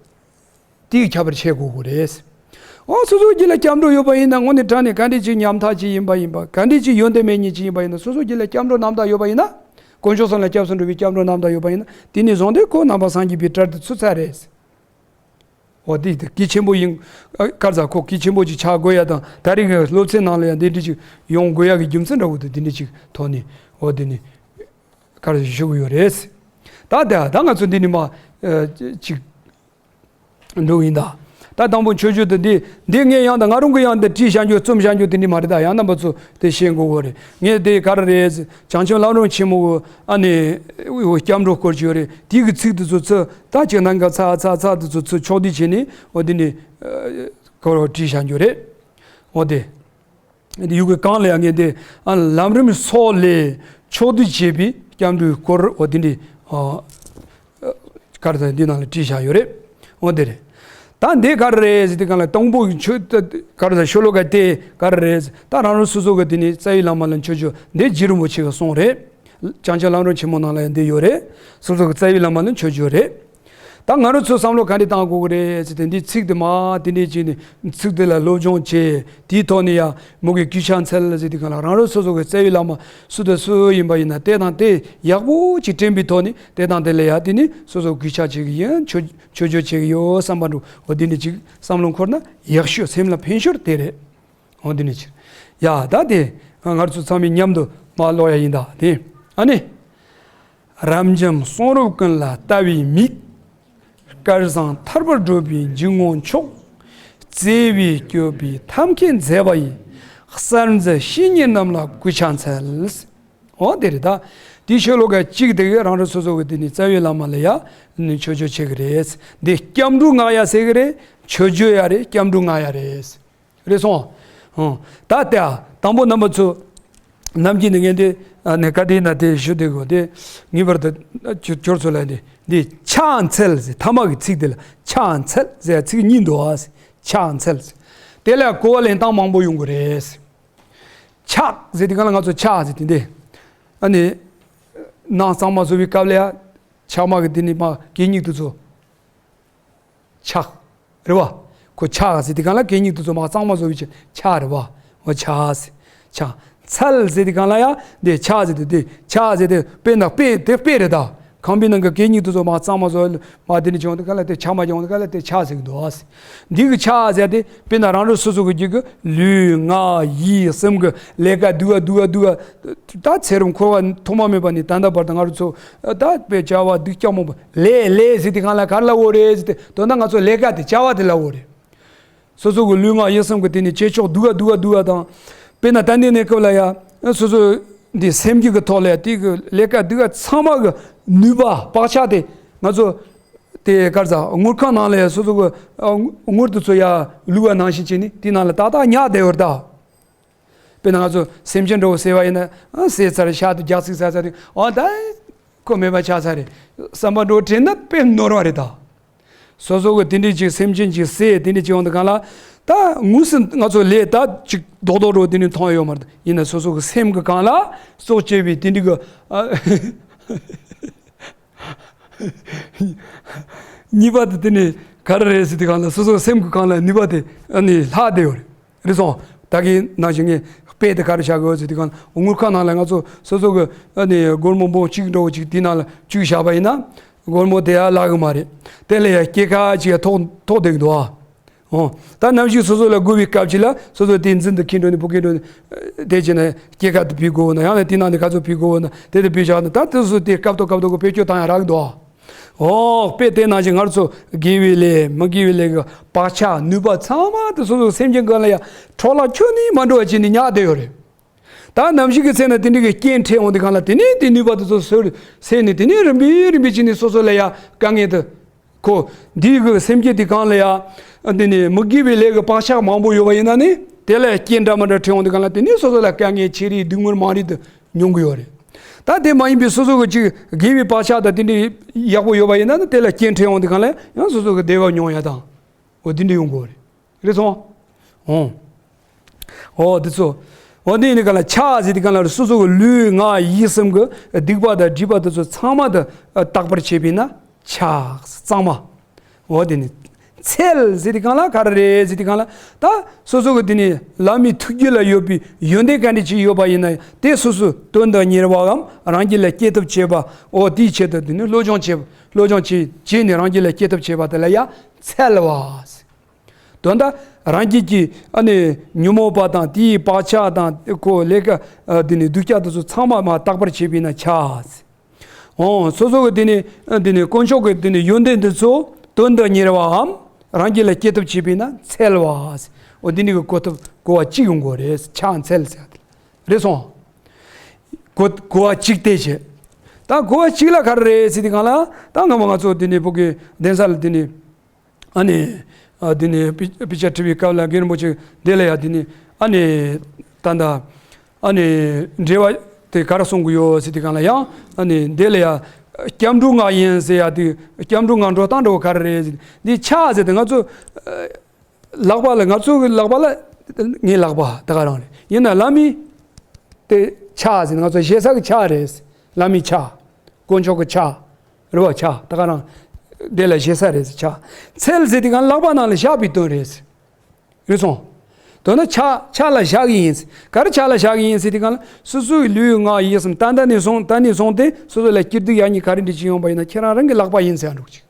དེའི་ཁྱད་པར་ཕྱེ་དགོས་ཀྱི་རེད། འོ་སོ་སོའི་རྒྱུད་ལ་སྐྱབས་འགྲོ་ཡོད་པ་ཡིན་ན་དངོས་གནས་དྲང་གནས་ག་འདྲ་ཅིག་ཉམ་ཐག་ཅིག་ཡིན་པ་ཡིན་པ་ག་འདྲ་ཅིག་ཡོན་ཏན་མེད་མཁན་ཅིག་ཡིན་པ་ཡིན་ན་སོ་སོའི་རྒྱུད་ལ་སྐྱབས་འགྲོ་རྣམ་དག་ཡོད་པ་ཡིན་ན། དཀོན་མཆོག་གསུམ་ལ་སྐྱབས་སུ་འགྲོ་བའི་སྐྱབས་འགྲོ་རྣམ་དག་ཡོད་པ་ཡིན་ན་དེ་ནས་བཟུང་སྟེ་ཁོ་ནང་པ་སངས་རྒྱས་པའི་གྲལ་དུ་ཚུད་ཚར་རེད། འོ་དེ་དེ་གལ་ཆེན་པོ་ཡིན། ཨ་གར་ཟ་ཁོ་གལ་ཆེན་པོ་ཅིག་ཆགས་དགོས་ཡ་དང་ད་རེས་ཀྱི་སློབ་ཚན་ནང་ལ་ཡང་འདི་འདྲ་ཅིག་ཡོང་དགོས་ཡ་གི་རྒྱུ་མཚན་འདྲ་བོ་དེ་འདི་འདྲ་ཅིག་ཐོག་ནས་འོ་དེ་ནི་གར་ཞུ་གི་ཡོད་རེད། ད་ད་ད་ང་ཚོ་འདི་ནི་མ་ཨ་ཅིག་འགྲོ་ཡིན་ད། ད་དང་པོ་མཆོད་བརྗོད་དེ་འདི་འདི་ངས་ཡང་ད་ང་རང་གི་ཡང་འདི་བྲིས་བཞག་རྒྱུ་རྩོམ་བཞག་རྒྱུ་དེ་འདི་མ་རེད་ད། ཡང་རྣམ་པ་ཚོ་དེ་ཤེས་དགོས་གོ་རེད། ངས་དེ་ག་རེ་རེད། བྱང་ཆུབ་ལམ་རིམ་ཆེན་མོ་གི་ཨ་ནི་སྐྱབས་འགྲོ་སྐོར་ཅིག་ཡོད་རེད། དེའི་གི་ཚིག་དེ་ཚོ་ཚུར་ད་ཅིག་ནང་ག་ཚ་ཚ་ཚ་དེ་ཚོ་ཚུར་ཕྱོགས་བསྡུས་བྱས་ནས་འོ་འདི་ནི་ཨ་སྐོར་བྲིས་བཞག་རྒྱུ་རེད། འོ་དེ། ཡུལ་གྱི་གང་ལ་ཡང་ངས་དེ་ཨ་ལམ་རིམ་སོགས་ལས་ཕྱོགས་བསྡུས་བྱས་པའི་སྐྱབས་འགྲོའི་སྐོར་འོ་དེ་འདྲའི་ཨ་ག་རེ་ཟེར་འདི་ནང་ལ་བྲིས་བཞག་ཡོད་རེད། འོ་དེ་རེད། ད་འདི་ག་རེ་རེད་ཟེར་དུས་གང་ལ་དང་པོ་གི་ཆོས་ག་རེ་ཟེར་ཤོ་ལོ་ཀ་དེ་ག་རེ་རེད་ཟེར་ད་རང་རང་སོ་སོ་གི་དེ་ནི་རྩ་བའི་བླ་མ་ལ་མཆོད་བརྗོད་འདི་རྗེ་རིན་པོ་ཆེ་གི་གསུང་རེད། བྱང་ཆུབ་ལམ་རིམ་ཆེན་མོ་ནང་ལ་ཡང་འདི་ཡོད་རེད། སོ་སོ་གི་རྩ་བའི་བླ་མ་ལ་མཆོད་བརྗོད་རེད། ད་ང་རང་ཚོས་བསམ་བློ་ག་འདྲ་བཏང་དགོས་ཀྱི་རེད་ཟེར་ཏེ་འདིའི་ཚིག་དེ་མ་དེ་འདྲས་བྱས་ནས་ཚིག་དེ་ལ་སློབ་སྦྱོང་བྱས་དེའི་ཐོག་ནས་ཡང་མོ་གི་གུས་ཕྱག་འཚལ་ཟེར་དུས་གང་ལ་རང་རང་སོ་སོ་གི་རྩ་བའི་བླ་མ་སུ་དང་སུ་ཡིན་པ་ཡིན་ན་དེ་དང་དེ་ཡག་པོ་ཅིག་དྲན་པའི་ཐོག་ནས་དེ་དང་དེ་ལ་ཡང་དེ་ནས་སོ་སོ་གུས་ཕྱག་བྱེད་ཀྱི་ཡིན། མཆོད་མཆོད་བརྗོད་བྱེད་ཀྱི་ཡོད་བསམ་པ་འདྲ་བོ་འདི་འདྲས་ཅིག་བསམ་བློ་འཁོར་ན་ཡག་ཤོས་སེམས་ལ་ཕན་ཤོས་དེ་རེད། འོ་འདི་ནས་ཕྱིར། ཡ་ད་དེ་ང་ཚོ་ཚང་མས་མཉམ་དུ་མ་ཀློག་ཡ་ཡིན་ད་དེ། ཨ་ནི། རབ་འབྱམས་གསུང་རབ་ཀུན་ལ་ལྟ་བའི་མིག་སྐལ་བཟང་ཐར་པར་བགྲོད་པའི་འཇུག་ངོགས་མཆོག་བརྩེ་བས་བསྐྱོད་པའི་ཐབས་མཁས་མཛད་པ་ཡི། གསར་འཛིན་བཤེས་གཉེན་རྣམས་ལ་གུས་ཕྱག་འཚལ། འོ་དེ་རེད་ད། དེའི་ཤོ་ལོ་ཀ་གཅིག་དེ་གས་རང་རང་སོ་སོ་གི་དེ་ནི་རྩ་བའི་བླ་མ་ལ་ཡ་ནི་མཆོད་བརྗོད་བྱེད་ཀྱི་རེད། འདི་སྐྱབས་འགྲོ་བསྔགས་ཡ་ཟེར་གི་རེད། མཆོད་བརྗོད་ཡ་རེད། སྐྱབས་འགྲོ་བསྔགས་ཡ་རེད། རེད་སོང་། ཨང་། ད་ལྟ་དང་པོ་རྣམ་པ་ཚོ་ནམ་རྒྱུན་ནས་ངས་འདི་ནས་བཀའ་དྲིན་ན་དེ་ཞུ་དེ་གོ་དེ་ངེས་པར་དུ་ཁྱོད་ཚོ་ལ་འདི་འདི་ཕྱག་འཚལ་ཟེར་ཐ་མ་གི་ཚིག་དེ་ལ་ཕྱག་འཚལ་ཟེར་ཚིག་གཉིས་འདུག་ཨ། ཕྱག་འཚལ་ཟེར། དེ་ལ་གོ་བ་ལེན་སྟངས་མང་པོ་ཡོང་གི་རེད། ཕྱག་ཟེར་དེ་ག་ལ་ང་ཚོ་ཕྱག་ཟེར་དེ་འདི་ཨ་ནི་ནང་གཙང་མ་བཟོ་བའི་སྐབས་ལ་ཡ་ཕྱག་མ་གི་དེ་ནི་མ་གད་སྙིགས་དེ་ཚོ། ཕྱག་རེད་བ། ཁོ་ཕྱག་ཟེར་དེ་གང་ལ་གད་སྙིགས་དེ་ཚོ་མ་གཙང་མ་བཟོ་བའི་ཕྱག་རེད་བ། འོ་ཕྱག་ཟེར། ཕྱག་འཚལ་ཟེར་དེ་གང་ལ་ཡ་དེ་ཕྱག་ཟེར་དེ་དེ་ཕྱག་ཟེར་དེ་དཔེ་ན་དཔེ་དེ་དཔེ་རེད་ད། ཁང་པའི་ནང་གི་གད་སྙིགས་དེ་ཚོ་མ་གཙང་མ་བཟོ་མ་དེ་ནི་བྱུང་དེ་གང་ལ་དེ་ཕྱགས་མ་བྱུང་དེ་གང་ལ་དེ་ཕྱག་ཟེར་གི་འདུག་ཨ། འདི་གི་ཕྱག་ཟེར་དེ་དཔེ་ན་རང་རང་སོ་སོ་གི་རྒྱུད་ཀྱི་ལུས་ངག་ཡིད་གསུམ་གི་ལས་ཀ་སྡུག་ག་སྡུག་ག་སྡུག་ག་ད་ཚེ་རབས་འཁོར་བ་ཐོག་མ་མེད་པ་ནས་ད་ལྟ་བར་དུ་ང་རང་ཚོ་ད་དཔེ་བྱ་བ་སྡུག་ཅག་མང་པོ་ལས་ལས་ཟེར་དེ་གང་ལ་གར་ལ་འོ་རེད་ཟེར་དེ་དོན་དག་ང་ཚོ་ལས་ཀ་དེ་བྱ་བ་དེ་ལ་འོ་རེད། སོ་སོ་གི་ལུས་ངག་ཡིད་གསུམ་གི་དེ་ནས་བྱེད་ཕྱོགས་སྡུག་ག་སྡུག་ག་སྡུག་ག་དང་། དཔེར་ན་ད་ནི་གནས་སྐབས་ལ་ཡ་སོ་སོ་འདི་སེམས་རྒྱུད་ཀྱི་ཐོག་ལ་ཡ་དེ་གི་ལས་ཀ་སྡུག་ག་ཚང་མ་གི་ནུས་པ་བག་ཆགས་དེ་ང་ཚོ་དེ་གར་ཟ་དངུལ་ཁང་ནང་ལ་ཡ་སོ་སོ་གི་དངུལ་དེ་ཚོ་ཡ་བླུགས་པ་ནང་བཞིན་བྱས་ནས་དེ་ནང་ལ་ཏག་ཏག་ཉར་བསྡད་ཡོད་རེད་ད། དཔེར་ན་ང་ཚོ་སེམས་ཅན་འདྲ་བོ་ཟེར་བ་ཡིན་ན་ཨ་ཟས་ཚར་ཤ་དེ་རྒྱག་ཚིག་ཟ་ཚར་དེ་ཨ་ད་ ཁོ་མེད་པ་ཆགས་ཚར་རེད། བསམ་པ་འགྲོ་དྲན་ན་དཔེ་ནོར་བ་རེད་ད། སོ་སོ་གི་དེ་འདྲའི་ཅིག་སེམས་ཅན་ཅིག་བསད་དེ་འདྲའི་ཅིག་ཡོང་དུས་གང་ལ། ད་དངོས་སུ་ང་ཚོ་ལས་ད་ཅིག་རྡོག་རྡོག་རོ་དེ་འདྲའི་མཐོང་ཡོད་མ་རེད། ཡིན་ན་སོ་སོ་གི་སེམས་ཀྱི་སྒང་ལ་སྲོག་བཅད་པའི་དེ་འདྲའི་གི་ཨ། ཉེས་པ་དེ་དེ་ནི་ག་རེ་རེད་ཟེར་དུས་གང་ལ། སོ་སོ་སེམས་ཀྱི་སྒང་ལ་ནུས་པ་དེ་ཨ་ནི་ལྷག་བསྡད་ཡོད་རེད། རེད་སོང་། ད་གིན་ནང་བཞིན་ངས་དཔེ་དེ་ག་རེ་བཞག་གི་ཡོད་ཟེར་དུས་གང་ལ། དངུལ་ཁང་ནང་ལ་ང་ཚོ་སོ་སོ་གི་ཨ་ནི་སྒོར་མོ་འབུམ་གཅིག་འདྲ་བོ་ཅིག་དེའི་ནང་ལ་བཅུག་བཞག་པ་ཡིན་ན། སྒོར་མོ་དེ་ཡར་བརླག་གི་མ་རེད། དེ་ལ་ཡང་སྐྱེད་ཀ་ཅིག་ཡང་ཐོགས་ཐོགས་བསྡད་ཀྱི་འདུག་ཨ། འོ། ད་ནམ་ཞིག་སོ་སོ་ལ་དགོས་པའི་སྐབས་ཅིག་ལ་སོ་སོ་དེ་འཛིན་དུ་འཁྱེར་འགྲོ་ནས་ཕུག་གེ་འགྲོ་ནས། དེ་བྱས་ན་སྐྱེད་ཀ་དེ་ཕུལ་དགོས་ན། ཡང་ན་དེ་ནང་ནས་ག་ཚོད་ཕུལ་དགོས་ན་དེ་དེ་ཕུལ་བཞག་ན། ད་དེ་སོ་དེ་སྐབས་ཐོག་སྐབས་ཐོག་གི་བེད་སྤྱོད་བཏང་ཡང་རག་གི་འདུག་ཨ། འོ། དཔེ་དེ་ནང་བཞིན་ང་ཚོ་དགེ་བའི་ལས་མི་དགེ་བའི་ལས་ཀྱི་བག་ཆགས་ནུས་པ་ཚང་མ་དེ་སོ་སོ་སེམས་ཅན་སྒང་ལ་ཡང་འཕྲོ་བརླག་ཁྱོན་ནས་མ་འགྲོ་བ་བྱས་ནས་ཉར་བསྡད་ཡོད་རེད། ད་ནམ་ཞིག་གི་ཚེ་ན་དེ་འདྲའི་གི་རྐྱེན་འཕྲད་འོང་དུས་གང་ལ། དེ་ནས་དེ་ནུས་པ་དེ་ཚོ་སོར་སེལ་ནས། དེ་ནས་རིམ་པས་རིམ་པས་བྱས་ནས་སོ་སོ་ལ་ཡ་དཀའ་ངལ་དེ། ཁོ་འདིའི་གི་སེམས་ཅན་དེ་གང་ལ་ཡ་དེ་ནས་མི་དགེ་བའི་ལས་ཀྱི་བག་ཆགས་མང་པོ་ཡོད་པ་ཡིན་ན་ནི། དེ་ལ་རྐྱེན་འདྲ་མི་འདྲ་འཕྲད་འོང་དུས་གང་ལ། དེ་ནས་སོ་སོ་ལ་དཀའ་ངལ་ཆེ་རིགས་སྡུག་བསྔལ་མང་རིགས་དེ་མྱོང་གི་ཡོད་རེད། ད་དེ་མ་ཡིན་པའི་སོ་སོ་གི་ཅིག་དགེ་བའི་བག་ཆགས་དང་དེ་འདྲའི་ཡག་པོ་ཡོད་པ་ཡིན་ན་ནི། དེ་ལ་རྐྱེན་འཕྲད་འོང་དུས་གང་ལ་ཡང་སོ་སོ་གི་བདེ་བ་མྱོང་ཡ་དང་། འོ། དེ་འདྲ་ཡོང་གི་ཡོད་རེད། རེད་སོང་། འོ། འོ་དེ་ཚོ། འོ་དེ་ཡིན་དུས་གང་ལ་ཆགས་ཟེར་དུས་གང་ལ། སོ་སོ་གི་ལུས་ངག་ཡིད་གསུམ་གི་སྡིག་པ་དང་སྒྲིབ་པ་དེ་ཚོ་ཚང་མ་དེ་དག་པར་བྱེད་པས་ན་ཆགས་གཙང་མ། འོ་དེ་ནི་འཚལ་ཟེར་དུས་གང་ལ་ག་རེ་རེད་ཟེར་དུས་གང་ལ། ད་སོ་སོ་གི་དེ་ནི་བླ་མའི་ཐུགས་རྒྱུད་ལ་ཡོད་པའི་ཡོན་ཏན་ག་འདྲ་ཅིག་ཡོད་པ་ཡིན་ན། དེ་སོ་སོའི་དོན་དུ་གཉེར་བའམ་རང་རྒྱུད་ལ་སྐྱེ་ཐབས་བྱེད་པ། འོ་དེའི་ཆེད་དུ་དེ་ནི་སློབ་སྦྱོང་བྱེད། སློབ་སྦྱོང་བྱེད་བྱས་ནས་རང་རྒྱུད་ལ་སྐྱེ་ཐབས་བྱེད་པ་དེ་ལ་ཡང་འཚལ་བ་ཟེར། དོན་དག་རང་རྒྱུད་ཀྱི་ཨ་ནི་ཉོན་མོངས་པ་དང་དེའི་བག་ཆགས་དང་། ཁོ་ལས་ཀ་ཨ་དེ་ནི་སྡུག་ཅག་དེ་ཚོ་ཚང་མ་མར་དག་པར་བྱེད་པས་ན་ཆགས། འོ། སོ་སོ་གི་དེ་ནི་ཨ་དེ་ནི་དཀོན་མཆོག་གི་དེ་ནི་ཡོན་ཏན་དེ་ཚོ་དོན་དུ་གཉེར་བའམ་རང་རྒྱུད་ལ་སྐྱེ་ཐབས་བྱེད་པས་ན་འཚལ་བ། འོ། དེ་ནི་གི་གོ་ཐབས་གོ་བ་གཅིག་ཡོང་དགོས་རེད། ཕྱག་འཚལ་ཟེར་ཡ་དེ་རེད་སོང་། གོ་གོ་བ་གཅིག་དེ་བྱས། ད་གོ་བ་གཅིག་ལ་ག་རེ་རེད་ཟེར་དུས་གང་ལ། ད་སྔ་མ་ང་ཚོ་དེ་ནི་བོད་ཀྱི་གདན་ས་ལ་དེ་ནི། ཨ་ནི། ཨ་དེ་ནི་དཔེ་དཔེ་ཆ་འབྲི་བའི་སྐབས་ལ་རྒན་རིན་པོ་ཆེ་འདི་ལ་ཡ་དེ་ནི། ཨ་ནི། ད་ལྟ། ཨ་ནི། འགྲེལ་བ་དེ་ག་རེ་གསུང་གི་ཡོད་ཟེར་དུས་གང་ལ་ཡང་། ཨ་ནི་འདི་ལ་ཡ་སྐྱབས་འགྲོ་ལྔ་ཡིན་ཟེར་ཡ་དེ། སྐྱབས་འགྲོ་ལྔ་འགྲོ་སྟངས་འདྲ་བོ་ག་རེ་རེད་ཟེར། འདི་ཕྱག་ཟེར་དེ་ང་ཚོ་ལག་པ་ལ། ང་ཚོ་གི་ལག་པ་ལ། ངའི་ལག་པ་ད་ག་རང་རེད། ཡིན་ན་བླ་མའི་དེ་ཕྱག་ཟེར་ང་ཚོ་བཞེས་ས་གི་ཕྱག་རེད། བླ་མའི་ཕྱག་དཀོན་མཆོག་གི་ཕྱག་རེད་བ། ཕྱག་ད་ག་རང་དེ་ལ་བཞེས་ས་རེད་ཟེར། ཕྱག་འཚལ་ཟེར་དུས་གང་ལག་པ་ནང་ལ་བཞག་པའི་དོན་རེད། རེད་སོང་། དོན་ན་ཕྱག་ཕྱག་ལ་བཞག་གི་ཡིན། ག་རེ་ཕྱག་ལ་བཞག་གི་ཡིན་ཟེར་དུས་གང་ལ། སོ་སོའི་ལུས་ངག་ཡིད་གསུམ་ད་ལྟ་ནས་བཟུང་། ད་ནས་བཟུང་སྟེ་སོ་སོ་ལ་སྐྱིད་སྡུག་ཡག་ཉེས་ག་རེ་འདྲ་ཅིག་ཡོང་པ་ཡིན་ན་ཁྱེད་རང་རང་གི་ལག་པ་ཡིན་ཟེར་འགྲོ་གི་ཅིག་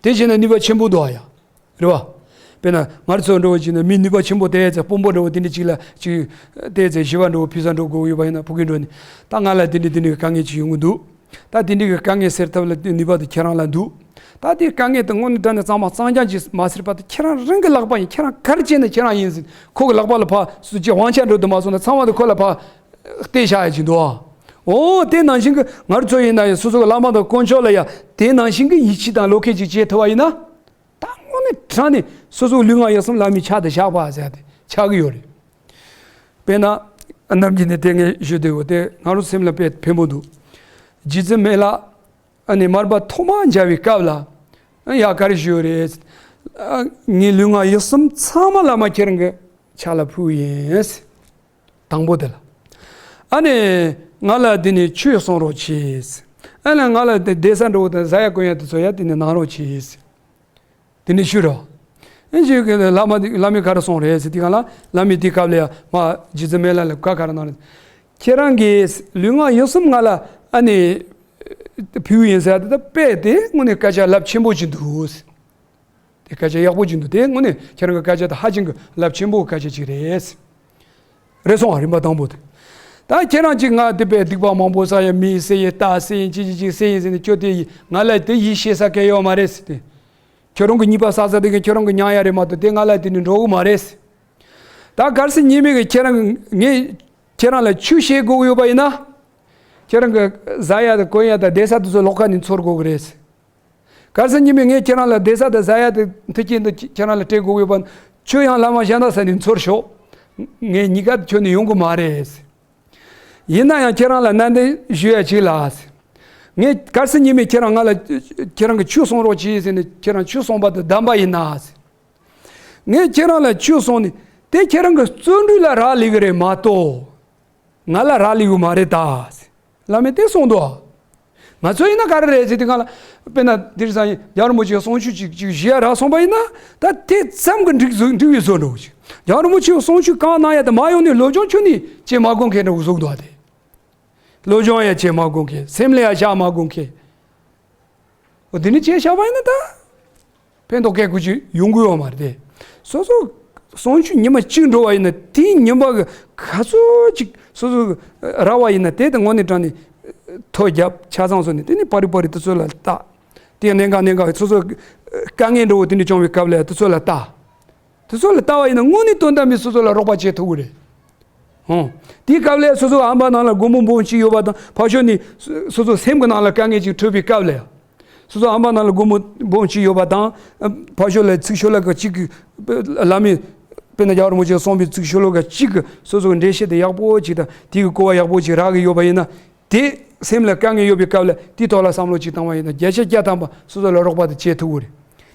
དེ་བྱས་ན་ནུས་པ་ཆེན་པོ་འདུག་ཨ་ཡ། རེད་བ། དཔེར་ན་ང་ཚོ་འགྲོ་བ་ཅིག་ན་མི་ནུས་པ་ཆེན་པོ་དེ་ཚེ་དཔོན་པོ་འགྲོ་བ་དེ་འདྲ་ཅིག་ལ་ཅིག་དེ་ཚེ་ཞི་བ་འགྲོ་བ་ཕུལ་ས་འགྲོ་དགོས་ཡོད་པ་ཡིན་ན། ཕ་གི་འགྲོ་ནས་ད་ང་ལ་དེ་འདྲ་དེ་འདྲ་གི་དཀའ་ངལ་ཅིག་ཡོང་གི་འདུག་ད་དེ་འདྲ་གི་དཀའ་ངལ་སེལ་ཐབས་ལ་ནུས་པ་དེ་ཁྱེད་རང་ལ་འདུག་ད་དེ་དཀའ་ངལ་དེ་དངོས་གནས་དྲང་གནས་གཙང་མ་གཙང་རྐྱང་ཅིག་མ་སེལ་བར་དུ་ཁྱེད་རང་རང་གི་ལག་པ་ཡིན། ཁྱེད་རང་ག་རེ་བྱས་ན་ཁྱེད་རང་ཡིན་ཟེར། ཁོ་གི་ལག་པ་ལ་ཕར་སུ་ཅིག་དབང་ཆ་འགྲོ་དུ་མ་སོང་ན་ཚང་མ་དེ་ཁོ་ལ་ཕར་གཏད་བཞག་ཡ་ཅིག་འདུག་ཨ། འོ། དེ་ནང་བཞིན་གི་ང་ཚོ་ཡིན་ན་ཡང་སོ་སོ་གི་བླ་མ་དང་དཀོན་མཆོག་ལ་ཡང་དེ་ནང་བཞིན་གི་ཡིད་ཆེས་དང་བློ་ཁེལ་ཅིག་བྱེད་ཐུབ་པ་ཡིན་ན། ད་དངོས་གནས་དྲང་གནས་སོ་སོའི་ལུས་ངག་ཡིད་གསུམ་བླ་མའི་ཕྱག་ཏུ་བཞག་པ་ཟེར་ཏེ་ཆགས་ཀྱི་ཡོད་རེད། དཔེར་ན། ནམ་རྒྱུན་ནས་དེ་ངས་ཞུ་བསྡད་ཡོད་དེ་ང་རང་སེམས་ལ་དཔེ་ཕན་པོ་འདུག་རྗེ་བཙུན་མི་ལ་ཨ་ནི་མར་པ་ཐོག་མ་མཇལ་བའི་སྐབས་ལ་ཡ་ག་རེ་ཞུས་ཡོད་རེད། ཨ། ངའི་ལུས་ངག་ཡིད་གསུམ་ཚང་མ་བླ་མ་ཁྱེད་རང་གི་ཕྱག་ལ་ཕུལ་ཡིན། དང་པོ་དེ་ལ། ཨ་ནི། ང་ལ་འདི་ནས་ཆོས་གསུང་རོགས་གྱིས། ཨ་ནི་ང་ལ་དེ་བསྡད་ས་འགྲོ་བ་དང་ཟ་ཡ་གོན་ཡ་དེ་ཚོ་ཡ་དེ་ནས་གནང་རོགས་གྱིས། དེ་ནས་ཞུ་རོགས། ཨེ་ཞུ་གི་བླ་མ་བླ་མས་ག་རེ་གསུངས་རེད་ཟེར་དུས་གང་ལ། བླ་མས་དེ་སྐབས་ལ་ཡ་མ་རྗེ་བཙུན་མི་ལ་ལ་བཀའ་ག་རེ་གནང་རེད། ཁྱེད་རང་གིས་ལུས་ངག་ཡིད་གསུམ་ང་ལ་ཨ་ནི་ཕུལ་ཡིན་ཟེར་དེ་ད་དཔེ་དེ་དངོས་གནས་སྐད་ཆ་རླབས་ཆེན་པོ་ཅིག་འདུག་དེ་སྐད་ཆ་ཡག་པོ་ཅིག་འདུག་དེ་དངོས་གནས་ཁྱེད་རང་གི་སྐད་ཆ་དེ་ཧ་ཅང་གི་རླབས་ཆེན་པོའི་སྐད་ཆ་ཅིག་རེད། རེད་སོང་བ། རིམ་པ་དང་པོ་དེ། ད་ཁྱེད་རང་ཅིག་ང་དེ་པའི་སྡིག་པ་མང་པོ་བསགས་ཡ། མི་བསད་ཡ། རྟ་བསད་ཡ། ཅི་ཅི་ཅི་བསད་ཡ་ཟེར་ནས་ཁྱོད་དེ་ཡི་ང་ལ་དེ་ཡིད་ཆེས་ས་གལ་ཡོད་མ་རེད་ཟེར་ཏེ། ཁྱོད་རང་གི་ཉེས་པ་བསགས་ས་དེ་གི་ཁྱོད་རང་གི་མྱང་ཡ་རེད་མ་གཏོགས་དེ་ང་ལ་དེ་ནི་འགྲོ་གི་མ་རེད་ཟེར། ད་གལ་སྲིད་ཉེས་མེད་ཀྱི་ཁྱེད་རང་གི་ངས་ཁྱེད་རང་ལ་ཆོས་བཤད་དགོས་ཀྱི་ཡོད་པ་ཡིན་ན། ཁྱེད་རང་གི་ཟ་ཡ་དང་གོན་ཡ་དང་བསྡད་ས་དེ་ཚོ་ལོགས་ཀ་ནས་འཚོལ་དགོས་ཀྱི་རེད་ཟེར། གལ་སྲིད་ཉིན་མོ་ངས་ཁྱེད་རང་ལ་བསྡད་ས་དང་ཟ་ཡ་དེ་མཐུན་རྐྱེན་དེ་ཁྱེད་རང་ལ་སྤྲད་དགོས་ཡོད་པ་ན། ཁྱོད་ཡང་བླ་མ་གཞན་དག་ས་ནས་འཚོལ་ཤོག་ངས་གཉིས་ཀ་དེ་ཁྱོན་ནས་ཡོང་གི་མ་རེད། ཡིན་ན་ཡང་ཁྱེད་རང་ལ་གནད་དོན་ཞུ་ཡ་ཅིག་ལ། ངས་གལ་སྲིད་ཉི་མས་ཁྱེད་རང་ང་ལ་ཁྱེད་རང་གི་ཆོས་གསུང་རོགས་གྱིས་ཟེར་ནས་ཁྱེད་རང་ཆོས་གསུངས་པ་དེ་བདམས་པ་ཡིན་ན། ངས་ཁྱེད་རང་ལ་ཆོས་གསུངས་ནས་དེ་ཁྱེད་རང་གི་བརྩོན་འགྲུས་ལ་རག་ལས་ཀྱི་རེད་མ་གཏོགས། ང་ལ་རག་ལས་ཡོད་མ་རེད་ད། བླ་མས་དེ་གསུངས་འདུག་ང་ཚོ་ཡིན་ན་ག་རེ་རེད་ཟེར་དུས་སྒང་ལ། དཔེར་ན་དེང་སང་རྒྱལ་བ་རིན་པོ་ཆེའི་གསུང་ཆོས་ཅིག་ཅིག་ཞུ་ཡ་རག་སོང་པ་ཡིན་ན། ད་དེ་ཙམ་གྱིས་འགྲིག་བཟོ་འགྲིག་པའི་བཟོ་འདྲ་བོ་ཅིག་རྒྱལ་བ་རིན་པོ་ཆེའི་གསུང་ཆོས་གང་གནང་ཡ་དེ་མ་ཡོང་ནས་སློབ་སྦྱོང་ཁྱོན་ནས་བྱེད་མ་དགོས་མཁན་འདྲ་བོ་བཟོ་གི་འདུག་ཨ། དེ་སློབ་སྦྱོང་ཡ་བྱེད་མ་དགོས་མཁན། སེམས་ལ་ཡ་བཞག་མ་དགོས་མཁན། འོ་དེ་ནི་བྱས་བཞག་པ་ཡིན་ན་ད། ཕན་ཐོགས་སྐད་ཀུ་ཅི་ཡོང་གི་ཡོད་མ་རེད་དེ། སོ་སོ་གསུང་ཆོས་ཉི་མ་གཅིག་འགྲོ་བ་ཡིན་ན་དེའི་ཉིན་པ་གི་ག་ཚོད་ཅིག་སོ་སོ་རག་པ་ཡིན་ན་དེ་དེ་དངོས་གནས་དྲང་ནས་ཐོ་བརྒྱབ་ཆ་ཚང་བཟོས་ནས་དེ་ནི་པར་རིས་པར་རིས་དེ་ཚོ་ལ་ལྟ། དེ་གནད་འགག་གནད་འགག་སོ་སོ་དཀའ་ངལ་འདྲ་བོ་དེ་འདྲ་བྱུང་བའི་སྐབས་ལ་དེ་ཚོ་ལ་ལྟ། དེ་ཚོ་ལ་ལྟ་བ་ཡིན་ན་དངོས་གནས་དོན་དམ་པའི་སོ་སོ་ལ་རོགས་པ་བྱེད་ཐུབ་ཀྱི་རེད། ཧོ། དེའི་སྐབས་ལ་སོ་སོ་ཨམ་པ་ནང་ལ་སྒོར་མོ་འབུམ་གཅིག་ཡོད་པ་དང་ཕར་ཕྱོགས་ནས་སོ་སོ་སེམས་ཀྱི་ནང་ལ་དཀའ་ངལ་ཅིག་འཕྲད་པའི་སྐབས་ལ་ཡང་། སོ་སོ་ཨམ་པ་ནང་ལ་སྒོར་མོ་འབུམ་གཅིག་ཡོད་པ་དང་། ཕར་ཕྱོགས་ལ་ཚིག་ཤོ་ལོ་ཀ་གཅིག་གི་བླ་མས་དཔེར་ན་རྒྱལ་བ་རིན་པོ་ཆེས་གསུངས་པའི་ཚིག་ཤོ་ལོ་ཀ་གཅིག་གི་སོ་སོ་གི་འགྲེལ་བཤད་དེ་ཡག་པོ་ཅིག་དང་དེ་གི་གོ་བ་ཡག་པོ་ཅིག་རག་གི་ཡོད་པ་ཡིན་ན། དེ་སེམས་ལ་དཀའ་ངལ་ཡོད་པའི་སྐབས་ལ་དེའི་ཐོག་ལ་བསམ་བློ་ཅིག་བཏང་བ་ཡིན་ན་བརྒྱ་ཆ་བརྒྱ་ཐམ་པ་སོ་སོ་ལ་རོགས་པ་དེ་བྱེད་ཐུབ་ཀྱི་རེད།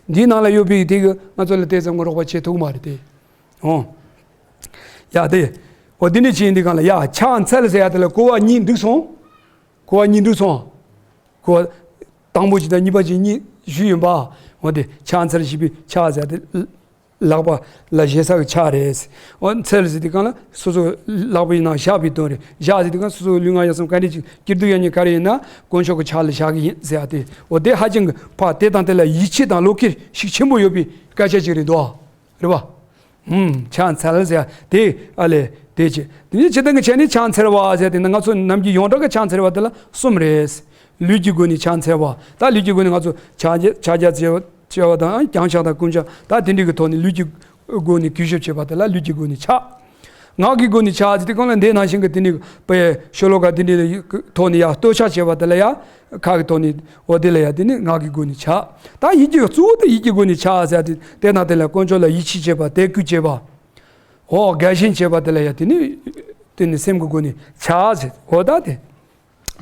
འདིའི་ནང་ལ་ཡོད་པའི་དེ་གི་ང་ཚོ་ལ་དེ་ཙམ་གྱི་རོགས་པ་བྱེད་ཐུབ་ཀྱི་མ་རེད་དེ། ཨོ། ཡ་དེ། འོ་དེ་འདྲ་བྱས་འདི་གང་ལ་ཡ་ཕྱག་འཚལ་ཟེར་ཡ་དེ་ལ་གོ་བ་གཉིས་འདུག་སོང་། གོ་བ་གཉིས་འདུག་སོང་། གོ་བ་དང་པོ་གཅིག་དང་གཉིས་པ་གཅིག་གཉིས་ཞུས་ཡིན་པ། འོ་དེ་ཕྱག་འཚལ་ཞེས་པའི་ཕྱག་ཟེར་ཡ་དེ། ལག་པ་ལ་བཞེས་ས་གི་ཕྱག་རེད། འོ་འཚལ་ཟེར་དུས་སྒང་ལ་སོ་སོ་ལག་པའི་ནང་བཞག་པའི་དོན་རེད། བཞག་ཟེར་དུས་སྒང་སོ་སོའི་ལུས་ངག་ཡིད་གསུམ་ག་འདྲ་ཅིག་སྐྱིད་སྡུག་ཡང་ཉིད་ག་རེ་ཡིན་ན་དཀོན་མཆོག་གི་ཕྱག་ལ་བཞག་གི་ཡིན་ཟེར་ཡ་དེ། འོ་དེ་ཧ་ཅང་གི་ཕ་དེ་དང་དེ་ལ་ཡིད་ཆེས་དང་བློ་འཁེལ་ཤུགས་ཆེན་པོ་ཡོད་པའི་སྐད་ཆ་ཅིག་རེད་འདུག་རེད་པ། ཧུམ། ཕྱག་འཚལ་ཟེར་ཡ་དེ་ཨ་ལས་དེ་ཅི། དེ་ནི་སྤྱིར་བཏང་གི་ཆ་ནས་ཕྱག་འཚལ་བ་ཟེར་ཡ་དེ་ནི་ང་ཚོ་ནམ་རྒྱུན་ཡོངས་གྲགས་ཀྱི་ཕྱག་འཚལ་བ་དེ་ལ་གསུམ་རེད། ལུས་ཀྱི་སྒོ་ནས་ཕྱག་འཚལ་བ། ད་ལུས་ཀྱི་སྒོ་ནས་ང་ཚོ་ཕྱག་རྒྱ་ཕྱག་རྒྱ་བྱེད་བྱེད་པ་དང་བརྐྱང་ཕྱག་དང་བསྐུམ་ཕྱག་ད་དེ་འདྲའི་གི་ཐོག་ནས་ལུས་ཀྱི་སྒོ་ནས་གུས་ཞབས་བྱེད་པ་དེ་ལ་ལུས་ཀྱི་སྒོ་ནས་ཕྱག་ངག་གི་སྒོ་ནས་ཕྱག་ཟེར་དུས་སྒང་ལ་འདི་ནང་བཞིན་གི་དེ་ནི་པའི་ཤོ་ལོ་ཀ་དེ་འདྲའི་ཐོག་ནས་ཡར་བསྟོད་ཕྱག་བྱེད་པ་དེ་ལ་ཡ། ཁ་གི་ཐོག་ནས་འོ་དེ་ལ་ཡ་དེ་ནི་ངག་གི་སྒོ་ནས་ཕྱག་ད་ཡིད་ཀྱི་གཙོ་བོ་དེ་ཡིད་ཀྱི་སྒོ་ནས་ཕྱག་ཟེར་ཡ་དེ་དེ་དང་དེ་ལ་དཀོན་མཆོག་ལ་ཡིད་ཆེས་བྱེད་པ་དད་གུས་བྱེད་པ། འོ་དགའ་ཞེན་བྱེད་པ་དེ་ལ་ཡ་དེ་ནི་དེ་ནི་སེམས་ཀྱི་སྒོ་ནས་ཕྱག་ཟེར་འོ་ད་དེ།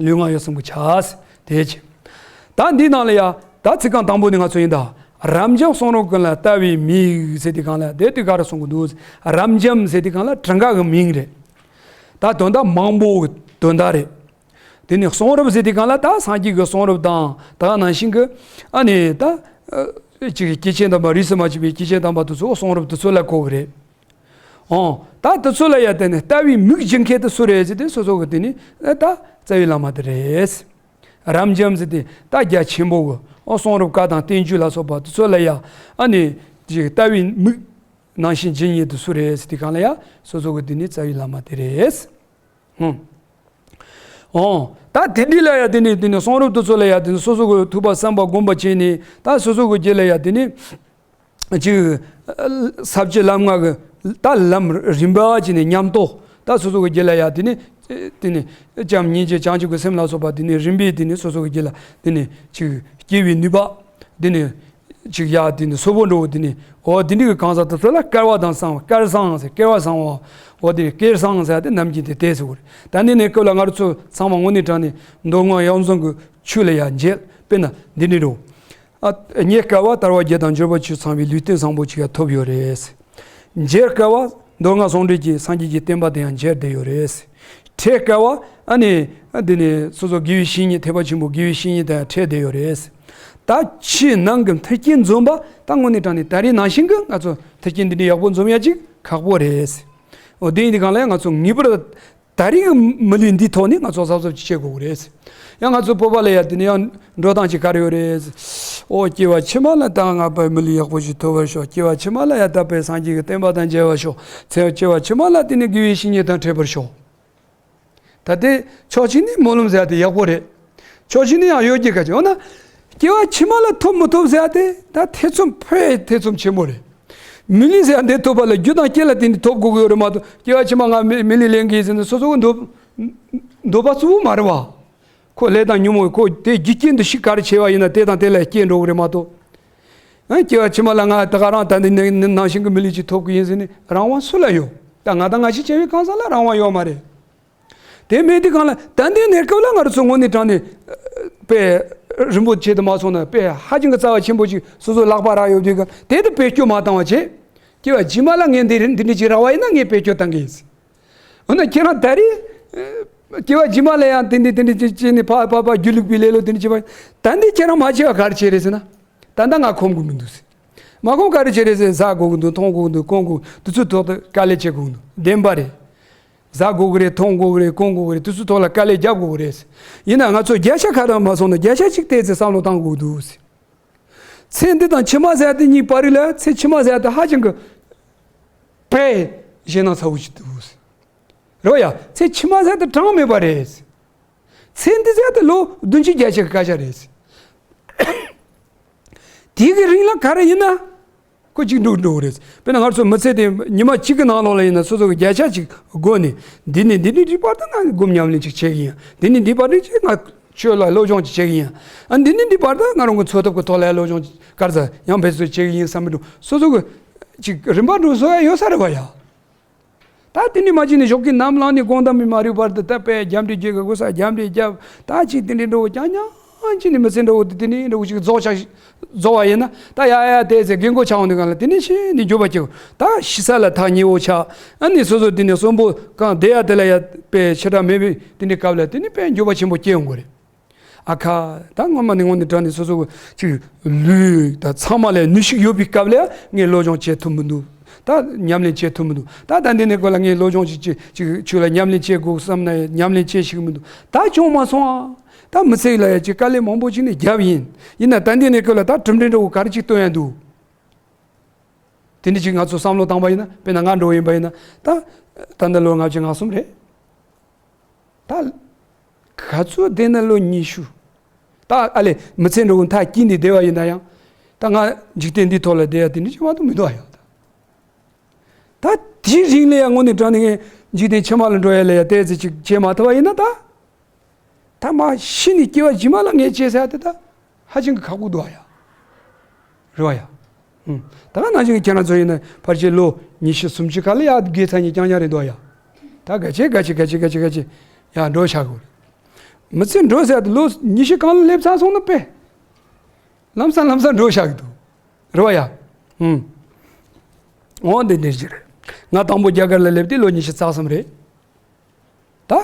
ལུས་ངག་ཡིད་གསུམ་གྱི་ཕྱག་དེ་ཅི། ད་འདི་ནང་ལ་ཡ་ད་ཚིག་རྐང་དང་པོ་ནི་ང་ཚོ་ཡིན་ད། རབ་འབྱམས་གསུང་རབ་ཀུན་ལ་ལྟ་བའི་མིག་ཟེར་དུས་སྒང་ལ་དེ་དུས་ག་རེ་གསུང་གི་འདུག་རབ་འབྱམས་ཟེར་དུས་སྒང་ལ་གྲངས་ཀ་གི་མིང་རེད། ད་དོན་དག་མང་པོ་གི་དོན་དག་རེད། དེ་ནས་གསུང་རབ་ཟེར་དུས་སྒང་ལ་ད་སངས་རྒྱས་ཀྱི་གསུང་རབ་དང་ད་ག་ནང་བཞིན་གྱི་ཨ་ནི་ད་ཅིག་སྐྱེས་ཆེན་དམ་པ་རིས་སུ་མ་ཆད་པའི་སྐྱེས་ཆེན་དམ་པ་དེ་ཚོ་གསུང་རབ་དེ་ཚོ་ལ་གོ་གི་རེད། ཨོ། ད་དེ་ཚོ་ལ་ཡ་དེ་ནི་ལྟ་བའི་མིག་སྦྱིན་མཁན་དེ་སུ་རེད་ཟེར་དུས་སོ་སོ་གི་དེ་ནི་ད་རྩ་བའི་བླ་མ་དེ་རེད། རབ་འབྱམས་ཟེར་དུས་ད་རྒྱ་ཆེན་པོ་གི་ཨོ་གསུང་རབ་བཀའ་དང་བསྟན་བཅོས་ལ་སོགས་པ་དེ་ཚོ་ལ་ཡ་ཨ་ནི་ཅིག་ལྟ་བའི་མིག་ནང་བཞིན་སྦྱིན་མཁན་དེ་སུ་རེད་ཟེར་དུས་སྒང་ལ་ཡ་སོ་སོ་གི་དེ་ནི་རྩ་བའི་བླ་མ་དེ་རེད། ཧུམ། ཨོ། ད་དེ་འདི་ལ་ཡ་དེ་ནི་དེ་ནི་གསུང་རབ་དེ་ཚོ་ལ་ཡ་དེ་ནི་སོ་སོ་གི་ཐུབ་པ་བསམ་པ་སྒོམ་པ་བྱས་ནས་ད་སོ་སོ་གི་རྒྱུད་ལ་ཡ་དེ་ནི་ཅིག་ས་བཅུ་ལམ་ལྔ་གི་ད་ལམ་རིམ་པ་བྱས་ནས་ཉམས་རྟོགས་ད་སོ་སོ་གི་རྒྱུད་ལ་ཡ་དེ་ནི་དེ་ནི་བྱམས་སྙིང་རྗེ་བྱང་ཆུབ་ཀྱི་སེམས་ལ་སོགས་པ་དེ་ནི་རིམ་པས་དེ་ནི་སོ་སོ་གི་རྒྱུད་ལ་དེ་ནི་ཅིག་སྐྱེ་བའི་ནུས་པ་དེ་ནི། ཅིག་ཡ་དེ་ནི་སོ་པོ་འགྲོ་བོ་དེ་ནི་འོ་དེ་འདྲ་གི་གང་ཟག་དེ་ཚོ་ལ་སྐལ་བ་དང་གསང་བ་སྐལ་བཟང་ཟེར་སྐལ་བ་བཟང་བ་འོ་དེ་ནི་སྐལ་བཟང་ཟེར་ཡ་དེ་ནམ་རྒྱུན་དེ་དེ་ཟེར་བ་རེད། ད་ནི་ནས་སྐབས་ལ་ང་རང་ཚོ་ཚང་མ་དངོས་གནས་དྲང་ནས་མདོ་སྔགས་ཡོངས་རྫོགས་ཀྱི་ཆོས་ལ་ཡ་མཇལ་དཔེར་ན་འདི་འདྲ་རེད། ཨ་ངའི་སྐལ་བ་དལ་བ་བརྒྱད་དང་འབྱོར་པ་བཅུ་ཚང་བའི་ལུས་རྟེན་བཟང་པོ་ཅིག་ཡ་ཐོབ་ཡོད་རེད། མཇལ་སྐལ་བ་མདོ་སྔགས་ཟུང་འབྲེལ་གྱི་སངས་རྒྱས་ཀྱི་བསྟན་པ་དེ་ཡང་མཇལ་བསྡད་ཡོད་རེད། འཕྲད་སྐལ་བ་ཨ་ནི་འདི་ནི་སོ་སོ་དགེ་བའི་བཤེས་གཉེན་ཐེག་པ་ཆེན་པོ་དགེ་བའི་བཤེས་གཉེན་དང་ཡང་འཕྲད་བསྡད་ཡོད་རེད། ད་ཕྱི་ནང་གི་མཐུན་རྐྱེན་འཛོམས་པ་ད་དངོས་གནས་དྲང་གནས་ད་རེས་ནང་བཞིན་གྱི་ང་ཚོ་མཐུན་རྐྱེན་འདི་འདྲའི་ཡག་པོ་འཛོམས་ཡ་ཅིག་ཁག་པོ་རེད། འོ་དེ་ཡིན་དུས་སྒང་ལ་ཡང་ང་ཚོ་ངེས་པར་ད་རེས་ཀྱི་མི་ལུས་འདིའི་ཐོག་ནས་ང་ཚོ་གཟབ་གཟབ་ཅིག་བྱེད་དགོས་ཀྱི་རེད། ཡང་ང་ཚོ་བོད་པ་ལ་ཡ་དེ་ནས་ཡང་འགྲོ་སྟངས་ཅིག་ག་རེ་ཡོད་རེད། ཨོ་སྐྱེ་བ་ཕྱི་མ་ལ་ད་ང་དཔེ་མི་ལུས་ཡག་པོ་ཞིག་ཐོབ་པར་ཤོག་སྐྱེ་བ་ཕྱི་མ་ལ་ཡ་ད་དཔེ་སངས་རྒྱས་ཀྱི་བསྟན་པ་དང་མཇལ་བར་ཤོག་ཚེ་སྐྱེ་བ་ཕྱི་མ་ལ་དེ་ནས་དགེ་བའི་བཤེས་གཉེན་དང་འཕྲད་པར་ཤོག་ད་དེ་ཕྱོགས་གཅིག་ནས་སྨོན་ལམ་ཟེར་ཡ་དེ་ཡག་པོ་རེད། ཕྱོགས་གཅིག་ནས་ཡང་ཡོད་ཀྱི་ཁ་ཅིག་འོ་ན། སྐྱེ་བ་ཕྱི་མ་ལ་ཐོབ་མི་ཐོབ་ཟེར་ཡ་དེ་ད་ཐེ་ཚོམ་ཕོད་ཐེ་ཚོམ་ཆེན་པོ་རེད། མི་ལུས་ཟེར་ཡ་འདི་ཐོབ་པ་ལ་རྒྱུ་དང་རྐྱེན་ལ་བརྟེན་ནས་ཐོབ་དགོས་ཀྱི་ཡོད་རེད་མ་གཏོགས་སྐྱེ་བ་ཕྱི་མ་ང་མི་མི་ལུས་ལེན་གྱི་ཟེར་ནས་སོ་སོ་གི་འདོད་འདོད་པ་གཙོ་བོ་མ་རེད་བ། ཁོ་ལས་དང་ཉོན་མོངས་ཁོ་དེ་རྒྱུ་རྐྱེན་དུ་ཞིག་ག་རེ་བྱས་པ་ཡིན་ན་དེ་དང་དེ་ལ་སྐྱེ་འགྲོ་གི་རེད་མ་གཏོགས། ཨ་སྐྱེ་བ་ཕྱི་མ་ལ་ང་ད་ག་རང་ད་འདི་ནང་བཞིན་གྱི་མི་ལུས་ཅིག་ཐོབ་ཀྱི་ཡིན་ཟེར་ནས་རང་དབང་སུ་ལ་ཡོད། ད་ང་དང་ང་ཞིག་བྱས་པའི་གང་ཟག་ལ་རང་དབང་ཡོད་མ་རེད། དེ་མེད་དུས་སྒང་ལ་ད་འདི་གནས་སྐབས་ལ་ང་རང་ཚོ་དངོས་གནས་དྲང་ནས་ དཔེ་རིན་པོ་ཆེ་དུ་མ་སོང་ན་དཔེ་ཧ་ཅང་གི་རྩ་བ་ཆེན་པོ་ཅིག་སོ་སོ་ལག་པ་རག་ཡོད་དུས་ག་དེ་དུ་བེད་སྤྱོད་མ་བཏང་བ་བྱས། སྐྱེ་བ་རྗེས་མ་ལ་ངས་འདི་འདི་འདྲ་ཅིག་རག་པ་ཡིན་ན་ངས་བེད་སྤྱོད་བཏང་གི་ཡིན། འོ་ན་ཁྱེད་རང་ད་རེས་སྐྱེ་བ་རྗེས་མ་ལ་ཡང་དེ་འདྲ་དེ་འདྲ་ཅིག་བྱས་ནས་ཕ་ཕ་ཕ་སྒྱིད་ལུག་པའི་ལེ་ལོ་དེ་འདྲ་བྱས་པ་ད་འདི་ཁྱེད་རང་མ་བྱས་པ་ག་རེ་བྱས་རེད་ཟེར་ན། ད་ལྟ་ང་ཁོམ་གི་མི་འདུག་ཟེར། མ་ཁོམ་ག་རེ་བྱས་རེད་ཟེར། ཟ་དགོས་ཀྱི་འདུག་འཐུང་དགོས་ཀྱི་འདུག་གོན་དགོས་འདུག་དེ་ཚོའི་ཐོག་ཏུ་དཀའ་ལས་བྱེད་དགོས་ཀྱི་འདུག་བདེན་པ་རེད། ཟ་དགོས་ཀྱི་རེད། འཐུང་དགོས་ཀྱི་རེད། གོན་དགོས་ཀྱི་རེད། དེ་ཚོའི་ཐོག་ལ་དཀའ་ལས་རྒྱབ་དགོས་ཀྱི་རེད། ཡིན་ན་ང་ཚོ་བརྒྱ་ཆ་ཁ་ཐག་མ་སོང་ན་བརྒྱ་ཆ་གཅིག་བལྟས་ཚེ་བསམ་བློ་བཏང་དགོས་འདུག་ཟེར། ཚེ་འདི་དང་ཕྱི་མ་ཟེར་ཡ་དེ་གཉིས་བར་རིགས་ལ་ཚེ་ཕྱི་མ་ཟེར་ཡ་དེ་ཧ་ཅང་གི་དཔེ་ཞེད་སྣང་ཚ་བོ་ཞིག་འདུག་ཟེར། རེད་བ་ཡ། ཚེ་ཕྱི་མ་ཟེར་ཡ་དེ་གྲངས་མེད་པ་རེད་ཟེར། ཚེ་འདི་ཟེར་ཡ་དེ་ལོ་བདུན་ཅུ་བརྒྱད་ཅུ་གི་སྐད་ཆ་རེད་ཟེར། དེའི་གི་རིང་ལ་ག་རེ་ཡིན་ན། ཁོ་གཅིག་འགྲོ་འགྲོ་གི་རེད། དཔེར་ན་ང་ཚོ་མི་ཚེ་དེ་ཉི་མ་གཅིག་གི་ནང་ལོགས་ལ་ཡིན་ན་སོ་སོ་གི་བརྒྱ་ཆ་གཅིག་བགོས་ནས་འདི་ནས་འདི་ནས་འདི་བར་དུ་ང་སྒོམ་ཉམས་ལེན་གཅིག་བྱེད་ཀྱི་ཡིན། འདི་ནས་འདི་བར་དུ་གཅིག་ང་ཆོས་ལ་སློབ་སྦྱོང་གཅིག་བྱེད་ཀྱི་ཡིན། ཨ་འདི་ནས་འདི་བར་དུ་ང་རང་གི་འཚོ་ཐབས་ཀྱི་ཐོག་ལ་སློབ་སྦྱོང་གཅིག་ག་རེ་ཟ་ཡང་འབད་རྩོལ་བྱེད་ཀྱི་ཡིན་བསམ་མི་འགྲོ། སོ་སོ་གི་གཅིག་རིམ་པ་འགྲོ་སོ་ཡ་ཡོད་ས་རེད་བ་ཡ། ད་དེ་ནས་མ་ཅིག་ནས་ཞོགས་ཀྱི་ནམ་ལངས་ནས་དགོང་དག་མི་མ་རིག་བར་དུ་ད་དཔེ་རྒྱབ་འདྲེ་རྒྱག་གི་དགོས་ས་རྒྱབ་འདྲེ་རྒྱབ། ད་ཅིག་དེ་འདྲའི་འགྲོ་བོ་རྐྱང་རྐྱང་ཅིག་ནས་མི་ཚེ་འགྲོ་བོ་དེ་དེ་ནས་འགྲོ་བོ་ཅིག་རྫོགས་ཆགས་རྫོགས་བ་ཡིན་ན། ད་ཡ་ཡ་དེ་ཚེ་རྒན་གོག་ཆགས་འོང་དུས་གང་ལ་དེ་ནས་ཤི་ནས་འགྱོད་པ་སྐྱེ་གོ། ད་ཤི་ས་ལ་ཐག་ཉེ་བོ་ཆགས། ཨ་ནི་སོ་སོ་དེ་ནས་གསོན་པོ་གང་བསྡད་ཡ་དེ་ལ་ཡ་དཔེ་ཕྱི་དྲག་མེད་པའི་དེ་འདྲའི་སྐབས་ལ་དེ་ནས་དཔེ་འགྱོད་པ་ཆེན་པོ་སྐྱེ་ཡོང་གི་རེད། ཨ་ཁ། ད་སྔོན་མ་ནས་སྔོན་ནས་དྲན་ནས་སོ་སོ་གི་ཅིག་ལུས་དང་ཚང་མ་ལ་ནུས་ཤུགས་ཡོད་པའི་སྐབས་ལ་ངས་སློབ་སྦྱོང་བྱེད་ཐུབ་མི་འདུག་ད་ཉམས་ལེན་བྱེད་ཐུབ་མི་འདུག་ད་ད་འདི་ནས་ཁོ་ལ་ངས་སློབ་སྦྱོང་ཅིག་ཅིག་ཅིག་ཆོས་ལ་ཉམས་ལེན་བྱེད་དགོས་བསམ་ན་ཉམས་ལེན་བྱེད་ཤེས་ཀྱི་མི་འདུག་ད་བྱུང་མ་སོང་ཨ། ད་མི་ཚེ་ལ་ཡ་ཅིག་དཀའ་ལས་མང་པོ་ཅིག་ནས་བརྒྱབ་ཡིན། ཡིན་ན་ད་འདི་ནས་ཁོ་ལ་ད་གྲུབ་འབྲས་འདྲ་བོ་ག་རེ་ཅིག་སྟོན་ཡ་འདུག་དེ་འདྲ་ཅིག་ང་ཚོ་བསམ་བློ་བཏང་པ་ཡིན་ན། དཔེར་ན་ང་འགྲོ་ཡིན་པ་ཡིན་ན། ད་ད་ལྟ་ལོ་ལྔ་བཅུ་ང་གསུམ་རེད། ད་ག་ཚོད་བསྡད་ན་ལོ་ཉི་ཤུ། ད་ཨ་ལས་མི་ཚེ་འགྲོ་གི་མཐའ་དཀྱིལ་ནས་བསྡད་པ་ཡིན་ན་ཡང་། ད་ང་འཇིག་རྟེན་འདིའི་ཐོག་ལ་བསྡད་ཡ་དེ་འདྲ་ཅིག་མ་གཏོགས་མི་འདུག་ཨ་ཡང་། ད་དེའི་རིང་ལ་ཡང་དངོས་གནས་དྲང་གནས་ངས་འཇིག་རྟེན་ཕྱི་མ་ལ་འགྲོ་ཡ་ལ་ཡ་ཏོག་ཙམ་ཅིག་བྱེད་མ་ཐུབ་པ་ཡིན་ན་ད། ད་མ་ཤི་ནས་སྐྱེ་བ་རྗེས་མ་ལ་ངས་བྱེད་ཟེར་ཡ་དེ་ད་ཧ་ཅང་གི་ཁག་པོ་འདུག་ཨ་ཡ། རེད་བ་ཡ། ཧུམ། ད་ག་ནང་བཞིན་ཁྱེད་རང་ཚོ་ཡིན་ན་ཕལ་ཆེར་ལོ་ཉི་ཤུ་སུམ་ཅུ་ཁ་ལ་ཡ་དགེ་རྩ་ཉིད་རྐྱང་རྐྱང་རེད་འདུག་ཡ། ད་ག་ཆེ་ག་ཆེ་ག་ཆེ་ག་ཆེ་ག་ཆེ་ཡ་འགྲོ་བཞག་གོ། མི་ཚེ་འགྲོ་ཟེར་ཡ་དེ་ལོ་ཉི་ཤུ་གང་ལ་སླེབས་ཚར་སོང་ན་དཔེ། ལམ་སང་ལམ་སང་འགྲོ་བཞག་གི་འདུག་རེད་བ་ཡ། ཧུམ། འོ་འདི་འདྲ་ཞིག་རེད། ང་དང་པོ་རྒྱ་གར་ལ་སླེབས་དུས་ལོ་ཉི་ཤུ་རྩ་གསུམ་རེད། ད་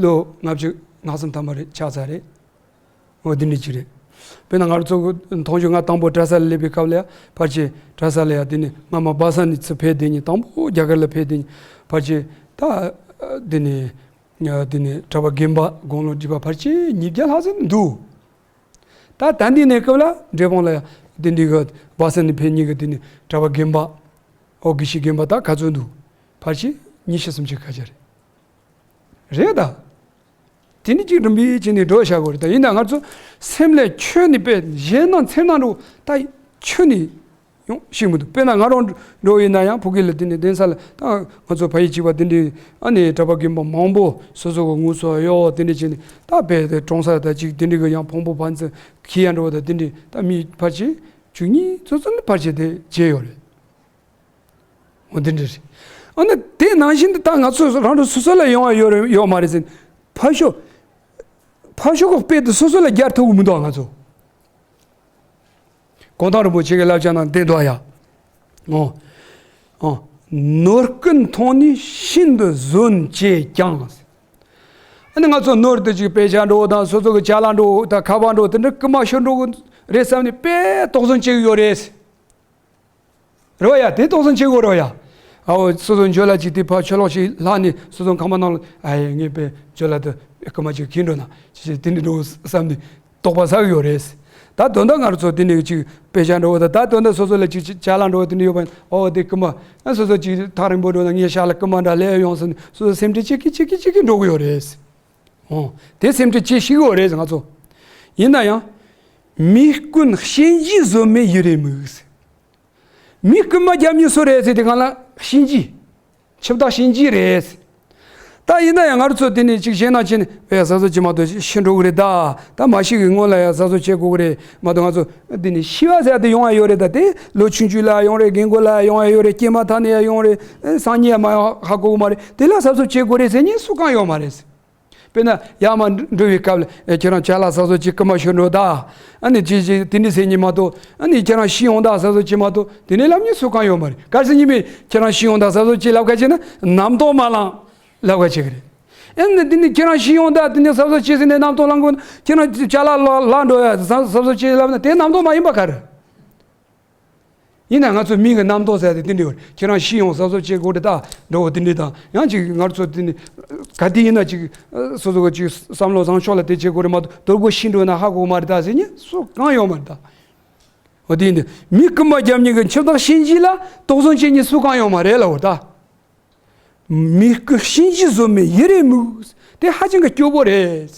ལོ་ལྔ་བཅུ་ང་གསུམ་ཐམ་པ་རེད་ཆགས་ཚར་རེད། འོ་འདི་འདྲ་ཅིག་རེད། དཔེར་ན་ང་རང་ཚོ་གི་མཐོང་ཆོས་ང་དང་པོ་གྲྭ་ས་ལ་སླེབས་པའི་སྐབས་ལ་ཡ་ཕལ་ཆེར་གྲྭ་ས་ལ་ཡ་དེ་ནས་སྔ་མ་སྦ་ས་ནས་ཚུར་ཕེབས་དེ་ཉིད་དང་པོ་རྒྱ་གར་ལ་ཕེབས་དེ་ཉིད་ཕལ་ཆེར་ད་དེ་ནས་དེ་ནས་གྲྭ་པ་རྒན་པ་དགུང་ལོ་བགྲེས་པ་ཕལ་ཆེར་ཉིས་བརྒྱ་ལྷག་ཙམ་འདུག་ད་ད་འདི་ནས་སྐབས་ལ་འབྲས་སྤུངས་ལ་ཡ་དེ་འདི་གི་སྦ་ས་ནས་ཕེབས་ཉིད་ཀྱི་དེ་ནས་གྲྭ་པ་རྒན་པ་ཨོ་དགེ་བཤེས་རྒན་པ་ད་ག་ཚོད་འདུག་ཕལ་ཆེར་ཉི་ཤུ་སུམ་ཅུ་ཁ་ཤས་རེད། རེད་ད། དེ་ནི་ཅིག་རིམ་པས་བྱས་ནས་འགྲོ་བཞག་དགོས་རེད་ད། ཡིན་ན་ང་ཚོ་སེམས་ལ་ཁྱོན་ནས་དཔེ་ཞེད་སྣང་འཚེར་སྣང་འགྲོ་ད་ཁྱོན་ནས་ཡོང་ཤེས་མི་འདུག་དཔེར་ན་ང་རང་འགྲོ་ཡིན་ན་ཡང་ཕ་གི་ལ་དེ་ནས་གདན་ས་ལ་ད་ང་ཚོ་ཕ་ཡུལ་གཅིག་པ་དེ་འདྲའི་ཨ་ནི་གྲྭ་པ་རྒན་པ་མང་པོ་སོ་སོ་གི་ངོ་སོ་གཡོག་དེ་འདྲ་བྱས་ནས་ད་དཔེ་དེ་གྲོང་གསར་ད་ཅིག་དེ་འདྲའི་གི་ཡང་ཕུང་པོ་ཕན་ཚུན་འཁྱེར་ཡ་འགྲོ་བ་ད་དེ་འདྲའི་ད་མི་ཕལ་ཆེར་བཅུ་གཉིས་ཙམ་ཙམ་ནི་ཕལ་ཆེར་དེ་བྱས་ཡོད་རེད། འོ་དེ་འདྲ་རེད། ཨ་ནི་དེ་ནང་བཞིན་དུ་ད་ང་ཚོ་རང་གི་སོ་སོ་ལ་ཡོང་བ་ཡོད་རེད་ཡོད་མ་རེད་ཟེར། ཕར་ཞོག་ཕར་ཞོག་གི་དཔེ་དེ་སོ་སོ་ལ་རྒྱག་ཐུབ་ཀྱི་མི་འདུག་ང་ཚོ། གུང་ཐང་རིན་པོ་ཆེ་གི་བསླབ་བྱ་ནང་བསྟན་འདུག་ཡ། འོ། འོ། ནོར་སྐུ་མཐོང་ནས་ཤིན་ཏུ་བཟོད་བྱས་ཀྱང་། ཨ་ནི་ང་ཚོ་ནོར་དེ་ཅིག་དཔེ་ཆ་འགྲོ་བ་དང་སོ་སོ་གི་ཅ་ལག་འགྲོ་བ་དང་ཁ་པར་འགྲོ་དེ་འདྲ་རྐུ་མ་ཤོར་འགྲོ་གི་རེད་བསམ་ནས་དཔེ་དོགས་ཟོན་བྱེད་ཀྱི་ཡོད་རེད། རེད་བ་ཡ། དེ་དོགས་ཟོན་བྱེད་དགོས་རེད་བ་ཡ། ཨའོ་སོ་སོ་འཇོལ་ལ་ཅིག་དེ་ཕར་ཆུ་ལོག་ཞིག་ལྷག་ནས་སོ་སོ་ཁང་པ་ནང་ལ་ཨ་ཡེ་ངས་དཔེ་འཇོལ་ལ་དེ་རྐུ་མ་ཅིག་ཁྱེར་འགྲོ་ན་ཅི་ཅི་དེ་འདྲ་འགྲོ་བསམ་ནས་དོགས་པ་ཟ་གི་ཡོད་རེད། ད་དོན་དག་ང་རང་ཚོ་དེ་ནས་ཅིག་དཔེ་ཆ་འགྲོ་བ་ད་ད་དོན་དག་སོ་སོ་ལ་ཅིག་ཅིག་ཅ་ལག་འགྲོ་བ་དེ་འདྲ་ཡོད་པ་ཨོ་དེ་རྐུ་མ་ཨ་སོ་སོ་ཅིག་ཐག་རིང་པོ་འགྲོ་ན་ངའི་ཤག་ལ་རྐུ་མ་འདྲ་སླེབས་ཡོང་ཟེར་ནས་སོ་སོ་སེམས་ཁྲལ་བྱེད་ཀི་བྱེད་ཀི་བྱེད་ཀི་འགྲོ་གི་ཡོད་རེད། ཨོ་དེ་སེམས་ཁྲལ་བྱེད་ཤེས་གི་ཡོད་རེད་ང་ཚོ། ཡིན་ན་ཡང་། མི་རྐུན་གཤིན་རྗེའི་བཟོ་མེད་ཡུན་རིང་མུག་མི་རྐུན་མ་རྒྱབ་མྱི་སུ་རེད་ཟེར་དེ་གང་ལ་གཤིན་རྗེ། འཆི་བདག་གཤིན་རྗེ་རེད། ད་ཡིན་ན་ཡང་ང་རང་ཚོ་དེ་ནས་ཅིག་ཞེད་སྣང་བྱས་ནས་བས་གཟབ་གཟབ་བྱེད་མ་གཏོགས་ཤི་འགྲོ་གི་རེད་ད། ད་མ་ཤི་གི་སྔོན་ལ་ཡང་གཟབ་གཟབ་བྱེད་དགོས་གི་རེད་མ་གཏོགས་ང་ཚོ་དེ་ནས་ཤི་བ་ཟེར་ཡ་དེ་ཡོང་ཡ་ཡོད་རེད་ད། དེ་ལོ་ཆུང་ཆུང་ལ་ཡོང་རེད། རྒན་རྒོན་ལ་ཡོང་ཡ་ཡོད་རེད། སྐྱེས་མ་ཐག་ནས་ཡ་ཡོང་རེད། སང་ཉིན་ཡ་མ་ཡོང་ཧ་གོ་གི་མ་རེད། དེ་ལ་གཟབ་གཟབ་བྱེད་དགོས་རེད་ཟེར་མཁན་སུ་གང་ཡོད་མ་རེད། དཔེར་ན་ཡར་མར་འགྲོ་བའི་སྐབས་ལ་ཨེ་ཁྱེད་རང་ཅ་ལག་གསར་བཟོ་བྱེད་སྐུལ་མ་ཞུ་འགྲོ་ད། ཨ་ནི་ཅི་ཅི་དེ་འདྲ་ཟེར་མཁན་མ་གཏོགས། ཨ་ནི་ཁྱེད་རང་ཤི་ཡོང་ད་གསར་བཟོ་བྱེད་མ་གཏོགས་དེ་འདྲ་ལབ་མཁན་སུ་གང་ཡོད་མ་རེད། གལ་སྲིད་ཉི་མས་ཁྱེད་རང་ཤི་ཡོང་ད་གསར་བཟོ་བྱེད་ལབ་ཁ་ཅིག་ན་རྣམ་རྟོག་མ་ལངས་ལབ་ཁ་ཅིག་རེད། ཨ་ནི་དེ་ནི་ཁྱེད་རང་ཤི་ཡོང་ད་དེ་ནི་གསར་བཟོ་བྱེད་ཟེར་ནས་རྣམ་རྟོག་ལངས་དགོས་ན། ཁྱེད་རང་ཅ་ལག་ལ་ལ་འགྲོ་ཡ་གསར་བཟོ་བྱེད་ལབ་ན་དེ་རྣམ་རྟོག་མ་ཡིན་པ་ག་རེ། ཡིན་ན་ང་ཚོ་མི་གི་རྣམ་རྟོག་ཟེར་ཏེ་དེ་འདྲ་ཡོད་རེད། ཁྱེད་རང་ཤི་ཡོང་གསར་བཟོ་བྱེད་དགོས་རེད་ད་འདྲ་བོ་དེ་འདྲ་དང་། ཡང་ཅིག་ང་ཚོ་དེ་ནི་ག་དུས་ཡིན་ན་ཅིག་སོ་སོ་གི་ཅིག་བསམ་བློ་བཟང་ཕྱོགས་ལ་དེ་བྱེད་དགོས་རེད་མ་གཏོགས། དོལ་པོ་ཤི་འགྲོ་ན་ཧ་གོ་མ་རེད་ད་ཟེར་མཁན་སུ་གང་ཡོད་མ་རེད་ད། འོ་དེ་ཡིན་དུས་མི་རྐུན་མ་རྒྱབ་མཁན་གྱི་འཆི་བདག་གཤིན་རྗེ་ལ་དོགས་ཟོན་བྱེད་མཁན་སུ་གང་ཡོད་མ་རེད་ལབ་པ་རེད་ད། མི་རྐུ་གཤིན་རྗེ་བཟོ་མི་ཡི་རེ་མུག་དེ་ཧ་ཅང་གི་སྐྱོ་པོ་རེད།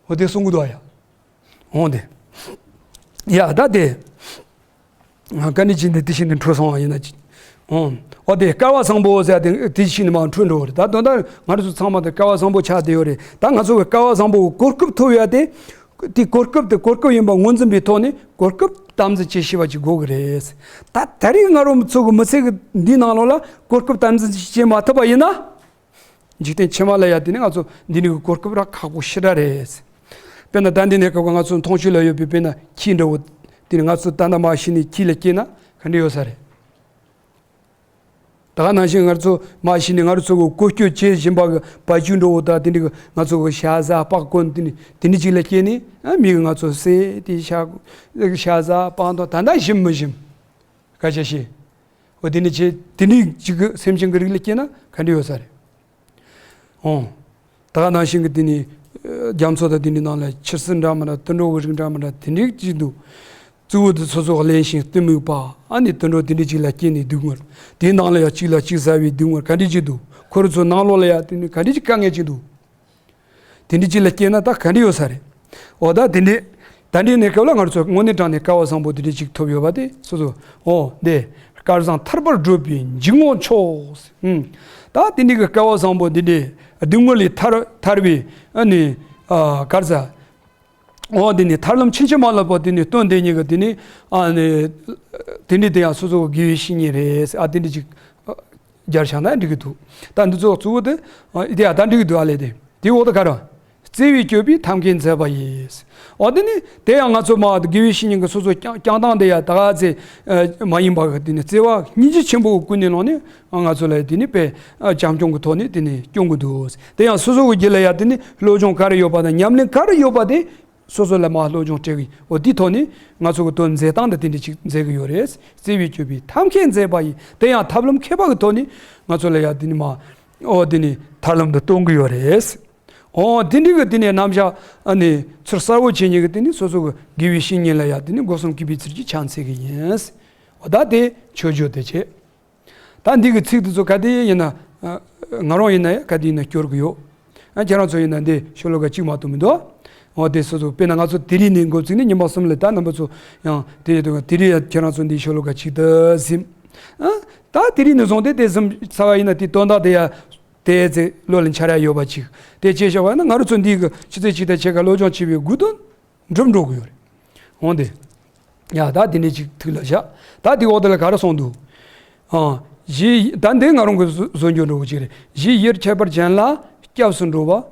འོ་དེ་གསུང་གི་འདུག་ཡ། འོ་དེ། ཡ་ད་དེ། ག་ནི་ཅི་འདི་དེ་བཞིན་དུ་འཁྲུལ་སོང་བ་ཡིན་ན་ཅི། འོ། འོ་དེ་སྐལ་བ་བཟང་པོ་ཟེར་དེ་དེ་བཞིན་དུ་མ་འཁྲུལ་འགྲོ་བ་རེད། ད་དོན་དག་ང་རང་ཚོ་ཚང་མ་དེ་སྐལ་བ་བཟང་པོ་ཆགས་བསྡད་ཡོད་རེད། ད་ང་ཚོ་གི་སྐལ་བ་བཟང་པོ་གི་གོ་སྐབས་ཐོབ་ཡ་དེ། དེ་གོ་སྐབས་དེ་གོ་སྐབས་ཡིན་པ་ངོས་འཛིན་པའི་ཐོག་ནས་གོ་སྐབས་དམ་འཛིན་བྱེད་ཤེས་པ་ཅིག་དགོས་ཀྱི་རེད། ད་ད་རེས་ང་རང་ཚོ་གི་མི་ཚེ་གི་འདིའི་ནང་ལོགས་ལ་གོ་སྐབས་དམ་འཛིན་བྱེད་མ་ཐུབ་པ་ཡིན་ན། འཇིག་རྟེན་ཕྱི་མ་ལ་ཡ་དེ་ནི་ང་ཚོ་འདི་ནི་གི་གོ་སྐབས་ར་ཁག་པོ་ཞེ་དྲག་རེད། དཔེར་ན་ད་འདི་ནས་སྐབས་ང་ཚོ་མཐོང་ཆོས་ལ་ཡོད་པའི་དཔེར་ན་ཁྱི་འདྲ་བོ། དེ་ནི་ང་ཚོ་ད་ལྟ་མ་ཤི་ནས་ཁྱི་ལ་སྐྱེས་ན་ག་འདྲ་ཡོད་ས་རེད། ད་ག་ནང་བཞིན་ང་ཚོ་མ་ཤི་ནས་ང་རང་ཚོ་གི་བཀོལ་སྤྱོད་བྱེད་བཞིན་པ་གི་བ་ཕྱུགས་འདྲ་བོ་དང་དེ་འདྲ་གི་ང་ཚོ་གི་ཤ་ཟ་སྤགས་གོན་དེ་ནི་དེ་འདྲ་ཅིག་ལ་སྐྱེས་ནས་ཨ་མི་གི་ང་ཚོ་བསད་དེ་ཤ་ཤ་ཟ་སྤགས་དང་ད་ལྟ་ཞིམ་མི་ཞིམ་སྐད་ཆ་བཤད། འོ་དེ་ནི་བྱེད་དེ་འདྲ་ཅིག་གི་སེམས་ཅན་གི་རིགས་ལ་སྐྱེས་ན་ག་འདྲ་ཡོད་ས་རེད། འོང་། ད་ག་ནང་བཞིན་གྱི་དེ་ནི། རྒྱ་མཚོ་དང་དེ་འདྲའི་ནང་ལ་ཆུ་སྲིན་འདྲ་མི་འདྲ་དུད་འགྲོ་གི་རིགས་འདྲ་མི་འདྲ་དེ་འདྲའི་ཅིག་འདུག་གཙོ་བོ་དེ་སོ་སོ་གླེན་ཞིང་གཏི་མུག་པ་ཨ་ནི་དུད་འགྲོ་དེ་འདྲའི་ཅིག་ལ་སྐྱེས་ནས་སྡུག་བསྔལ། དེའི་ནང་ལ་ཡང་གཅིག་ལ་གཅིག་ཟ་བའི་སྡུག་བསྔལ་ག་འདྲའི་ཅིག་འདུག་ཁོ་རང་ཚོ་ནང་ལོགས་ལ་ཡང་དེ་ནི་ག་འདྲའི་ཅིག་དཀའ་ངལ་ཅིག་འདུག་དེ་འདྲའི་ཅིག་ལ་སྐྱེས་ན་ད་ག་འདྲ་ཡོད་ས་རེད། འོ་ད་དེ་འདྲའི། ད་འདྲའི་གནས་སྐབས་ལ་ང་ཚོ་དངོས་གནས་དྲང་ནས་སྐལ་བ་བཟང་པོ་དེ་འདྲའི་ཅིག་ཐོབ་ཡོད་པ་དེ་སོ་སོ། འོ་དེ། སྐལ་བཟང་ཐར་པར་བགྲོད་པའི་འཇིགས་སྔོན་མཆོག་ཨུམ། ད་དེ་འདྲའི་གི་སྐལ་བ་བཟང་པོ་འདི་འདྲའི་སྡུག་བསྔལ་ལས་ཐར་ཐར་བའི་ཨ་ནི། ཨ་ག་རེ་ཟ། འོ་འདི་ནི་ཐར་ལམ་ཕྱིན་ཅི་མ་ལོག་པ་དེ་ནི་སྟོན་དེ་ཉིད་ཀྱི་དེ་ནི་ཨ་ནི། དེ་འདྲའི་དེ་ཡང་སོ་སོ་གི་དགེ་བའི་བཤེས་གཉེན་རེད་ཨ་དེ་འདྲའི་ཅིག་སྦྱར་བཞག་ན་འགྲིག་གི་འདུག་ད་འདི་ཚོ་གཙོ་བོ་དེ། ཨ་དེ་ཡང་ད་འགྲིག་གི་འདུག་ཨ་ལས་དེ། དེའི་འོག་ཏུ་ག་རེ། བརྩེ་བས་བསྐྱོད་པའི་ཐབས་མཁས་མཛད་པ་ཡིས། འོ་དེ་ནི་དེ་ཡང་ང་ཚོ་མ་དགེ་བའི་བཤེས་གཉེན་གྱི་སོ་སོ་བསྐྱང་བསྐྱངས་སྟངས་དེ་ཡང་ད་ག་ཚེ་མ་ཡིན་པ་གི་དེ་ནི་བརྩེ་བ་སྙིང་རྗེ་ཆེན་པོ་ཀུན་ནས་བསླངས་ནས་ང་ཚོ་ལ་དེ་ནི་དཔེ་བྱམས་སྐྱོང་གི་ཐོག་ནས་དེ་ནི་སྐྱོང་གི་འདུག་དེ་ཡང་སོ་སོ་གི་རྒྱུད་ལ་ཡང་དེ་ནི་བློ་སྦྱོང་ག་རེ་ཡོད་པ་དང་ཉམས་ལེན་ག་རེ་ཡོད་པ་དེ་སོ་སོ་ལ་མ་བློ་སྦྱོང་སྤྲད་གི་འོ་དེའི་ཐོག་ནས་ང་ཚོ་གི་དོན་མཛད་སྟངས་དེ་དེ་འདྲ་ཅིག་མཛད་གི་ཡོད་རེད། བརྩེ་བས་བསྐྱོད་པའི་ཐབས་མཁས་མཛད་པ་ཡིས་དེ་ཡང་ཐབས་ལམ་མཁས་པ་གི་ཐོག་ནས་ང་ཚོ་ལ་ཡང་དེ་ནི་མ་འོ་དེ་ནི་ཐར་ལམ་དུ་གཏོང་གི་ཡོད་རེད། འོ་དེ་འདྲའི་གི་དེ་ནས་རྣམ་གཞག་ཨ་ནི་ཚུར་གསལ་བོ་བྱེད་མཁན་གི་དེ་ནི་སོ་སོ་གི་དགེ་བའི་བཤེས་གཉེན་ལ་ཡང་དེ་ནི་སྒོ་གསུམ་གུས་པའི་ཚུལ་གྱིས་ཕྱག་འཚལ་གི་ཡིན། འོ་ད་དེ་མཆོད་བརྗོད་དེ་བྱེད། ད་འདི་གི་ཚིག་དེ་ཚོ་ག་དེ་ཡིན་ན། ཨ་ང་རང་ཡིན་ན་ཡང་ག་དེ་ཡིན་ན་སྐྱོར་གི་ཡོད། ཨ་ཁྱེད་རང་ཚོ་ཡིན་ན་འདི་ཤོ་ལོ་ཀ་གཅིག་མ་གཏོགས་མི་འདུག་འོ་དེ་སོ་སོ་དཔེར་ན་ང་ཚོ་དེ་རིང་ནས་འགོ་བཙུགས་ནས་ཉི་མ་གསུམ་ལ་ད་རྣམ་པ་ཚོ་ཡང་དེ་ཡོད་དུས་དེ་རིང་ཡང་ཁྱེད་རང་ཚོ་འདི་ཤོ་ལོ་ཀ་གཅིག་ཏུ་ཟིན། ཨ་ད་དེ་རིང་ནས་བཟུང་སྟེ་དེ་ཟིན་ཚར་བ་ཡིན་ན་དེ་དོན་དག་དེ་ཡང་དེ་ཚེ་བློ་ལ་འཆར་ཡ་ཡོད་པ་ཅིག་དེ་བྱས་བཞག་པ་ཡིན་ན་ང་རང་ཚོ་འདི་གི་ཆུ་ཚོད་གཅིག་དང་ཕྱེད་ཀ་སློབ་སྦྱོང་བྱེད་པའི་དགོས་དོན་འགྲུབ་འགྲོ་གི་ཡོད་རེད། འོང་དེ། ཡ་ད་དེ་འདྲས་ཅིག་ཐུགས་ལ་བཞག་ད་དེ་འོག་དེ་ལ་ག་རེ་གསུངས་འདུག་ཨང་། གཞི་ད་འདི་ང་རང་གི་བཟོ་བཟོ་འགྱུར་འགྲོ་གི་ཅིག་རེད། གཞི་ཡུལ་ཁྱད་པར་ཅན་ལ་སྐྱབས་སུ་འགྲོ་བ།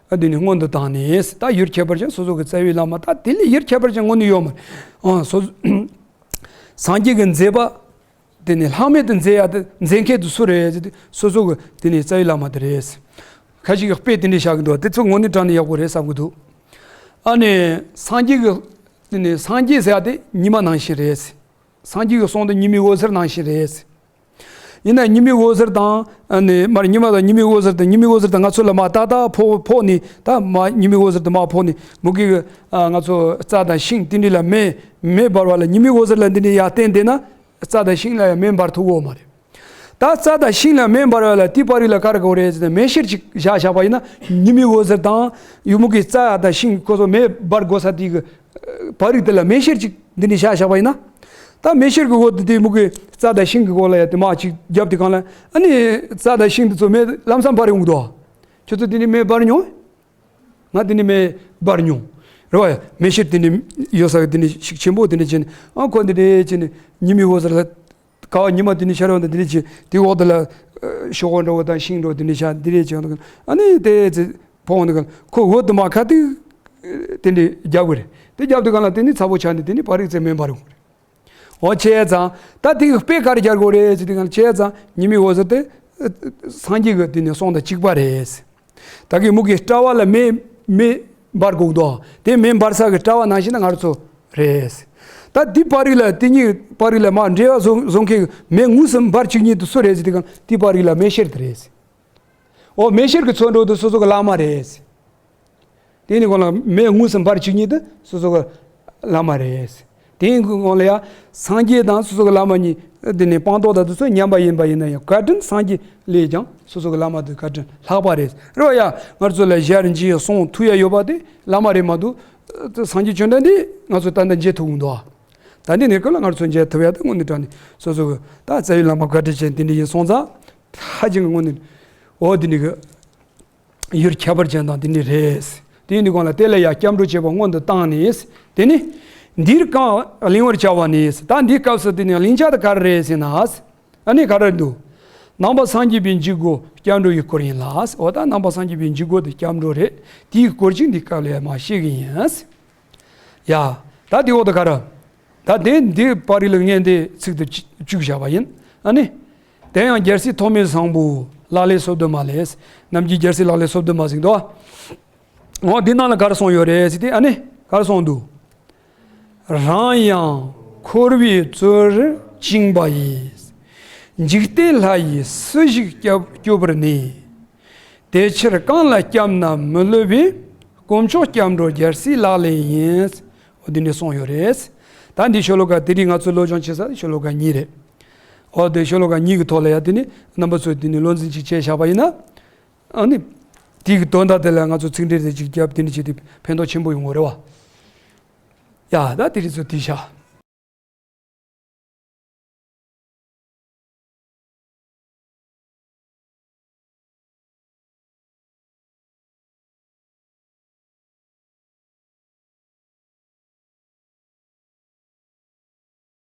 ཨ་འདི་ནི་སྔོན་དུ་བཏང་ནས་ད་ཡུལ་ཁྱད་པར་ཅན་སོ་སོ་གི་རྩ་བའི་བླ་མ་ད་དེ་ལས་ཡུལ་ཁྱད་པར་ཅན་དངོས་གནས་ཡོད་མ་རེད། ཨང་སོ། སངས་རྒྱས་ཀྱི་མཛད་པ། དེ་ནི་ལྷག་མེད་དུ་མཛད་ཡ་དེ་མཛད་མཁན་དེ་སུ་རེད་ཟེར་དུས་སོ་སོ་གི་དེ་ནི་རྩ་བའི་བླ་མ་དེ་རེད། ཁ་ཅིག་གིས་དཔེ་དེ་འདྲས་བཞག་གི་འདུག་དེ་ཚོ་དངོས་གནས་དྲང་ནས་ཡག་པོ་རེད་བསམ་གི་འདུག་ཨ་ནི་སངས་རྒྱས་ཀྱི་དེ་ནི་སངས་རྒྱས་ཟེར་ཡ་དེ་ཉི་མ་ནང་བཞིན་རེད། སངས་རྒྱས་ཀྱི་གསུང་དེ་ཉི་མའི་འོད་ཟེར་ནང་བཞིན་རེད། ཡིན་ན་ཉི་མའི་འོད་ཟེར་དང་ཨ་ནི་མར་ཉི་མ་དང་ཉི་མའི་འོད་ཟེར་དང་ཉི་མའི་འོད་ཟེར་དང་ང་ཚོ་ལ་མར་ཏག་ཏག་ཕོག་ཕོག་ནས་ད་མར་ཉི་མའི་འོད་ཟེར་དང་མར་ཕོག་ནས་མུ་གེ་གི་ང་ཚོ་རྩྭ་དང་ཤིང་དེ་འདྲས་ལ་མེ་མེ་འབར་བ་ལ་ཉི་མའི་འོད་ཟེར་ལ་འདི་འདྲས་ཡར་བསྟན་བསྡད་ན། རྩྭ་དང་ཤིང་ལ་ཡང་མེ་འབར་ཐུབ་ཀྱི་ཡོད་མ་རེད། ད་རྩྭ་དང་ཤིང་ལ་མེ་འབར་བ་ལ་དེའི་བར་རིགས་ལ་ག་རེ་དགོས་རེད་ཟེར་ན་མེ་ཤེལ་ཅིག་བཞག་བཞག་པ་ཡིན་ན་ཉི་མའི་འོད་ཟེར་དང་ཡུ་མུ་གི་རྩྭ་དང་ཤིང་ཁོ་ཚོ་མེ་འབར་དགོས་ས་དེ་གི་བར་རིགས་དེ་ལ་མེ་ཤེལ་ཅིག་འདི་འདྲས་བཞག་བཞག་པ་ཡིན་ན། ད་མེ་ཤེལ་གི་འོག་ཏུ་དེ་མུ་གི་རྩྭ་དང་ཤིང་གི་འོག་ལ་ཡང་དེ་མར་ཅིག་བརྒྱབ་དེ་གང་ལ་ཨ་ནི་རྩྭ་དང་ཤིང་དེ་ཚོ་མེ་ལམ་སང་འབར་ཡོང་གི་འདུག་ཁྱོད་ཚོ་དེ་ནས་མེ་འབར་མྱོང་། ང་དེ་ནས་མེ་འབར་མྱོང་། རེད་བ་ཡ། མེ་ཤེལ་དེ་ནས་ཡོད་ས་གི་དེ་ནས་ཤུགས་ཆེན་པོ་དེ་འདྲས་བྱས་ནས་ཨ་ཁོ་འདི་འདྲས་བྱས་ནས་ཉི་མའི་འོད་ཟེར་ལ་ཀ་བ་ཉི་མ་དེ་ནས་ཤར་བ་དང་དེ་འདྲས་བྱས་དེའི་འོག་དེ་ལ་ ཤོག་གུ་འདྲ་བོ་དང་ཤིང་འདྲ་བོ་དེ་འདྲ་བཞག་འདི་རེད་ཅེས་ཨ་ནི་དེ་ཚེ་ཕོ་བ་འདི་ག་ཁོ་འོ་དུ་མ་ཁ་དེ་དེ་འདྲ་རྒྱབ་གི་རེད། དེ་རྒྱབ་དུས་ག་ལ་དེ་ནི་ཚ་པོ་ཆགས་ནས་དེ་ནི་པར་རིས་ཚེ་མེ་འབར་ཡོང་གི་རེད། འོ་བྱས་ཙང་ད་དེ་གི་དཔེ་ག་རེ་རྒྱག་དགོས་རེད་ཟེར་དུས་ག་ལ་བྱས་ཙང་ཉི་མའི་འོད་ཟེར་དེ་སངས་རྒྱས་ཀྱི་དེ་ནི་གསུང་དང་གཅིག་པ་རེད། ད་གི་མུ་གེ་སྐྲ་བ་ལ་མེ་མེ་འབར་དགོས་འདུག་དེ་མེ་འབར་ས་གི་སྐྲ་བ་ནང་བཞིན་ན་ང་རང་ཚོ་རེད། ད་འདི་པར་རིས་ལ་དེ་གཉིས་པར་རིས་ལ་མ་འབྲེལ་བ་བཟོ་བཟོ་མཁན་གི་མེ་དངོས་སུ་འབར་བཅུག་མཁན་དེ་སུ་རེད་ཟེར་དུས་ག་ལ་དེ་པར་རིས་ལ་མེ་ཤེལ་དེ་རེད། འོ་མེ་ཤེལ་གྱི་ཚོན་གྲོགས་དེ་སོ་སོ་གི་བླ་མ་རེད། དེ་ནི་གོང་ལ་མེ་དངོས་སུ་འབར་བཅུག་མཁན་དེ་སོ་སོ་གི་བླ་མ་རེད། དེའི་གོང་ལ་ཡང་སངས་རྒྱས་དང་སོ་སོ་གི་བླ་མ་གཉིས་དེ་ནི་སྤངས་རྟོགས་དང་དེ་ཚོ་མཉམ་པ་ཡིན་པ་ཡིན་ན་ཡང་བཀའ་དྲིན་སངས་རྒྱས་ལས་ཀྱང་སོ་སོ་གི་བླ་མ་དེ་བཀའ་དྲིན་ལྷག་པ་རེད། རེད་བ་ཡ། ང་ཚོ་ལ་ཞལ་མཇལ་གསུང་ཐུབ་ཡ་ཡོད་པ་དེ་བླ་མ་རེད་མ་གཏོགས་སངས་རྒྱས་བཅོམ་ལྡན་འདས་ང་ཚོ་ད་ལྟ་མཇལ་ཐུབ་འདུག་ད་འདི་ནས་ཀུན་ལ་ང་ཚོ་མཇལ་ཐུབ་ཡ་དེ་དངོས་གནས་དྲང་ནས་སོ་སོ་གི་ད་རྩ་བའི་བླ་མ་བཀའ་དྲིན་ཅན་དེ་འདྲ་ཡིན་སོང་ཙང་ཧ་ཅང་གི་དངོས་གནས་འོ་དེ་འདྲ་གི་ཡུལ་ཁྱད་པར་ཅན་དང་དེ་འདྲ་རེད། དེ་ཡིན་དུས་གང་ལ་དེ་ལ་ཡང་སྐྱབས་འགྲོ་བྱེད་པ་སྔོན་དུ་བཏང་ནས་དེ་ནི་འདིར་གང་གླེང་བར་བྱ་བ་ནི་ད་འདིའི་སྐབས་སུ་དེ་ནི་གླེང་བྱ་དེ་ག་རེ་རེད་ཟེར་ན། ཨ་ནི་ག་རེ་འདུག་ནང་པ་སངས་རྒྱས་པའི་འཇུག་སྒོ་སྐྱབས་འགྲོ་ཡི་སྐོར་ཡིན་ལ། འོ་ད་ནང་པ་སངས་རྒྱས་པའི་འཇུག་སྒོ་དེ་སྐྱབས་འགྲོ་རེད། དེའི་སྐོར་ཅིག་འདི་སྐབས་ལ་ཡ་མ་ཤེས་གི་ཡིན། ཡ། ད་དེ་འོག་ཏུ་ག་རེ། ད་དེ་འདི་པར་རིས་ལ་ངས་འདི་ཚིག་ཏུ་བཅུག་བཞག་པ་ཡིན། ཨ་ནི། དེ་ཡང་རྒྱལ་སྲས་ཐོགས་མེད་བཟང་པོ་ལག་ལེན་སོ་བདུན་མ་ལས། ནམ་རྒྱུན་རྒྱལ་སྲས་ལག་ལེན་སོ་བདུན་མ་ཟེར་འདུག་འོ་འདི་ནང་ལ་ག་རེ་གསུངས་ཡོད་རེད་ཟེར་ཏེ་ཨ་ནི་ག་རེ་གསུངས་འདུག་རང་ཡང་འཁོར་བའི་བཙོན་རར་བཅིངས་པ་ཡིས། འཇིག་རྟེན་ལྷ་ཡིས་སུ་ཞིག་སྐྱོབ་སྐྱོབ་པར་ནུས། དེ་ཕྱིར་གང་ལ་སྐྱབས་ན་མི་བསླུ་བའི། དཀོན་མཆོག་སྐྱབས་འགྲོ་རྒྱལ་སྲས་ལག་ལེན་ཡིན། འོ་འདི་ནས་གསུངས་ཡོད་རེད། ད་འདི་ཤོ་ལོ་ཀ་དེ་རིང་ང་ཚོ་སློབ་སྦྱོང་བྱེད་ས་ཤོ་ལོ་ཀ་གཉིས་རེད། འོ་དེ་ཤོ་ལོ་ཀ་གཉིས་ཀྱི་ཐོག་ལ་ཡ་དེ་ནི་རྣམ་པ་ཚོས་དེ་ནི་བློ་འཛིན་ཅིག་བྱས་བཞག་པ་ཡིན་ན། ཨ་ནི། དེའི་དོན་དག་དེ་ལ་ང་ཚོ་ཚིག་འགྲེལ་དེ་ཅིག་བརྒྱབ་དེ་འདྲ་བྱས་ཏེ་ཕན་ཐོགས་ཆེན་པོ་ཡོང་གི་རེད་བ། ཡ་ད་དེ་རིང་ཚོ་དེ་བཞག